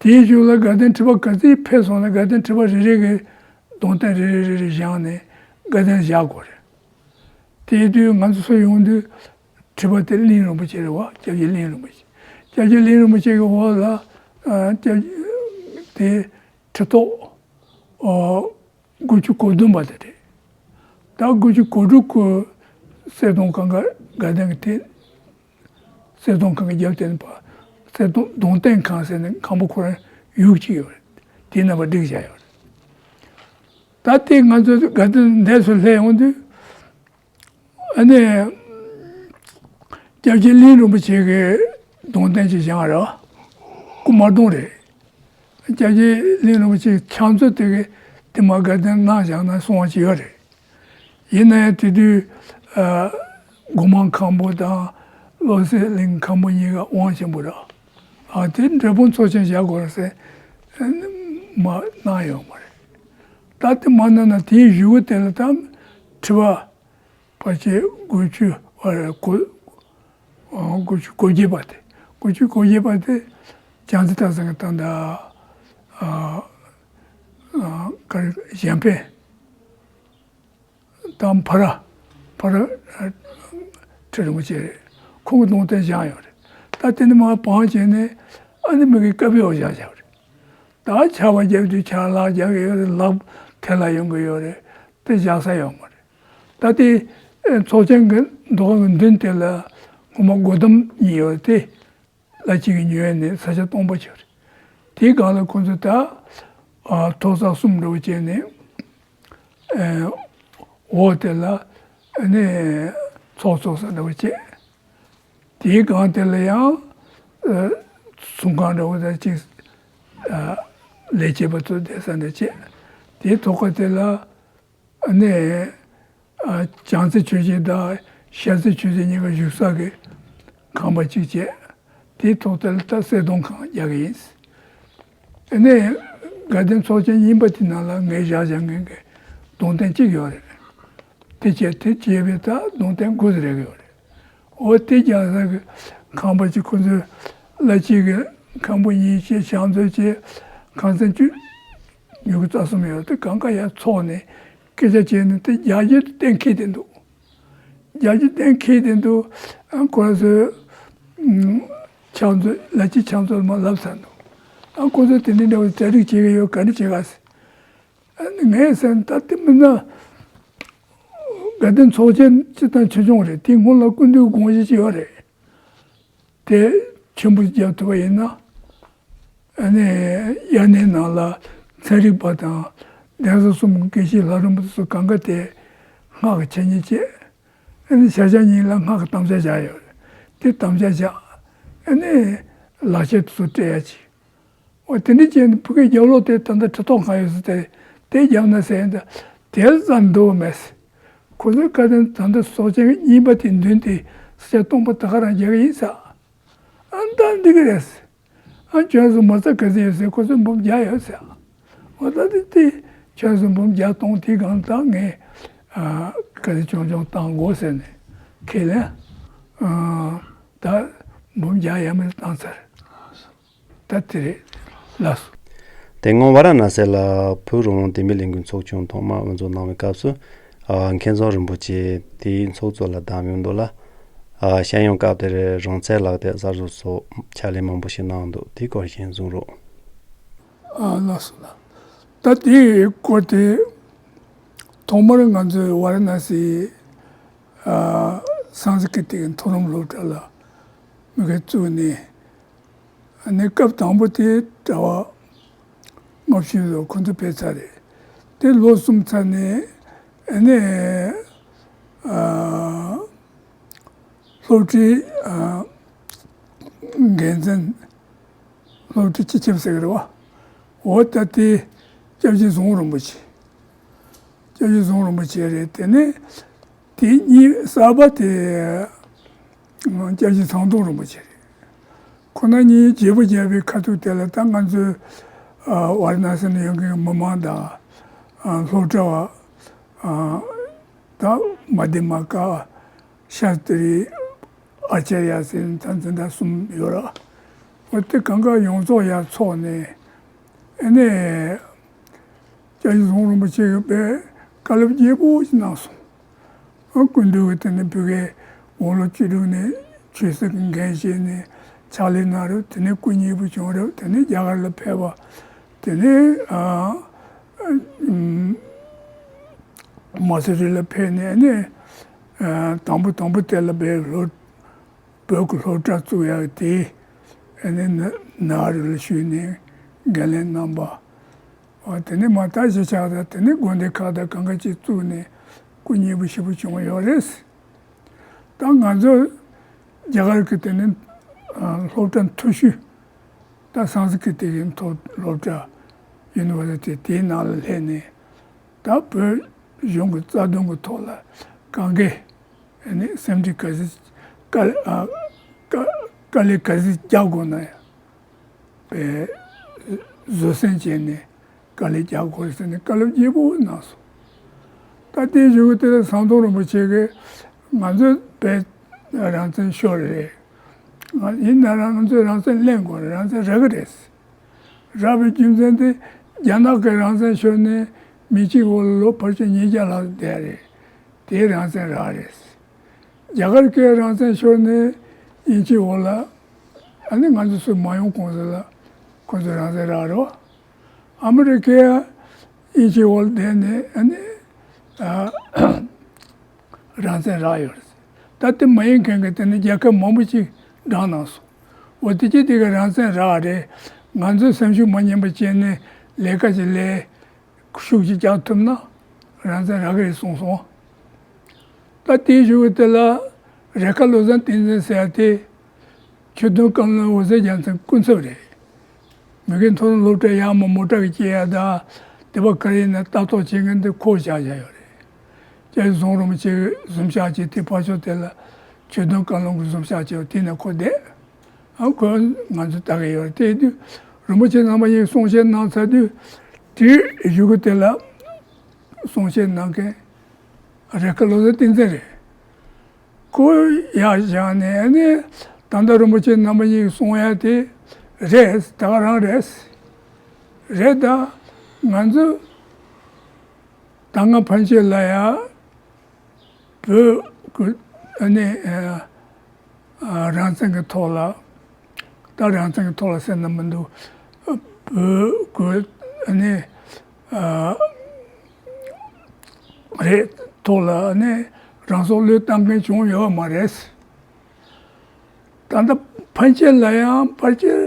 དེའི་གཞུག་ལ་དགའ་ལྡན་ཁྲི་པ་ག་ཚོད་ཕེབས་སོང་ན་དགའ་ལྡན་ཁྲི་པ་རེ་རེ་གི་གདུང་རྟེན་རེ་རེ་རེ་རེ་བཞེངས་ནས་དགའ་ལྡན་བཞག་དགོས་རེད། དེའི་དུས་ང་ཚོ་ཚུར་ཡོང་དུས་ཁྲི་པ་དེ་གླིང་རིན་པོ་ཆེ་རེད་བ། སྐྱབས་རྗེ་གླིང་རིན་པོ་ཆེ། སྐྱབས་རྗེ་གླིང་རིན་པོ་ཆེ་གི་འོག་ལ་ཨ་སྐྱབས་རྗེ་དེ་ཁྲི་ཐོག་ཨ་དགུ་བཅུ་གོ་བདུན་པ་དེ་རེད། ད་དགུ་བཅུ་གོ་དྲུག་གི་གསེར་སྡོང་ཁང་ག་དགའ་ལྡན་གྱི་དེ། གསེར་སྡོང་ཁང་གི་རྒྱབ་རྟེན་པ། གསེར་སྡོང་གདུང་རྟེན་ཁང་ཟེར་ནས་ཁང་པ་ཁོ་རང་ཡུག་ཅིག་ཡོད་རེད། དེའི་ནང་པ་བསྒྲིགས་བཞག་ཡོད་རེད། ད་ལྟའི་ང་ཚོ་དགའ་ལྡན་འདས་སུ་སླེབས་ཡོང་དུས་ཨ་ནི་སྐྱབས་རྗེ་གླིང་རིན་པོ་ཆེ་གི་གདུང་རྟེན་ཅིག་བཞེངས་རེད། སྐུ་དམར་གདུང་རེད། སྐྱབས་རྗེ་གླིང་རིན་པོ་ཆེ་ཕྱག་མཛོད་དེ་གི་དེ་མ་དགའ་ལྡན་གནང་བཞག་ན་གསུང་བ་ཅིག་ཡོད་རེད། ཡིན་ན་ཡང་དེ་དུས་ཨ་སྒོ་མང་མཁན་པོ་དང་བློ་གསལ་གླིང་མཁན་པོ་གཉིས་ཀ་དབང་ཆེན་པོ་རེད། ཨ་དེ་འབྲས་སྤུངས་ཚོགས་ཆེན་བཞག་དགོས་རེད་ཟེར་མ་གནང་ཡོད་མ་རེད། ད་དེ་མ་གནང་ན་དེའི་གཞུག་གུ་དེ་ལ་ད་ཁྲི་པ་ཕལ་ཆེར་དགུ་བཅུ་བར་གོ་ཨ་དགུ་བཅུ་གོ་བརྒྱད་པ་དེ། དགུ་བཅུ་གོ་བརྒྱད་པ་དེ་བྱང་རྩེ་སྟག་ཚང་གི་ད་ལྟ་ཨ་ཨ་ག་རེ་གཞན་ཕན་དང་ཕ་ར་ཕ་ར་ཨ་ཁྲི་རིན་པོ་ཆེ་རེད། ཁོང་གི་གདུང་རྟེན་བཞེངས་ཡོད་རེད། ད་དེ་ནི་མར་བང་བྱས་ནས་ཨ་ནི་མི་གི་ཀ་པའི་འོག་བཞག་བཞག་རེད། ད་ཆར་པ་བརྒྱབ་དུས་ཆར་ལག་རྒྱག་གི་ཡོད་རེད། ལག་ཐལ་ལ་ཡོང་གི་ཡོད་རེད། དེ་བཞག་ས་ཡོད་མ་རེད། ད་དེ་ཨེ་ཚོགས་ཆེན་གྱི་འདུ་ཁང་གི་མདུན་དེ་ལ་ངོ་མ་སྒོ་འདམ་གཉིས་ཡོད་དེ། བླ་སྤྱི་གིས་ཉོས་ནས་ས་ཆ་སྟོང་པ་བྱས་རེད། དེའི་སྒང་ལ་ཁོ་ཚོས་ད་ཨ་ཐོག་ས་གསུམ་འདྲ་བོ་བྱས་ནས་ཨེ་འོག་དེ་ལ་ཨ་ནི་ ཚོགས་ཚོགས་ས་འདྲ་བོ་བྱས། དེའི་སྒང་དེ་ལ་ཡང་ཚོང་ཁང་འདྲ་བོ་དང་གཅིག་ལས་བྱེད་པ་ཚོ་བསྡད་ས་འདྲ་བྱས། དེའི་ཐོག་ཁ་དེ་ལ་ནས་བྱང་རྩེ་ཆོས་རྗེ་དང་ཤར་རྩེ་ཆོས་རྗེ་གཉིས་ཀ་བཞུགས་ས་གི་ཁང་པ་གཅིག་བྱས། དེའི་ཐོག་དེ་ལ་ད་གསེར་སྡོང་ཁང་རྒྱག་གི་ཡིན། ཨ་ནི་དགའ་ལྡན་ཚོགས་ཆེན་གཉིས་པ་དེ་ནང་ལ་ངས་བཞག་བཞག་མཁན་གྱི་གདུང་རྟེན་གཅིག་ཡོད་རེད། དེ་བྱས་དེ་བྱས་པའི་ད་གདུང་རྟེན་དགུ་ཟེར་རེ་ཡོད་རེད། འོ་དེ་རྒྱག་ས་གི་ཁང་པ་གཅིག་ཁོ་ཚོས་བླ་སྤྱི་གི་ཁང་པ་གཉིས་བྱས་ཕྱག་མཛོད་བྱས་ཁང་ཚན་བཅུ་ཉི་ཤུ་རྩ་གསུམ་ཡོད་དེ་གང་ག་ཡར་ཚོགས་ནས་སྐད་ཆ་བྱས་ནས་དེ་རྒྱ་ཡིག་གཏན་འཁེལ་བསྡད་འདུག་རྒྱ་ཡིག་གཏན་འཁེལ་བསྡད་འདུག་ཨ་ཁོ་རང་ཚོས་ཕྱག་མཛོད་བླ་སྤྱི་ཕྱག་མཛོད་མ་ལབ་ཚར་འདུག་ཨ་ཁོ་ཚོས་དེ་འདྲའི་འདྲ་བའི་གྲ་སྒྲིག་བྱེད་ཀྱི་ཡོད་ག་འདྲ་བྱེད་ག་ཟེར། ཨ་ནི་ངས་ཟེར་ད་དེ་མིན་ན་དགའ་ལྡན་ཚོགས་ཆེན་སྤྱི་དང་ཆོས་སྐྱོང་རེད། དེའི་སྔོན་ལ་སྐུ་མདུན་དགོངས་བཞེས་ཅིག་ཡོད་རེད། དེ་ཆེན་པོ་བརྒྱབ་ཐུབ་པ་ཡིན་ན། ཨ་ནི་དབྱར་གནས་ནང་ལ་ཚན་རིག་པ་དང་གདན་ས་གསུམ་གྱི་དགེ་བཤེས་ལྷ་རམས་པ་ཚོ་གང་ག་དེ་སྔགས་ཀྱི་འཆད་ཉན་བྱས། ཨ་ནི་ཤར་བྱང་གཉིས་ལ་སྔགས་ཀྱི་དམ་བཅའ་བཞག་ཡོད་རེད། དེ་དམ་བཅའ་བཞག་ཨ་ནི་ལག་ཁྱེར་དེ་ཚོ་སྤྲད་ཡ་ཅིག་འོ་དེ་འདྲ་བྱས་ནས་ཕ་གིའི་རྒྱབ་ལོགས་དེ་ད་ལྟ་ཁྲི་ཐོག་ཁང་ཡོད་ས་དེ་དེ་བརྒྱབ་ན་ཟེར་ཡིན་ད། དེ་ཙམ་འདུག་མེད་ཟེར། ཁོ་ཚོའི་བཀའ་བསྟན་ད་ལྟ་ཚོགས་ཆེན་གཉིས་པ་དེ་མདུན་དེ་ས་ཆ་སྟོང་པ་ད་ག་རང་རྒྱག་གི་ཡིན་ཟེར། ཨ་ད་འགྲིག་གི་རེད་ཟེར། ཨ་ཁྱོད་ཚོ་མ་རྩ་ག་ཚོད་ཡོད་ཟེར། ཁོ་ཚོས་འབུམ་བརྒྱ་ཡོད་ཟེར། འོ་ད་དེ་དེ་ཁྱོད་ཚོ་འབུམ་བརྒྱ་གཏོང་དེ་གང་ད་ངས་ཨ་ག་ཚོད་ཆུང་ཆུང་བཏང་དགོས་ཟེར་ནས་ཁས་ལེན་ཨ་ད་འབུམ་བརྒྱ་ཡས་མས་བཏང་ཚར། ད་དེ་རེད། ལགས་སོ། དེ་སྔོན་ཝཱ་ར་ཎ་སི་ལ་བོད་རང་དབང་བདེན་པའི་ལས་འགུལ་ཚོགས་ཆུང་ཐོག་མར་དབུ་འཛུགས་གནང་བའི་སྐབས་སུ། ཨ་མཁན་ཚང་རིན་པོ་ཆེ་དེའི་ཚོགས་གཙོ་ལ་བདམས་ཡོང་འདུག་ལ། ཨ་ཤེས་ཡོན་སྐབས་དེར་རང་བཙན་ལག་དེབ་གསར་བཟོ་སོགས་ཕྱག་ལས་མང་པོ་ཞིག་གནང་འདུག་དེའི་སྐོར་ཞིག་གསུང་རོགས། ཨ་ལགས་སོ་ལགས། ད་དེའི་སྐོར་དེ་ཐོག་མར་ང་ཚོའི་ཝཱ་ར་ཎ་སི་ཨ་སཾ་སྐྲྀ་ཏ་གི་མཐོ་རིམ་སློབ་གྲྭ་ལ་མི་གེ་བཙུགས་ནས། ཨ་ནི་སྐབས་དང་པོ་དེ་གྲྭ་པ་ལྔ་བཅུ་ཙམ་ཁོང་ཚོ་ཕེབས་ཚར་རེད། དེ་ལོ་གསུམ་ཚར་ནས་ཨ་ནི་ཨ་སློབ་གྲྭའི་ཨ་འགན་འཛིན་སློབ་གྲྭའི་སྤྱི་ཁྱབ་ཟེར་གི་རེད་བ། འོ་ད་དེ་སྐྱབས་རྗེ་ཟུང་རིན་པོ་ཆེ། སྐྱབས་རྗེ་ཟུང་རིན་པོ་ཆེ་རེད། དེ་ནས་དེ་གཉིས་གསར་པ་དེ་སྐྱབས་རྗེ་ཚང་འཛོམས་རིན་པོ་ཆེ་རེད། ཁོང་རྣམ་གཉིས་བརྗེ་པོ་བརྒྱབ་པའི་ཁ་ཐུག་དེ་ལ་ད་ང་ཚོའི་ཨ་ཝཱ་ར་ཎ་སི་ནང་ཡོད་མཁན་མི་མང་དང་ཨ་སློབ་གྲྭ་བ་ཨ་ད་མ་དེ་མ་ཀ་ཤཱསྟྲི་ཨཱ་ཙཱརྱ་ཟེར་ད་འཛིན་གྲྭ་གསུམ་ཡོད་ར། འོ་དེ་གང་ག་ཡོངས་རྫོགས་ཡར་ཚོགས་ནས་ཨ་ནི། སྐྱབས་རྗེ་ཟུང་རིན་པོ་ཆེ་གིས་དཔེ་བཀའ་སློབ་རྒྱས་པོ་ཞིག་གནང་སོང་། ཨ་སྐུ་མདུན་གྱིས་དེ་ནས་བོད་ཀྱི་དགུང་ལོ་བཅུ་དྲུག་ནས་ཆོས་སྲིད་ཀྱི་འགན་བཞེས་ནས་ཕྱག་ལས་གནང་རབས། དེ་ནས་སྐུ་མཉེལ་པོ་བྱུང་རབས། དེ་ནས་རྒྱ་གར་ལ་ཕེབས་པ། དེ་ནས་ཨ་ཨ་མ་སུ་རི་ལ་ཕེབས་ནས་ཨ་ནི་ཨ་དང་པོ་དང་པོ་དེ་ལ་དཔེ་སློབ་བོད་ཀྱི་སློབ་གྲྭ་བཙུགས་ཡག་དེ་ཨ་ནི་ན་ནཱ་རོ་ལ་ཞུས་ནས་འགན་ལེན་གནང་པ། འོ་དེ་ནས་མ་མཐའ་གཞིས་ཆགས་དང་དེ་ནས་དགོན་སྡེ་ཁག་དང་གང་ག་ཅིག་བཙུགས་ནས་སྐུ་མཉེལ་པོ་ཞེ་པོ་བྱུང་ཡོད་རེད། ད་ང་ཚོ་རྒྱ་གར་གྱི་དེ་ནས་ཨ་སློབ་གྲྭ་མཐོ་ཤོས་ད་སཾ་སྐྲྀ་ཏ་གི་མཐོ་སློབ་གྲྭ་ཡུ་ནི་ཝར་སི་ཊི་དེའི་ནང་ལ་སླེབས་ནས་ད་བོད་གཞུང་གི་རྩ་དོན་གྱི་ཐོག་ལ་གང་གས་ཨ་ནི་སེམས་ཁྲལ་ག་ཚོད་དཀའ་ཨ་དཀའ་དཀའ་ལས་ག་ཚོད་རྒྱག་དགོས་ན་ཡང་། པའི་བཟོད་བསྲན་བྱས་ནས་དཀའ་ལས་རྒྱག་དགོས་ཟེར་ནས་བཀའ་སློབ་རྒྱས་པོ་གནང་སོང་། ད་ལྟའི་གཞུག་གུ་དེ་ལ་ཟམ་གདོང་རིན་པོ་ཆེ་གིས་ང་ཚོའི་བོད་རང་བཙན་ཤོར་རེད། ང་ཡིན་ན་རང་ང་ཚོས་རང་བཙན་ལེན་དགོས་རེད། རང་བཙན་རག་གི་རེད། རག་པའི་རྒྱུ་མཚན་དེ་རྒྱ་ནག་གིས་རང་བཙན་ཤོར་ནས་མི་གཅིག་འོག་ལ་ལོ་ཕལ་ཆེར་ཉིས་བརྒྱ་ལྷག་བསྡད་རེད། དེའི་རང་བཙན་རག་རེད། རྒྱ་གར་གྱི་རང་བཙན་ཤོར་ནས་དབྱིན་ཇིའི་འོག་ལ་ཨ་ནི་ང་ཚོ་ཚུར་མ་ཡོང་གོང་ཚོད་ལ་ཁོ་ཚོས་རང་བཙན་རག་རེད་བ། ཨ་མི་རི་ཀས་དབྱིན་ཇིའི་འོག་ལ་བསྡད་ནས་ཨ་ནི་ཨ་རང་བཙན་རག་ཡོད་རེད། ད་དེ་མ་ཡིན་མཁན་གྱི་དེ་ནི་རྒྱལ་ཁབ་མང་པོ་ཅིག་བགྲངས་གནང་སོང་། འོ་དེ་གྱིས་དེ་ག་རང་བཙན་རག་རེད། ང་ཚོས་སེམས་ཤུགས་མ་ཉམས་པ་བྱས་ནས་ལས་ཀ་ཅིག་ལས། ཤུགས་ཅིག་རྒྱག་ཐུབ་ན་རང་བཙན་རག་གི་རེད་གསུངས་སོང་། ད་དེའི་གཞུག་གུ་དེ་ལ་རེ་ཁཱ་བློ་བཟང་བསྟན་འཛིན་ཟེར་ཡ་དེ། ཆོས་དོན་བཀའ་བློན་འོད་ཟེར་རྒྱལ་མཚན་སྐུ་ཚབ་རེད། མི་དགེ་མཐོ་རིམ་སློབ་གྲྭ་ཡར་མར་མོ་ཊ་གིས་སྐྱེལ་ཡ་དང་། དེ་བ་ག་རེ་ཡིན་ན་ལྟ་རྟོག་བྱེད་མཁན་དེ་ཁོ་བཞག་བཞག་ཡོད་རེད། སྐྱབས་རྗེ་ཟམ་གདོང་རིན་པོ་ཆེ་གིས་འཛུམ་ཞག་ཅིག་དེ་ཕར་ཕྱོགས་དེ་ལ་ཆོས་དོན་བཀའ་བློན་གྱིས་འཛུམ་ཞག་ཅིག་དེ་ནས་ཁོ་བསྡད། ཨ་ཁོས་ང་ཚོ་ལྟ་གི་ཡོད་རེད། དེ་དུས་རིན་པོ་ཆེ་རྣམ་པ་གཉིས་གསུང་བཤད་གནང་ཚར་དུས། དེའི་གཞུག་གུ་དེ་ལ་གསུང་བཤད་གནང་མཁན་རེ་ཁཱ་བློ་བཟང་བསྟན་འཛིན་རེད། ཁོ་ཡར་བཞེངས་ནས་ནི་ད་ལྟ་རིན་པོ་ཆེ་རྣམ་པ་གཉིས་གསུང་ཡ་དེ་རེད། ད་ག་རང་རེད། རེད་ད། ང་ཚོ་ད་སྔ་ཕན་ཆད་ལ་ཡ་བོད་ཀྱི་ཨ་ནི་ཨ་ཨ་རང་བཙན་གྱི་ཐོག་ལ། ད་རང་བཙན་གྱི་ཐོག་ལ་ཟེར་ན་མི་འདུག་བོད་ཀྱི་ཨ་ནི་ཨ་རེད། ཐོག་ལ་ཨ་ནི་རང་སྲོག་བློས་བཏང་མཁན་བྱུང་ཡོད་མ་རེད། ད་ལྟ་ཕན་ཆད་ལ་ཡང་ཕལ་ཆེར་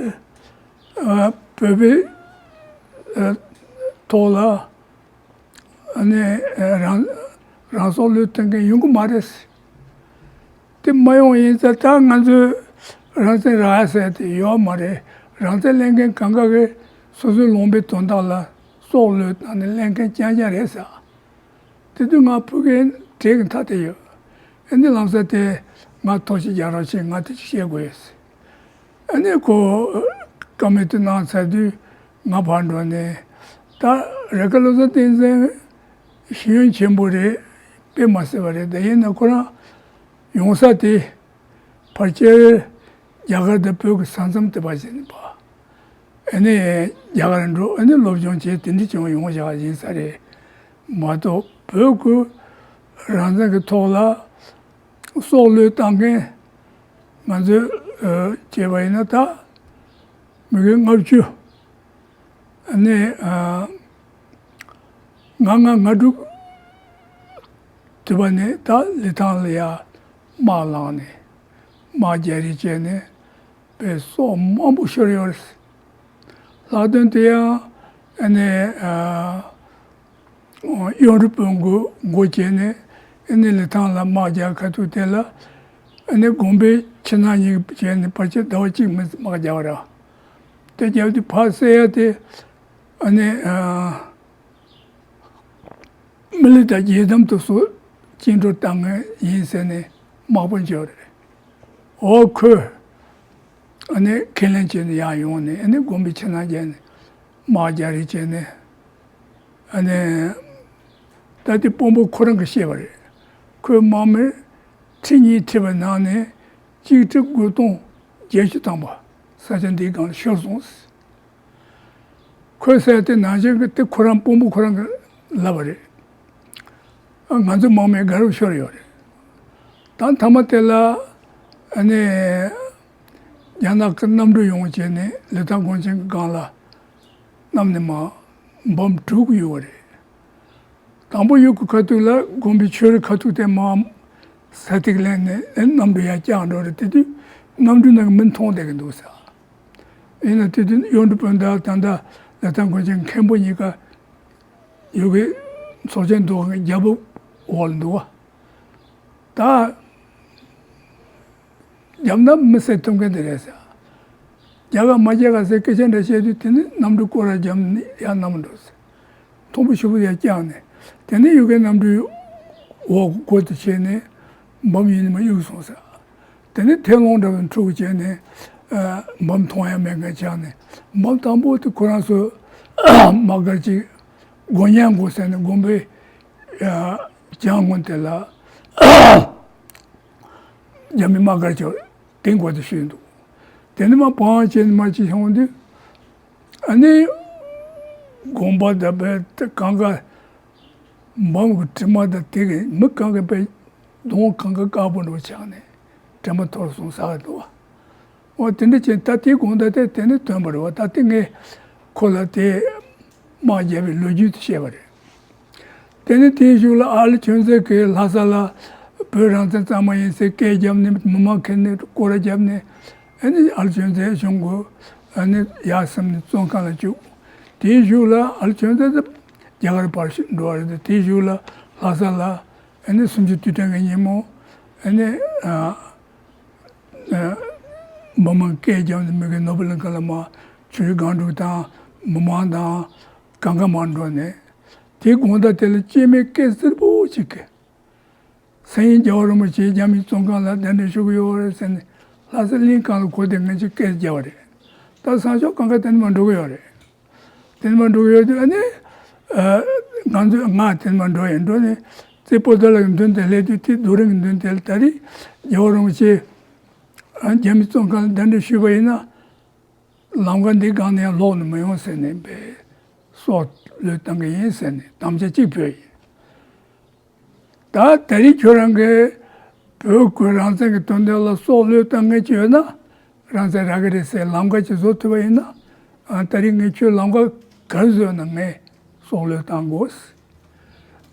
ཨ་བོད་པའི་ཨ་ཐོག་ལ་ཨ་ནི་རང་རང་སྲོག་བློས་གཏོང་མཁན་ཡོང་གི་མ་རེད། དེ་མ་ཡོང་ཡིན་ཙང་ད་ང་ཚོས་རང་བཙན་རག་ཡ་ཟེར་དེ་ཡོད་མ་རེད། རང་བཙན་ལེན་མཁན་གང་ག་གིས་སོ་སོའི་ལུང་པའི་དོན་དག་ལ་སྲོག་བློས་བཏང་ནས་ལེན་མཁན་རྐྱང་རྐྱང་རེད་ཟེར། དེ་དུས་ང་ཕ་གིར་བྲེལ་གི་མཐའ་དེ་ཡོད། ཨ་ནི་ལམ་སང་དེ་ང་ཐུགས་ཞིབ་རྒྱག་རོགས་བྱེད། ང་དེ་ཅིག་བཤད་དགོས་ཡོད་ཟེར། ཨ་ནི་ཁོ་བཀའ་མོལ་དེ་གནང་ཚར་དུས་ང་ཕར་འགྲོ་ནས། ད་རེ་ཁཱ་བློ་བཟང་བསྟན་འཛིན་ཤེས་ཡོན་ཆེན་པོ་རེད། དཔེ་མ་སྲིད་པ་རེད། དེ་ཡིན་ན་ཁོ་རང་ཡོང་ས་དེ་ཕལ་ཆེར་རྒྱ་གར་དང་བོད་ཀྱི་ས་མཚམས་དེ་བར་ཞིག་ནས་པ། ཨ་ནི་རྒྱ་གར་འགྲོ། ཨ་ནི་སློབ་སྦྱོང་བྱས། དེ་འདྲ་བྱུང་ཡོང་བཞག་ཡིན་ས་རེད་མ་གཏོགས། བོད་ཀྱི་རང་བཙན་གྱི་ཐོག་ལ་སྲོག་བློས་བཏང་མཁན་ང་ཚོས་ཨ་བྱས་པ་ཡིན་ན་ད་མི་དགེ་ལྔ་བཅུ། ཨ་ནི་ཨ་ང་ལྔ་ང་དྲུག་དུས་པ་ནས་ད་ལི་ཐང་ལ་ཡ་དམག་ལངས་ནས་དམག་རྒྱག་རེས་བྱས་ནས་དཔེ་སྲོག་མང་པོ་ཤོར་ཡོད་རེད། ལྷག་དོན་དུ་ཡང་ཨ་ནི་ཨ་གཡུང་དྲུང་བོན་གྱིས་འགོ་བྱས་ནས་ཨ་ནི་ལི་ཐང་ལ་དམག་རྒྱག་ཁ་ཐུག་དེ་ལ་ཨ་ནི་དགོན་པའི་ཕྱི་ནང་གཉིས་ཀྱིས་བྱས་ནས་ཕལ་ཆེར་ཟླ་བ་གཅིག་མིན་དམག་རྒྱག་པ་རེད། དེ་རྒྱབ་དུས་ཕར་བསད་ཡ་དེ་ཨ་ནི་ཨ་མི་ལི་དང་རྒྱལ་དམ་དེ་ཚོ་བཅིངས་འགྲོལ་བཏང་མཁན་ཡིན་ཟེར་ནས་དམག་དཔོན་བྱས་པ་རེད། འོ་ཁོས་ཨ་ནི་ཁས་ལེན་བྱས་ནས་ཡར་ཡོང་ནས་ཨ་ནི་དགོན་པའི་ཕྱི་ནང་བརྒྱབ་ནས་དམག་རྒྱག་རེས་བྱས་ནས། ཨ་ནི་ད་དེ་དཔོན་པོ་ཁོ་རང་གིས་བཤད་པ་རེད། ཁོས་དམག་མི་ཁྲི་གཉིས་ཁྲིད་པའི་ནང་ནས་གཅིག་ཁྲི་དགུ་སྟོང་བརྒྱད་ཅུ་ཐམ་པ་ས་ཆ་འདིའི་སྒང་ལ་ཤོར་སོང་། ཁོས་ཟེར་དེ་ནང་བཞིན་གྱི་དེ་ཁོ་རང་དཔོན་པོ་ཁོ་རང་གིས་ལབ་པ་རེད། ཨ་ང་ཚོ་དམག་མི་དགའ་རབ་ཤོར་ཡོད་རེད། ད་མཐའ་མ་དེ་ལ་ཨ་ནི་རྒྱ་ནག་གི་གནམ་གྲུ་ཡོང་བྱས་ནས་ལི་ཐང་དགོན་ཆེན་གྱི་སྒང་ལ་གནམ་ནས་མར་འབུམ་དྲུག་གཡུགས་པ་རེད། དང་པོ་གཡུག་གི་ཁ་ཐུག་ལ་དགོན་པའི་ཆོས་རའི་ཁ་ཐུག་དེ་མར་ས་ཐིག་ལེན་ནས་ཨེ་གནམ་གྲུ་ཡར་བཀྱགས་འགྲོ་རེད། དེ་དུས་གནམ་གྲུ་ནང་གི་མི་མཐོང་བསྡད་ཀྱི་འདུག་ཟེར། ཡིན་ན་དེ་དུས་གཡུང་དྲུང་བོན་དང་ད་ལྟ་ལི་ཐང་དགོན་ཆེན་མཁན་པོ་གཉིས་ཀ་ཡུལ་གྱི་ཚོགས་ཆེན་འདུ་ཁང་གི་རྒྱལ་པོ་འོག་ལ་འདུག་བ། ད་བརྒྱབ་ན་མི་བསད་ཐུབ་མཁན་དེ་རེད་ཟེར། རྒྱག་ག་མ་རྒྱག་ག་ཟེར་སྐད་ཆ་འདྲ་བཤད་དུས་དེ་ནི་གནམ་གྲུ་སྐོར་ར་བརྒྱབ་ནས་ཡར་གནམ་འགྲོ་ཟེར། མཐོན་པོ་ཞེ་པོ་ཡར་བཀྱགས་ནས་དེ་ནས་ཡུལ་གྱི་གནམ་གྲུའི་འོག་སྒོ་དེ་ཕྱེ་ནས་འབུམ་ཡིན་ནི་མ་གཡུགས་སོང་ཟེར། དེ་ནས་ཐལ་རླུང་འདྲ་བོ་འཁྲུགས་བྱས་ནས་ཨ་འབུམ་མཐོང་ཡ་མེད་མཁན་ཆགས་ནས་འབུམ་དང་པོ་དེ་ཁོ་རང་ཚོ་དམག་སྒར་གཅིག་དགོན་ཉང་དགོན་ཟེར་ནས་དགོན་པའི་ཨ་བྱང་ངོས་དེ་ལ་རྒྱ་མི་དམག་སྒར་གཅིག་དེ་འགོ་དེ་ཞུས་འདུག་དེ་ནས་མར་བང་བྱས་ནས་མར་ཅིག་ཡོང་དུས། ཨ་ནི་དགོན་པ་དང་པའི་དེ་གང་ག་འབུམ་གྱི་དྲི་མ་དང་དེ་གི་མི་གང་གི་པའི་གདོང་གང་ག་དཀར་པོ་འདྲ་བོ་ཆགས་ནས་དྲི་མ་འཐོར་སོང་ཟེར་གི་འདུག་བ། འོ་དེ་འདྲ་བྱས་ད་དེའི་དགོང་དག་དེ་དེ་ནས་ཐོན་པ་རེད་བ། ད་དེ་ངས་ཁོ་ལ་དེ་དམག་རྒྱབ་པའི་ལོ་རྒྱུས་དེ་བཤད་པ་རེད། དེ་ནས་དེའི་གཞུག་ལ་ཨ་ལེ་ཆོས་མཛད་ཀྱིས་ལྷ་ས་ལ་བོད་རང་བཙན་གཙང་མ་ཡིན་ཟེར་སྐད་བརྒྱབ་ནས་མི་མང་ཁྱེར་ནས་སྐོར་ར་བརྒྱབ་ནས། ཨ་ནི་ཨ་ལེ་ཆོས་མཛད་གཞུང་གི་ཨ་ནི་ཡར་སེམས་ནས་བཙོན་ཁང་ལ་བཅུག་དེའི་གཞུག་ལ་ཨ་ལེ་ཆོས་མཛད་དེ་རྒྱ་གར་ཕར་འགྲོ་བ་རེད། དེའི་གཞུག་ལ་ལྷ་ས་ལ་ ཨ་ནི་གསུམ་བཅུ་དུས་དྲན་གྱི་ཉིན་མོ་ཨ་ནི་ཨ་ཨ་མི་མང་སྐད་བརྒྱབ་ནས་མི་གི་ནོར་བུ་གླིང་ཁ་ལ་མར་ཆུ་བཞི་སྒང་དྲུག་དང་མི་མང་དང་གང་ག་མར་འགྲོ་ནས། དེའི་དགོང་དག་དེ་ལ་སྐྱེས་མའི་སྐད་སེར་པོ་ཅིག་གིས། སེང་གེ་རྒྱལ་བ་རིན་པོ་ཆེ་རྒྱ་མིའི་བཙོན་ཁང་ལ་གདན་འདྲེན་ཞུ་གི་ཡོད་རེད་ཟེར་ནས་ལྷ་ས་གླིང་གང་ལ་གོ་དེ་ངན་ཅིག་སྐད་རྒྱབ་པ་རེད། ད་སང་ཞོགས་གང་ག་དེ་ནས་མར་འགྲོ་གི་ཡོད་རེད། དེ་ནས་མར་འགྲོ་གི་ཡོད་དུས་ཨ་ནི་ཨ་ང་ཚོས་ང་དེ་ནས་མར་འགྲོ་ཡིན་འགྲོ་ནས་རྩེ་པོ་ཏ་ལ་གི་མདུན་དེ་སླེབས་དུས། དེ་རྡོ་རིང་གི་མདུན་དེ་ལ་ད་རེས་རྒྱལ་བ་རིན་པོ་ཆེ་ཨ་རྒྱ་མིའི་བཙོན་ཁང་ལ་གདན་འདྲེན་ཞུས་པ་ཡིན་ན། ལམ་ཁ་འདི་སྒང་ནས་ཡང་ལོག་ནས་མི་ཡོང་ཟེར་ནས་པའི་སྲོག་བློས་བཏང་གི་ཡིན་ཟེར་ནས་དམ་བཅའ་གཅིག་ཕུལ་ཡིན། ད་ད་རེས་ཁྱོད་རང་གིས་བོད་ཀྱི་རང་བཙན་གྱི་དོན་དག་ལ་སྲོག་བློས་བཏང་མཁན་ཅིག་ཡོད་ན་རང་བཙན་རག་གི་རེད་ཟེར་ལམ་ཁ་ཅིག་བཟོ་ཐུབ་པ་ཡིན་ན། ཨ་ད་རེས་ངས་ཁྱོད་ལམ་ཁ་ག་རེ་བཟོས་ན་ངས་སྲོག་བློས་བཏང་དགོས།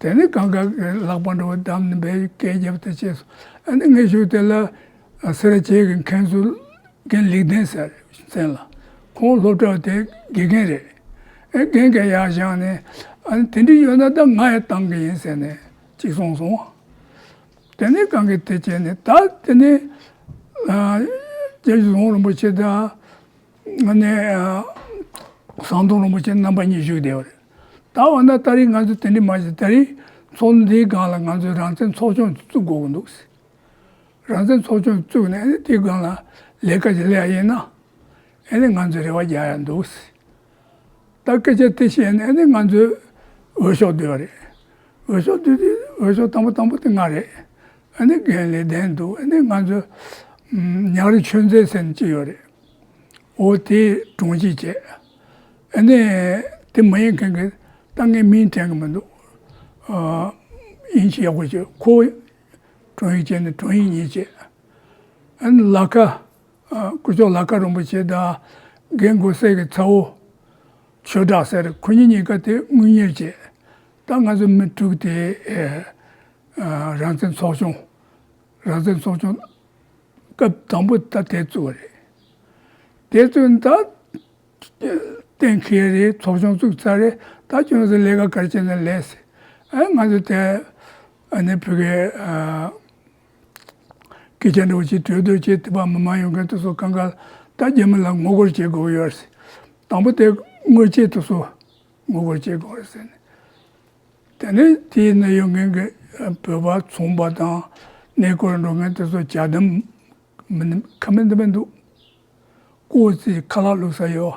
དེ་ནས་གང་ག་གི་ལག་པ་འདྲ་བོ་བསྡམས་ནས་འབའ་སྐད་རྒྱབ་སྟེ་བྱས་སོང་། ཨ་ནི་ངའི་གཞུག་དེ་ལ་སེ་ར་བྱེས་ཀྱི་མཁན་ཟུར་རྒན་ལེགས་ལྡན་ཟེར་མཚན་ལ། ཁོང་སློབ་གྲྭ་དེ་དགེ་རྒན་རེད། ཨེ་རྒན་གྱིས་ཡར་བཞེངས་ནས། ཨ་ནི་དེ་འདྲ་ཡོད་ན་ད་ང་ཡང་བཏང་གི་ཡིན་ཟེར་ནས་གཅིག་གསུངས་སོང་། དེ་ནས་གང་གི་དེ་བྱས་ནས་ད་དེ་ནས་ཨ་རྒྱལ་བ་རྫོང་རིན་པོ་ཆེ་དང་། ཨ་ནི་ཨ་ཟམ་གདོང་རིན་པོ་ཆེ་རྣམ་པ་གཉིས་བཞུགས་བསྡད་པ་རེད། ད་འོ་ན་ད་རེས་ང་ཚོ་དེ་འདྲ་མ་བྱེད། ད་རེས་ཚོགས་འདུ་འདིའི་སྒང་ལ་ང་ཚོས་རང་བཙན་ཚོགས་ཆུང་བཙུགས་དགོས་ཀྱི་འདུག། རང་བཙན་ཚོགས་ཆུང་བཙུགས་ནས་ཨ་ནི་དེའི་སྒང་ལ་ལས་ཀ་ཞིག་ལས་ཡ་ཡིན་ན་ཨ་ནི་ང་ཚོས་རེ་བ་རྒྱག་ཡ་འདུག། ད་སྐད་ཆ་དེ་བཤད་ནས་ཨ་ནི་ང་ཚོས་འོས་ཤོག་བསྡུས་པ་རེད། འོས་ཤོག་བསྡུས་དུས་འོས་ཤོག་དང་པོ་དང་པོ་དེ་ང་རེད། ཨ་ནི་རྒན་ལེགས་ལྡན་འདུག། ཨ་ནི་ང་ཚོས་ཉག་རི་ཆོས་མཛད་ཟེར་ནས་གཅིག་ཡོད་རེད། འོ་དེ་དྲུང་ཆེ་བྱས། ཨ་ནི་དེ་མ་ཡིན་མཁན་གྱི་ད་ངས་མིང་དྲན་གྱི་མི་འདུག། ཨ་དབྱིན་ཇི་ཡག་པོ་བྱས། ཁོ་དྲུང་ཡིག་བྱས་ནས་དྲུང་ཡིག་གཉིས་བྱས། ཨ་ནི་ལ་ཁ་ཨ་སྐུ་ཞབས་ལ་ཁ་རིན་པོ་ཆེ་དང་རྒན་མགོ་སེར་གྱི་ཚ་བོ་ཆོས་གྲགས་ཟེར། ཁོ་གཉིས་གཉིས་ཀ་དེ་དངུལ་གཉེར་བྱས། ད་ང་ཚོ་མི་དྲུག་དེ་ཨ་རང་བཙན་ཚོགས་ཆུང་། རང་བཙན་ཚོགས་ཆུང་སྐབས་དང་པོ་ད་དེ་བཙུགས་པ་རེད། དེ་བཙུགས་ནས་ད་གཏན་འཁེལ་རེད། ཚོགས་ཆུང་བཙུགས་ཚར་རེད། ད་ཁྱོད་ཚོ་ལས་ཀ་ག་རེ་བྱས་ན་ལས་ཟེར། ཨ་ང་ཚོ་དེ་ཨ་ནི་བོད་སྐད་ཨ་སྐད་ཆ་འདྲ་བོ་ཅིག་གྲོས་བསྡུར་བྱས། དེ་བ་མི་མང་ཡོང་མཁན་དེ་ཚོ་གང་ག་ད་རྒྱ་མི་ལ་ངོ་རྒོལ་བྱེད་དགོས་ཡོད་ཟེར། དང་པོ་དེ་དངུལ་ཆེད་དེ་ཚོ་ངོ་རྒོལ་བྱེད་དགོས་རེད་ཟེར་ནས། དེ་ནས་དེའི་ནང་ཡོད་མཁན་གྱི་བོད་པ་ཚོང་པ་དང་གནས་སྐོར་འགྲོ་མཁན་དེ་ཚོ་ཇ་དམ་མི་ནི་ཁ་མི་འདི་མི་འདུག། ཀོ་ཙི་ཁ་ལག་བླུགས་ས་ཡོད།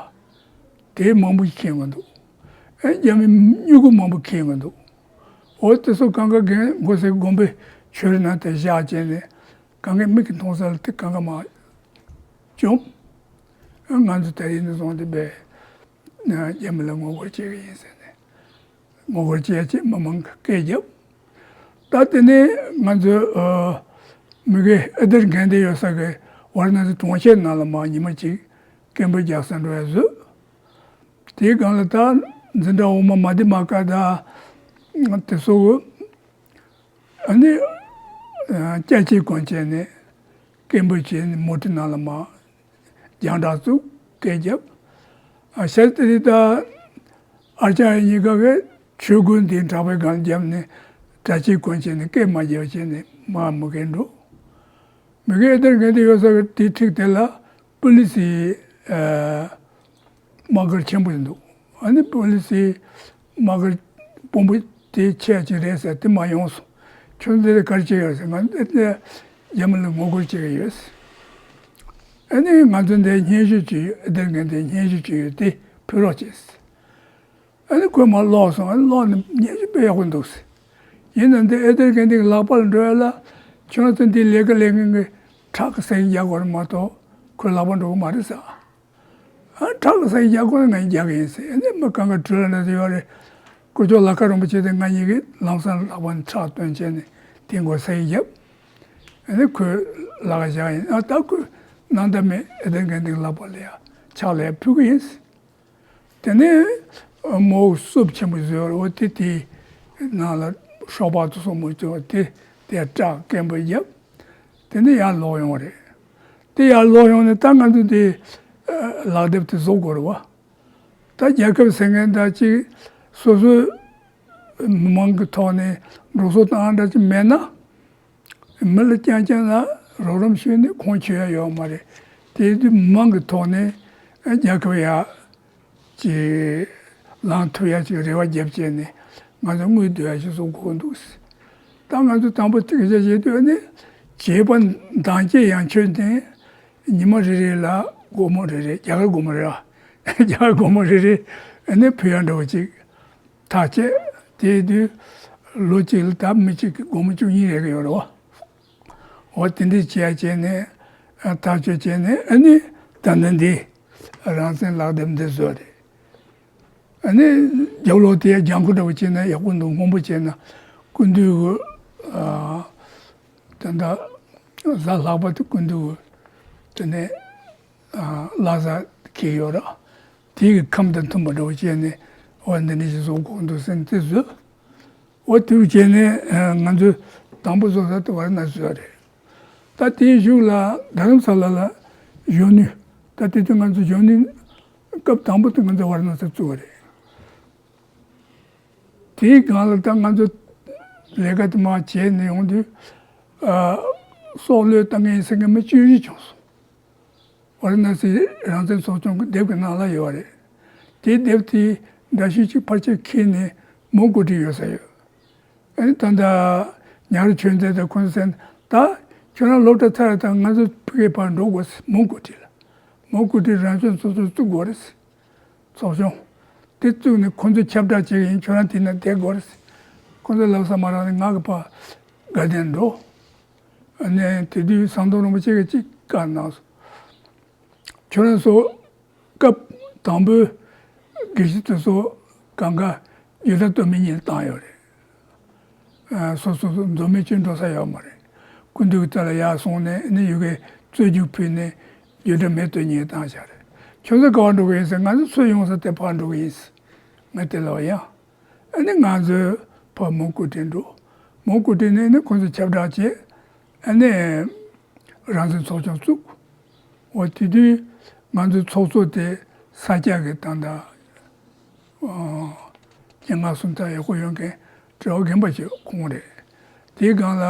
དེ་མང་པོ་ཁྱེར་ཡོང་གི་འདུག། ཨེ་རྒྱ་མི་སྨྱུ་གུ་མང་པོ་ཁྱེར་ཡོང་གི་འདུག། འོ་དེ་ཚོ་གང་ག་རྒན་མགོ་སེར་དགོན་པའི་ཆོས་ར་ནང་དེ་བཞག་བྱས་ནས་གང་གའི་མིག་གིས་མཐོང་ས་ལ་དེ་གང་ག་མར་བཅོམ། ཨ་ང་ཚོ་ད་ཡིན་ནས་བཟུང་སྟེ་བས་རྒྱ་མི་ལ་ངོ་རྒོལ་བྱེད་ཀྱི་ཡིན་ཟེར་ནས། ངོ་རྒོལ་བྱེད་ཡ་ཆེད་མི་མང་གིས་སྐད་བརྒྱབ། ད་དེ་ནས་ང་ཚོའི་ཨ་མི་དགེ་ཨེ་ལྡེར་དགེ་ལྡན་ཡོད་ས་གི་ཝཱ་ར་ཎ་སི་གྲོང་ཁྱེར་ནང་ལ་མར་ཉི་མ་གཅིག་སྐད་འབོད་རྒྱག་ས་འགྲོ་ཡ་བཟོས། དེའི་སྒང་ལ་ད་འཛིན་གྲྭ་འོག་མ་མ་ཏི་མ་ཀ་དང་དེ་ཚོ་ཨ་ནི་ཨ་སྐྱ་ཆས་གོན་བྱས་ནས་སྐད་འབོད་བྱས་ནས་མོ་ཊའི་ནང་ལ་མར་རྒྱང་བསྒྲགས་བཙུགས། སྐད་བརྒྱབ། ཨ་ཤར་ཏི་རི་དང་ཨར་ཅ་ཡ་གཉིས་ཀ་གིས་ཆོས་གོས་འདི་དྲག་པོའི་སྒང་བརྒྱབ་ནས་གྲྭ་ཆས་གོན་བྱས་ནས་སྐད་མ་རྒྱག་བྱས་ནས་མར་མི་དགེ་འགྲོ། མི་དགེ་ཨེ་ལྡེར་དགེ་ལྡན་ཡོད་ས་གི་དེའི་འཁྲིས་དེ་ལ་པུ་ལི་སིའི་ཨ་དམག་སྒར་ཆེན་པོ་ཞིག་འདུག། ཨ་ནི་པུ་ལི་སིའི་དམག་སྒར་དཔོན་པོ་དེ་ཆེ་ཅིག་རེད་ཟེར། དེ་མར་ཡོང་སོང་། ཁྱོད་འདི་ལ་ག་རེ་བྱེད་ཡོད་ཟེར། ང་འདི་ལ་རྒྱ་མི་ལ་ངོ་རྒོལ་བྱེད་ཀྱི་ཡོད་ཟེར། ཨ་ནི་ང་ཚོ་འདིར་སྙན་ཞུ་ཅིག་ཡོད། ཨེ་ལྡེར་དགེ་ལྡན་སྙན་ཞུ་ཅིག་ཡོད། དེ་ཕུལ་རོགས་བྱེད་ཟེར། ཨ་ནི་ཁོས་མར་ཀློག་སོང་། ཨ་ནི་ཀློག་ནས་སྙན་ཞུ་དཔེ་ཡག་པོ་འདུག་ཟེར། ཡིན་ནའང་འདི་ཨེ་ལྡེར་དགེ་ལྡན་གྱི་ལག་པ་ལ་འགྲོ་ཡ་ལ་ཁྱོད་ཚོ་འདི་ལས་ཀ་ལས་མཁན་གྱིས་ཁྲག་གི་ཟས་རྒྱག་དགོས་རེད་མ་གཏོགས་ཁོའི་ལག་པ་འགྲོ་གི་མ་རེད་ཟེར། ཨ་ཁྲག་གི་ཟས་རྒྱག་དགོས་ན་ང་རྒྱག་གི་ཡིན་ཟེར། ཨ་ནི་མི་གང་ག་གྲོས་ལ་འདྲ་ཡོད་རེད། སྐུ་ཞབས་ལ་ཁ་རིན་པོ་ཆེ་དང་ང་གཉིས་ཀྱིས་ལམ་སང་ལག་པ་ནས་ཁྲག་བཏོན་བྱས་ནས་དེ་མགོ་ཟས་བརྒྱབ། ཨ་ནི་ཁོའི་ལག་བཞག་ཡིན། ཨ་ད་ཁོས་ནམ་ཟླ་མེད་ཨེ་ལྡེར་དགེ་ལྡན་གྱི་ལག་པ་ལ་ཡ་ཕྱག་ལས་ཕུལ་གི་ཡིན་ཟེར། དེ་ནས་མོ་སུབ་ཆེན་པོ་བཟོས་པ་རེད། འོ་དེ་དེའི་ནང་ལ་ཤོག་སྦག་དེ་ཚོ་མོ་བཙོས་པ་དེ་དེ་སྐྲག་སྐད་འབོད་བརྒྱབ། དེ་ནས་ཡར་ལོག་ཡོང་བ་རེད། དེ་ཡར་ལོག་ཡོང་ནས་ད་ང་ཚོ་དེ་ལག་དེབ་དེ་བཟོ་དགོས་རེད་བ། ད་རྒྱལ་ཁབ་ཟེར་མཁན་ད་ཅིག་སོ་སོའི་ མི་མང་གི་ཐོག་ནས་འགྲོ་སོང་བཏང་འདྲ་ཅིག་མེད་ན། མི་ལ་རྐྱང་རྐྱང་ལ་རོགས་རམ་ཞུས་ནས་ཁུངས་འཁྱོལ་ཡ་ཡོད་མ་རེད། དེ་དུས་མི་མང་གི་ཐོག་ནས་རྒྱལ་ཁབ་ཡ་ཅིག་ལངས་ཐུབ་ཡ་ཅིག་རེ་བ་རྒྱབ་བྱས་ནས་ང་ཚོ་དངུལ་བསྡུ་ཡ་ཞིག་བཟོ་དགོས་འདུག། ད་ང་ཚོ་དང་པོ་སྐད་ཆ་བཤད་དུས་ནི་བྱས་པ་འདང་སྐྱེས་ཡང་ཆོད་ནས་ཉི་མ་རེ་རེ་ལ་སྒོར་མོ་རེ་རེ། རྒྱ་གར་སྒོར་མོ་རེ་རེ། རྒྱ་གར་སྒོར་མོ་རེ་རེ་ནི་ཕུལ་ཡ་འདྲ་བོ་ཅིག་ཐག་བཅད། དེ་དུས་ལོ་གཅིག་ལ་ད་མི་གཅིག་གི་སྒོར་མོ་བཅུ་གཉིས་རེ་གི་ཡོད་རེད་བ། འོ་དེ་འདྲས་བྱས་བྱས་ནས་ཨ་ཐག་གཅོད་བྱས་ནས་ཨ་ནི་ད་ནི་འདི་རང་བཙན་ལག་དེབ་འདི་བཟོས་རེད། ཨ་ནི་རྒྱབ་ལོགས་དེ་ལྗང་ཁུ་འདྲ་བོ་བྱས་ན་ཡག་པོ་འདུག། སྔོན་པོ་བྱས་ན་སྐུ་མདུན་གྱི་ཨ་ད་ལྟ་གཟའ་ལྷག་པ་དེ་སྐུ་མདུན་གྱི་དེ་ནས་ཨ་བླ་གཟའ་འཁེལ་ཡོད་ར། དེ་གི་ཁམས་དང་མཐུན་པ་འདྲ་བོ་བྱས་ནས་འོ་འདི་འདྲ་ཞིག་བཟོ་དགོས་འདུག་ཟེར་ནས་དེ་བཟོས། འོ་དེ་བྱས་ནས་ང་ཚོས་དང་པོ་བཟོ་ས་དེ་ཝཱ་ར་ཎ་སི་བཟོས་རེད། ད་དེའི་གཞུག་ལ་རྡ་རམ་ས་ལ་ལ་གཞོན་ནུ། ད་དེ་དུས་ང་ཚོ་གཞོན་ནུ་སྐབས་དང་པོ་དེ་ང་ཚོ་ཝཱ་ར་ཎ་སི་བཙུགས་པ་རེད། དེའི་སྒང་ལ་ད་ང་ཚོ་ལས་ཀ་དེ་མར་བྱས་ནས་ཡོང་དུས་ཨ་སྲོག་བློས་བཏང་མཁན་ཟེར་མཁན་མི་བཅུ་བཞི་བྱུང་སོང་། ཝཱ་ར་ཎ་སི་རང་བཙན་ཚོགས་ཆུང་གི་དེབ་ཀྱི་ནང་ལ་ཡོད་རེད། དེའི་དེབ་དེའི་འདྲ་བཤུས་གཅིག་ཕར་ཆེར་ཁྱེར་ནས་མོན་གྷོ་ཊར་ཡོད་ས་ཡོད། ཨ་ནི་ད་ལྟ་ཉག་རི་ཆོས་མཛད་དང་ཁོང་ཚོ་ཟེར་ན། ད་ཁྱོད་རང་སློབ་གྲྭ་ཚར་ད་ང་ཚོ་ཕ་གིར་ཕར་འགྲོ་དགོས། མོན་གྷོ་ཊར་ལ། མོན་གྷོ་ཊར་རང་སྐྱོང་ཚོགས་ཆུང་བཙུགས་དགོས་རེད། ཚོགས་ཆུང་དེ་བཙུགས་ནས་ཁོང་ཚོས་ཁྱབ་བསྒྲགས་བྱེད་ཀྱི་ཡིན། ཁྱོད་རང་དེ་ན་བསྡད་དགོས་རེད། ཁོང་ཚོས་ལབ་ས་མ་རག་ནས་ང་གི་ཕར་དགའ་ལྡན་འགྲོ། ཨ་ནི་དེ་དུས་ཟམ་གདོང་རིན་པོ་ཆེ་གིས་གཅིག་བཀའ་གནང་སོང་། ཁྱོད་རང་ཚོ་སྐབས་དང་པོའི་དགེ་བཤེས་དེ་ཚོ་གང་ག་རྒྱུད་གྲྭ་སྟོད་སྨད་གཉིས་ལ་བཏང་ཡོད་རེད། ཨ་སོ་སོ་མཛོ་མི་གཅིག་འགྲོ་ས་ཡོད་མ་རེད། སྐུ་མདུན་གྱི་རྩ་ལ་ཡར་སོང་ནས་ནི་ཡུལ་གྱི་རྩོད་རྒྱུགས་ཕུལ་ནས་རྒྱུད་གྲྭ་སྨད་སྟོད་གཉིས་བཏང་བཞག་རེད། ཁྱོད་ཚོ་ག་པར་འགྲོ་གི་ཡིན་ཟེར། ང་ཚོ་ཚུར་ཡོང་ས་དེ་ཕར་འགྲོ་གི་ཡིན་ཟེར། ང་དེ་ལ་ཡང་། ཨ་ནི་ང་ཚོས་ཕར་མོན་གྷོ་ཊར་འགྲོ། མོན་གྷོ་ཊར་ནས་ནི་ཁོང་ཚོས་ཁྱབ་བསྒྲགས་བྱས། ཨ་ནི་རང་བཙན་ཚོགས་ཆུང་བཙུགས། འོ་དེ་དུས་ང་ཚོའི་ཚོགས་གཙོ་དེ་ས་སྐྱ་གི་ད་ལྟ་ཨ་སྤྱན་སྔ་སོང་ཙང་ཡག་པོ་ཡོད་མཁན་དྲི་བ་རྒན་པ་ཞིག་ཁོང་རེད། དེའི་སྒང་ལ་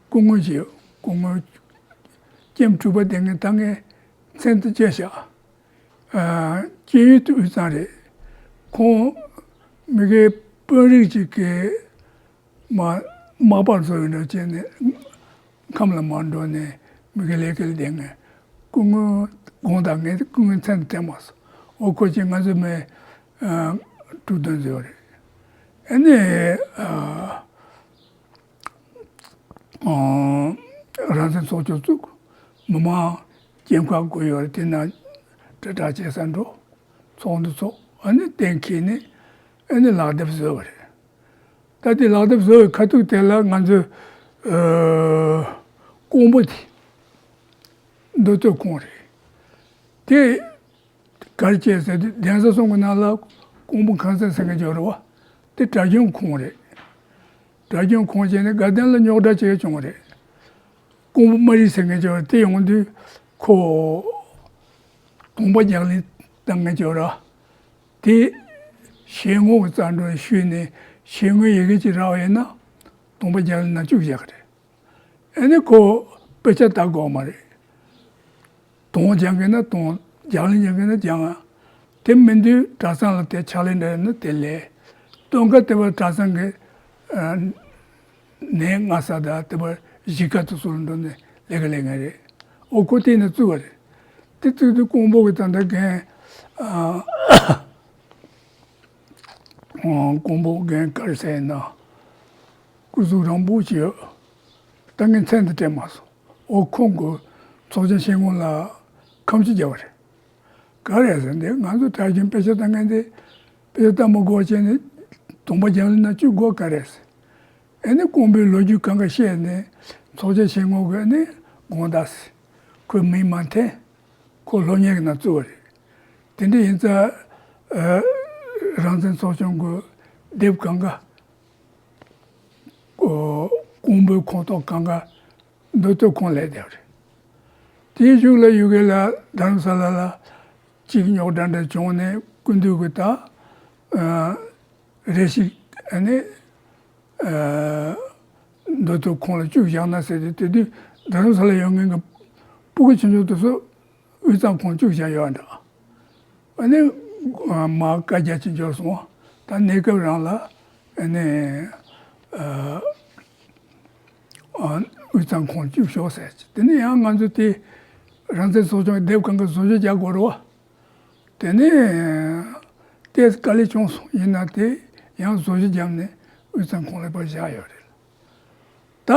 སྐུ་ངོ་ཞིག་སྐུ་ངོ་ལྕམ་གྲུབ་པ་དེ་ངས་ད་ངས་མཚན་དེ་བརྗེད་བཞག། ཨ་སྐྱེས་ཡུལ་དེ་དབུས་གཙང་རེད། ཁོང་མི་སྒེར་དཔོན་རིགས་ཅིག་གི་མ་མག་པ་བཟོ་ཡོད་འདྲ་བྱས་ནས་ཁམས་ལ་མར་འགྲོ་ནས་མི་སྒེར་ལས་ཀ་ལ་བསྡད་མཁན། སྐུ་ངོ་དགོངས་དག་ངས་སྐུ་ངོའི་མཚན་དེ་དྲན་མ་སོང་། འོ་ཁོ་ཅིག་ང་ཚོ་མི་ཨ་དྲུག་བདུན་ཙམ་ཡོད་རེད། ཨ་ནི་ཨ་ཨ་རང་བཙན་ཚོགས་ཆུང་བཙུགས། མི་མང་སྐྱེམས་ཁ་དགོས་ཡོད་རེད། དེ་ན་དྲིལ་བསྒྲགས་བྱེད་ས་འགྲོ། ཚོགས་འདུ་ཚོགས། ཨ་ནི་གཏན་འཁེལ་ནས་ཨ་ནི་ལག་དེབ་བཟོས་པ་རེད། ད་དེ་ལག་དེབ་བཟོ་བའི་ཁ་ཐུག་དེ་ལ་ང་ཚོས་ཨ་ཀོང་པོ་དེ་མདོ་སྟོད་ཁོངས་རེད། དེ་ག་རེ་བྱས་ཟེར་དུས་གདན་ས་གསུམ་གྱི་ནང་ལ་ཀོང་པོ་ཁང་ཚན་ཟེར་མཁན་ཅིག་ཡོད་རེད་བ། དེ་གྲྭ་རྒྱུན་ཁོངས་རེད། གྲྭ་རྒྱུན་ཁོངས་བྱས་ནས་དགའ་ལྡན་ལ་རྙོག་དྲ་བྱས་བྱུང་བ་རེད། ཀོང་པོ་སྨ་རི་ཟེར་མཁན་ཅིག་ཡོད་རེད། དེ་ཡོང་དུས་ཁོ་གདོང་པ་རྒྱག་ལེན་བཏང་མཁན་ཅིག་ཡོད་རེད། དེ་ཞལ་ངོ་གི་རྩ་འགྲོ་ཞུས་ནས་ཞལ་ངོའི་ཡི་གེ་ཅིག་རག་པ་ཡིན་ན་གདོང་པ་རྒྱག་ལེན་ནང་བཅུག་བཞག་གི་རེད། ཨ་ནི་ཁོ་དཔེ་ཆ་ལྟ་དགོས་མ་རེད། གདོང་སྦྱང་གི་ན་གདོང་། རྒྱག་ལེན་སྦྱང་གི་ན་སྦྱང་། དེ་མིན་དུས་གྲྭ་ཚང་ལ་དེ་ཕྱག་ལས་འདྲ་ཡོད་ན་དེ་ལས། སྟོན་ཁ་དེ་བར་གྲྭ་ཚང་གི་ཨ་ནས་སྔ་ས་དང་དེ་བར་གཞིས་ཀ་དེ་ཚོ་ལ་འགྲོ་ནས་ལས་ཀ་ལས་མཁན་རེད། ཨོ་ཁོ་དེ་ནས་བཙུགས་པ་རེད། དེ་བཙུགས་དུས་ཀོང་པོ་གི་ད་ལྟ་རྒན་ཨ་ཀོང་པོ་རྒན་ག་རེ་ཟེར་ན། སྐུ་གཟུགས་རིང་པོ་ཅིག་ཡོད། ད་ངས་མཚན་དེ་དྲན་མ་སོང་། ཨོ་ཁོང་གི་ཚོགས་ཆེན་ཞལ་ངོ་ལ་ཁམས་ཅིག་བརྒྱབ་པ་རེད། ག་རེ་ཟེར་འདི་ང་ཚོ་གྲྭ་རྒྱུན་དཔེ་ཆ་ལྟ་མཁན་དེ་དཔེ་ཆ་ལྟ་མི་དགོས་བྱས་ནས་གདོང་པ་རྒྱག་ལེན་ནང་བཅུག་དགོས་ག་རེ་ཟེར། ཨ་ནི་ཀོང་པོའི་ལོ་རྒྱུས་གང་ག་བཤད་ནས་ཚོགས་ཆེན་ཞལ་ངོ་གི་ཨ་ནི་དགོངས་དག་ཟེར། ཁོའི་མིང་མ་འཐེན། ཁོ་སློབ་གཉེར་གྱི་ནང་བཙུགས་པ་རེད། དེ་འདྲ་ཡིན་ཙང་ཨ་རང་བཙན་ཚོགས་ཆུང་གི་དེབ་གང་ག་ཨོ་ཀོང་པོའི་ཁོངས་གཏོགས་གང་ག་མདོ་སྟོད་ཁོངས་ལ་བསྡད་པ་རེད། དེའི་གཞུག་ལ་ཡུ་གེ་ལ་རྡ་རམ་ས་ལ་ལ་གཅིག་རྙོག་དྲ་འདྲ་བྱུང་ནས་སྐུ་མདུན་གྱིས་ད་ཨ་རེ་ཞིག་ ཨ་ནི། ཨ། མདོ་སྟོད་ཁོངས་ལ་བཅུག་བཞག་ན་ཟེར་ཏེ། དེ་དུས་རྡ་རམ་ས་ལ་ཡོད་མཁན་གྱི་སྤུ་གུ་ཆུང་ཆུང་དེ་ཚོ་དབུས་གཙང་ཁོངས་བཅུག་བཞག་ཡོད་འདྲ། ཨ་ནི། ཨ། མར་བཀའ་རྒྱ་ཅིག་འབྱོར་སོང་བ། ད་གནས་སྐབས་རང་ལ། ཨ་ནི། ཨ། ཨ། དབུས་གཙང་ཁོངས་བཅུག་ཤོག་ཟེར་གྱི། དེ་ནས་ཡང་ང་ཚོ་དེ་རང་བཙན་ཚོགས་ཆུང་གི་དེབ་གང་ག་བཟོ་བཅོས་རྒྱག་དགོས་རེད་བ། དེ་ནས་ཏོག་ཙམ་དཀའ་ལས་བྱུང་སོང་། ཡིན་ན་དེ་ཡང་བཟོ་བཅོས་བརྒྱབ་ནས་དབུས་གཙང་ཁོངས་ལ་ཕར་བཞག་ཡོད་རེད། ད་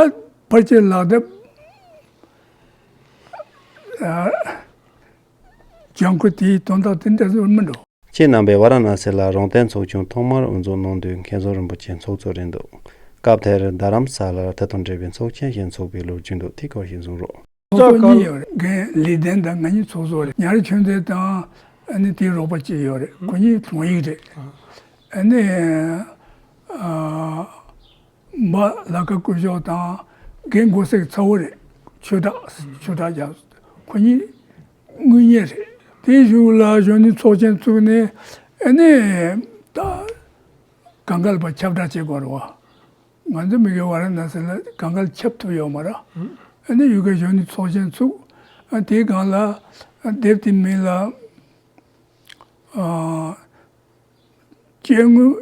ཕལ་ཆེར་ལག་དེབ། ཨ། ལྗང་ཁུ་དེའི་དོན་དག་དེ་འདྲ་ཟེར་མི་འགྲོ། ཁྱེད་རྣམ་པས་ཝཱ་ར་ཎ་སི་ལ་རོང་བསྟན་ཚོགས་ཆུང་ཐོག་མར་དབུ་འཛུགས་གནང་དུས་མཁན་ཟུར་རིན་པོ་ཆེ་ཚོགས་གཙོ་རེད་འདུག། སྐབས་དེར་རྡ་རམ་ས་ལར་དེ་དང་འབྲེལ་བའི་ཚོགས་ཆེན་ཞིག་འཚོགས་པའི་ལོ་རྒྱུས་འདུག། དེ་སྐོར་ཞིག་གསུང་རོགས། ཚོགས་གཙོ་གཉིས་ཡོད་རེད། རྒན་ལེགས་ལྡན་དང་ང་གཉིས་ཚོགས་གཙོ་རེད། ཉ་རི་ཆོས་མཛད་དང་ཨ་ནི་དེའི་རོགས་པ་གཅིག་ཡོད་རེད། ཁོ་གཉིས་དྲུང་ཡིག་རེད། ཨ་ནི། ཨ། མ་ལ་ཁ་སྐུ་ཞབས་དང་རྒན་མགོ་སེག་ཚ་བོ་རེད། ཆོས་གྲགས། ཆོས་གྲགས་རྒྱ། ཁོ་གཉིས་དངུལ་གཉེར་རེད། དེའི་གཞུག་ལ་གཞོན་ནུའི་ཚོགས་ཆེན་བཙུགས་ནས། ཨ་ནི་ད་གངས་དཀར་ལ་ཕར་ཁྱབ་བསྒྲགས་བྱེད་དགོས་རེད་བ། ང་ཚོ་མི་གི་ཝཱ་ར་ཎ་སི་ལ་གངས་དཀར་ཁྱབ་ཐུབ་ཡོད་མ་རེད། ཨ་ནི་ཡུལ་སྐོར་གཞོན་ནུའི་ཚོགས་ཆེན་བཙུགས། ཨ། དེའི་སྒང་ལ་དེབ་དེའི་མིང་ལ། ཨ། སྐྱེ་དངོས་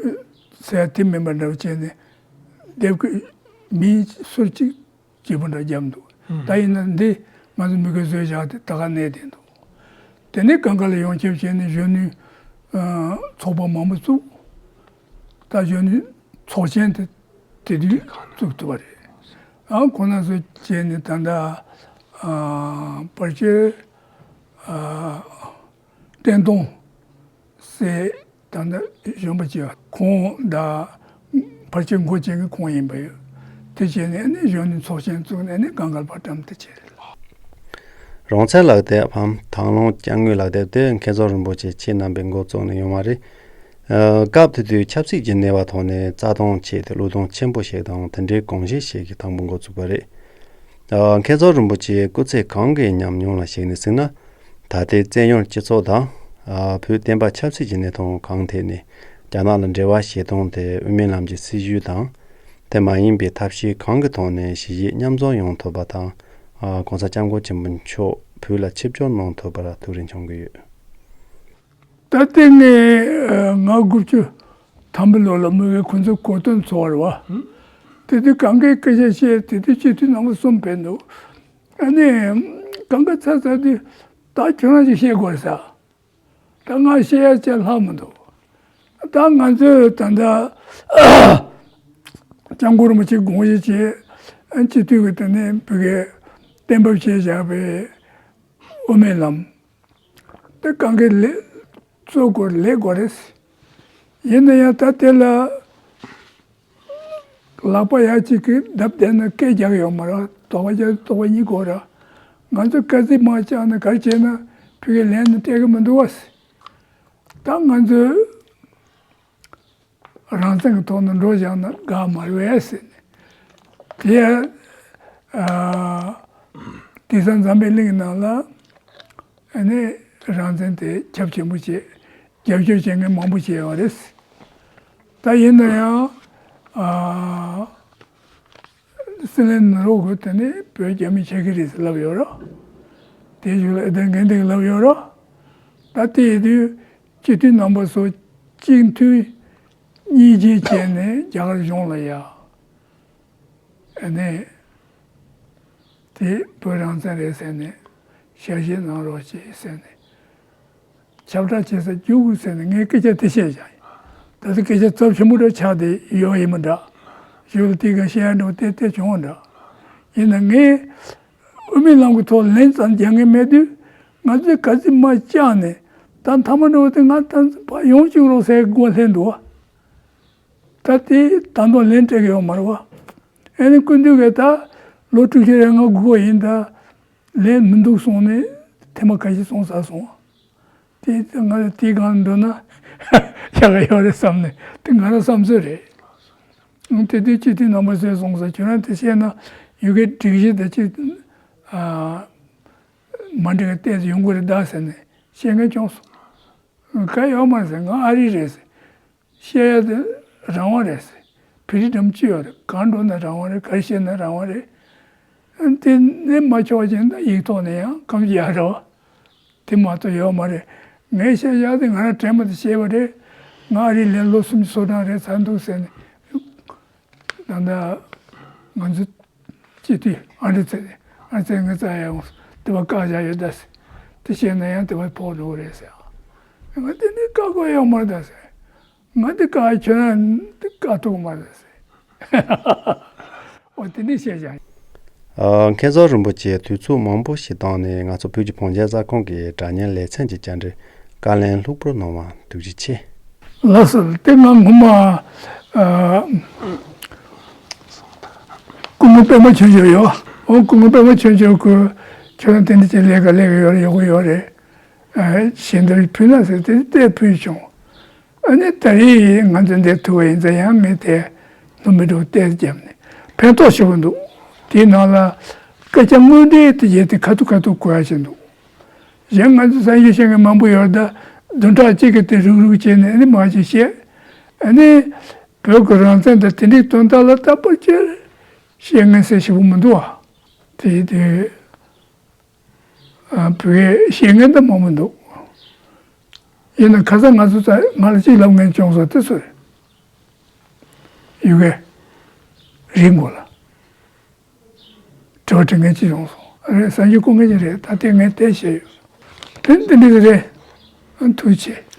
ཟེར་དེ་མིན་པ་འདྲ་བ་བྱས་ནས་དེབ་ཀྱི་མིང་ཟུར་གཅིག་སྐྱིད་པོ་འདྲ་བརྒྱབ་འདུག། ཨང་། ད་ཡིན་ན་འདི་ང་ཚོ་མི་སྒེར་བཟོས་བཞག་སྟེ་ད་ག་གནས་བསྡད་འདུག། དེ་ནས་གངས་དཀར་ལ་ཡོངས་ཁྱབ་བྱས་ནས་གཞོན་ནུའི། ཨ། ཚོགས་པ་མང་པོ་བཙུགས། ད་གཞོན་ནུའི་ཚོགས་ཆེན་དེ་དེ་དུས་བཙུགས་ཐུབ་པ་རེད། ཨང་། ཁོང་རྣམ་ཚོ་བྱས་ནས་ད་ལྟ། ཨ། ཕལ་ཆེར། ཨ། བསྟན་སྟོང་ཟེར་ད་ལྟ་གཞོན་པ་ཅིག་ཡོད། ཁོང་དང་ཕལ་ཆེར་འགོ་བྱེད་མཁན་ཁོང་ཡིན་པ་ཡོད། དེ་བྱས་ནས་ཨ་ནི་གཞོན་ནུ་ཚོགས་ཆེན་བཙུགས་ནས་ཨ་ནི་གངས་དཀར་བར་འགྲམ་དུ་བྱས་རེད། རོང་ཚན་ལག་དེབ་བམ། དང་བླངས་སྐྱབས་མགོན་ལག་དེབ་དེ་མཁན་ཟུར་རིན་པོ་ཆེ་ཁྱེད་རྣམ་པས་འགོ་བཙུགས་ནས་ཡོང་བ་རེད། ཨ། སྐབས་དེ་དུས་ཆབ་སྲིད་ཀྱི་གནས་བབ་ཐོག་ནས་རྩ་སྟོང་ཆེ་སྟེ་བློས་གཏོང་ཆེན་པོ་ཞིག་དང་དེ་འབྲེལ་དགོངས་བཞེས་ཤིག་གིས་དང་པོ་འགོ་བཙུགས་པ་རེད། ཨ། མཁན་ཟུར་རིན་པོ་ཆེའི་སྐུ་ཚེ་གང་གི་ཉམས་མྱོང་ལ་གཞིགས་ནས་གཟིགས་ན། ད་ལྟའི་བཙན་གཡེམ་སྤྱི་ཚོགས་དང་། ཨ། བོད་བསྟན་པ་ཆབ་སྲིད་ཀྱི་གནས་སྟངས་གང་ཐད་ནས་རྒྱ་ནག་ལ་འབྲེལ་བ་བྱེད་སྟངས་དེ་དབུ་མའི་ལམ་གྱི་སྲིད་བྱུས་དང་། དེ་མ་ཡིན་པའི་ཐབས་ཤེས་གང་གི་ཐོག་ནས་གཞི་བཞག་མཉམ་འཛོམས་ཡོང་ཐུབ་པ་དང་། ཨ། ༸གོང་ས་༸སྐྱབས་མགོན་ཆེན་པོ་མཆོག་བོད་ལ་ཆིབས་བསྒྱུར་གནང་ཐུབ་པར་ཐུགས་རེ་འཆང་གི་ཡོད། ད་ལྟའི་ངས། ཨ། ང་དགུ་བཅུ་ཐམ་པའི་ལོ་ལ་མི་གི་ཁོང་ཚོའི་གོ་སྟོན་ཚོགས་རེད་བ། དེ་དུས་གང་གའི་སྐད་ཆ་བཤད། དེ་དུས་སྤྱི་འཐུས་རྣམ་པ་གསུམ་ཕེབས་འདུག། ཨ་ནི་གང་ག་ཚ་ཚ་དུས་ད་ཁྱོད་རང་ཅིག་བཤད་དགོས་ས། ད་ང་བཤད་ཡ་ཅིག་ལྷག་མི་འདུག། ད་ང་ཚོས་ད་ལྟ་སྐྱབས་མགོན་རིན་པོ་ཆེ་དགོངས་བཞེས་བྱས། སྤྱི་འཐུས་ཀྱི་དེ་ནས་བོད་སྐད་གཏན་འབེབས་བྱས་བཞག་པའི་དབུ་མའི་ལམ། དེ་གང་གའི་ལས་གཙོ་དགོས་ལས་དགོས་རེད། ཡིན་ན་ཡང་ད་དེ་ལ་ལག་པ་ཡ་གཅིག་གིས་བརྡབ་བསྡད་ན་སྐད་རྒྱག་ཡོད་མ་རེད། དོགས་པ་རྒྱག་དོགས་པ་གཉིས་དགོས་རེད། ང་ཚོ་སྐད་ཚིག་མ་བཅག་ན་ག་རེ་བྱས་ན་ཕ་གིར་ལན་ནི་སྤྲད་གི་མི་འདུག་བ། ད་ང་ཚོས་རང་བཙན་གྱི་ཐོག་ནས་འགྲོ་བཞག་ན་དགའ་མ་རེད་ཟེར་ནས། དེ་ཡང་། ཨ། དེང་སང་འཛམ་བུ་གླིང་ནང་ལ་ཨ་ནི་རང་བཙན་དེ་ཁྱབ་ཆེན་པོ་བྱས། རྒྱབ་སྐྱོར་བྱེད་མཁན་མང་པོ་བྱས་ཡོད་རེད། ད་ཡིན་ན་ཡང་། ཨ། སྲིད་བློན་ནོར་བུ་དེ་ནི་བོད་རྒྱ་མི་ཆགས་ཀྱི་རེད་ཟེར་ལབ་ཡོད་རེད། དེའི་གཞུག་ལ་ཨེ་ཏན་རྒན་དེ་གིས་ལབ་ཡོད་རེད། ད་དེ་ཡིན་དུས་སྤྱི་འཐུས་རྣམ་པ་ཚོ་གཅིག་མཐུན་གཉིས་བརྗེ་བྱས་ནས་རྒྱ་གར་གཞུང་ལ་ཡ། ཨ་ནི་དེ་བོད་རང་བཙན་རེད་ཟེར་ནས་ཞལ་བཞེས་གནང་རོགས་བྱེད་ཟེར་ནས་ཁྱབ་བསྒྲགས་བྱེད་སར་རྒྱུགས་ཟེར་ནས་ངས་སྐད་ཆ་དེ་བཤད་བཞག་ཡིན། ད་ལྟ་སྐད་ཆ་ཚབས་ཆེན་པོ་འདྲ་ཆགས་བསྡད་ཡོད་ཡིན་མི་འདྲ། ཞུ་ལ་དེ་ག་བཤད་ཡ་འདྲ་བོ་ཏོག་ཙམ་བྱུང་བ་འདྲ། ཡིན་ན་ངས་དབུ་མའི་ལམ་གྱི་ཐོག་ལན་ཙམ་རྒྱག་མཁན་མེད་དུས། ང་ཚོས་ག་ཚོད་མ་བཅག་ནས་ད་མཐའ་མ་འདྲ་བོ་དེ་ང་ད་ཕར་ཡོང་བཅུག་རོགས་ཟེར་མགོ་ལྷན་འདུག་བ། ད་དེ་ད་དུང་ལན་སྤྲད་ཀྱི་ཡོད་མ་རེད་བ། ཨ་ནི་སྐུ་མདུན་གྱིས་ད་ལོ་དྲུག་ཅུ་རེ་ལྔ་སྒུག་པ་ཡིན། ད་ལན་མི་འདུག་གསུངས་ནས་ཐེངས་མ་ཁ་ཤས་སོང་ཚར་སོང་བ། དེ་ང་དེའི་སྒང་འགྲོ་ན་ཡག་ག་ཡོད་རེད་བསམ་ནས། དེ་ང་རང་བསམ་ཚོད་རེད། དེ་དུས་སྤྱི་འཐུས་རྣམ་པ་ཚོས་གསུངས་ས། ཁྱོད་རང་དེ་བཤད་ན་ཡུལ་སྐོར་སྒྲིག་གཞི་དེ་ཅིག་ཨ་མ་འགྲིག་ག་ཏོག་ཙམ་ཡོང་གི་རེད་ད་ཟེར་ནས་བཤད་མཁན་བྱུང་སོང་། ག་ཡོད་མ་རེད་ཟེར། ང་ཨ་རི་རེད་ཟེར། བཤད་ཡ་དེ་ རང་དབང་རེད་ཟེར། ཕི་རི་ཌམ་ཅི་ཡོད་རེད། གང་འགྲོ་ན་རང་དབང་རེད། ག་རེ་བཤད་ན་རང་དབང་རེད། དེ་ནས་མ་ཆོག་ཅིག་ན་ཡིག་ཐོག་ནས་ཡང་གང་ཅི་ཡག་རེད་བ། དེ་མ་གཏོགས་ཡོད་མ་རེད། ངས་བཤད་ཡག་དེ་ང་རང་དྲན་པ་དེ་བཤད་པ་རེད། ང་ཨ་རིའི་ལན་ལོ་སུམ་ཅུ་སོ་གྲངས་རེད་ཚར་འདུག་ཟེར་ནས། ད་ལྟ་ང་ཚོ་སྤྱི་འཐུས་ཨ་རི་ཚེ་ཨ་རི་ཚེ་ངའི་རྩ་ཡ་ཡོང་དེ་བ་བཀག་བཞག་ཡོད་ད་ཟེར། དེ་བཤད་ན་ཡང་དེ་བ་ཕོག་འགྲོ་གི་རེད་ཟེར། ང་དེ་ནི་བཀག་དགོས་ཡོད་མ་རེད་ད་ཟེར། ང་དེ་བཀག་ཁྱོད་རང་དེ་བཀག་ཐུབ་མ་རེད་ཟེར། འོ་དེ་ནི་བཤད་བཞག་ཨ། མཁན་ཟུར་རིན་པོ་ཆེ་དུས་ཚོད་མང་པོ་ཞིག་བཏང་ནས་ང་ཚོ་བོད་ཀྱི་བང་ཆེན་གསར་ཁང་གི་དྲ་བརྙན་ལེ་ཚན་གྱི་བཅར་འདྲི་བཀའ་ལན་ལྷུག་པོར་གནང་བ་ཐུགས་རྗེ་ཆེ། ལགས་སོ། དེ་ང་ངོ་མ་ཨ། སྐུ་ངོ་པད་མ་ཆོས་འབྱོར་ཡོད། འོ་སྐུ་ངོ་པད་མ་ཆོས་འབྱོར་ཁོས་ཁྱོད་རང་དེ་འདྲ་ཅིག་ལས་ཀ་ལས་ཀ་ཡོད་རེད། ཡག་པོ་ཡོད་རེད། ཨ། ཞལ་འདེབས་ཕུལ་ན་ཟེར་དེ་བལྟས་ཕུལ་བྱུང་། ཨ་ནི་ད་རེས་ང་ཚོ་འདིར་ཐུག་པ་ཡིན་ཙང་ཡང་མི་དེ་ལྷུན་པོ་འདྲ་བོ་བལྟས་བརྒྱབ་ནས་ཕན་ཐོགས་ཆེ་པོ་འདུག་དེའི་ནང་ལ་སྐད་ཆ་དངོས་འབྲེལ་དེ་བརྒྱབ་སྟེ་ཁ་ཐུག་ཁ་ཐུག་གོ་ཡ་ཞིག་འདུག་གཞན་ང་ཚོ་གསར་འགྱུར་བཤད་མཁན་མང་པོ་ཡོད་རེད། ད་བདུན་ཕྲག་གཅིག་གི་དེ་རུག་རུག་བྱས་ནས་ཨ་ནི་མ་ཅིག་བཤད། ཨ་ནི་བོད་ཀྱི་རང་བཙན་དང་དེ་འདྲའི་དོན་དག་ལ་ད་ཕར་ཅིག་བཤད་མཁན་ཟེར་ཞེ་པོ་མི་འདུག་བ། དེ་དེ། ཨ། བོད་སྐད་ཤེས་མཁན་ད་མང་པོ་འདུག་ཡིན་ན་ཁ་སང་ང་ཚོ་ཚ་ང་ལ་གཅིག་ལབ་མཁན་བྱུང་སོང་། དེ་སུ་རེད། ཡུ་གེ་རིག་མགོ་ལ་དྲི་བ་དྲི་མཁན་གཅིག་བྱུང་སོང་། རེད། གསར་འགྱུར་བཀོད་མཁན་གཅིག་རེད། ད་དེ་ངས་དེ་བཤད་ཡོད། དེ་འདི་འདྲ་རེད། ཨ། ཐུགས་རྗེ་ཆེ།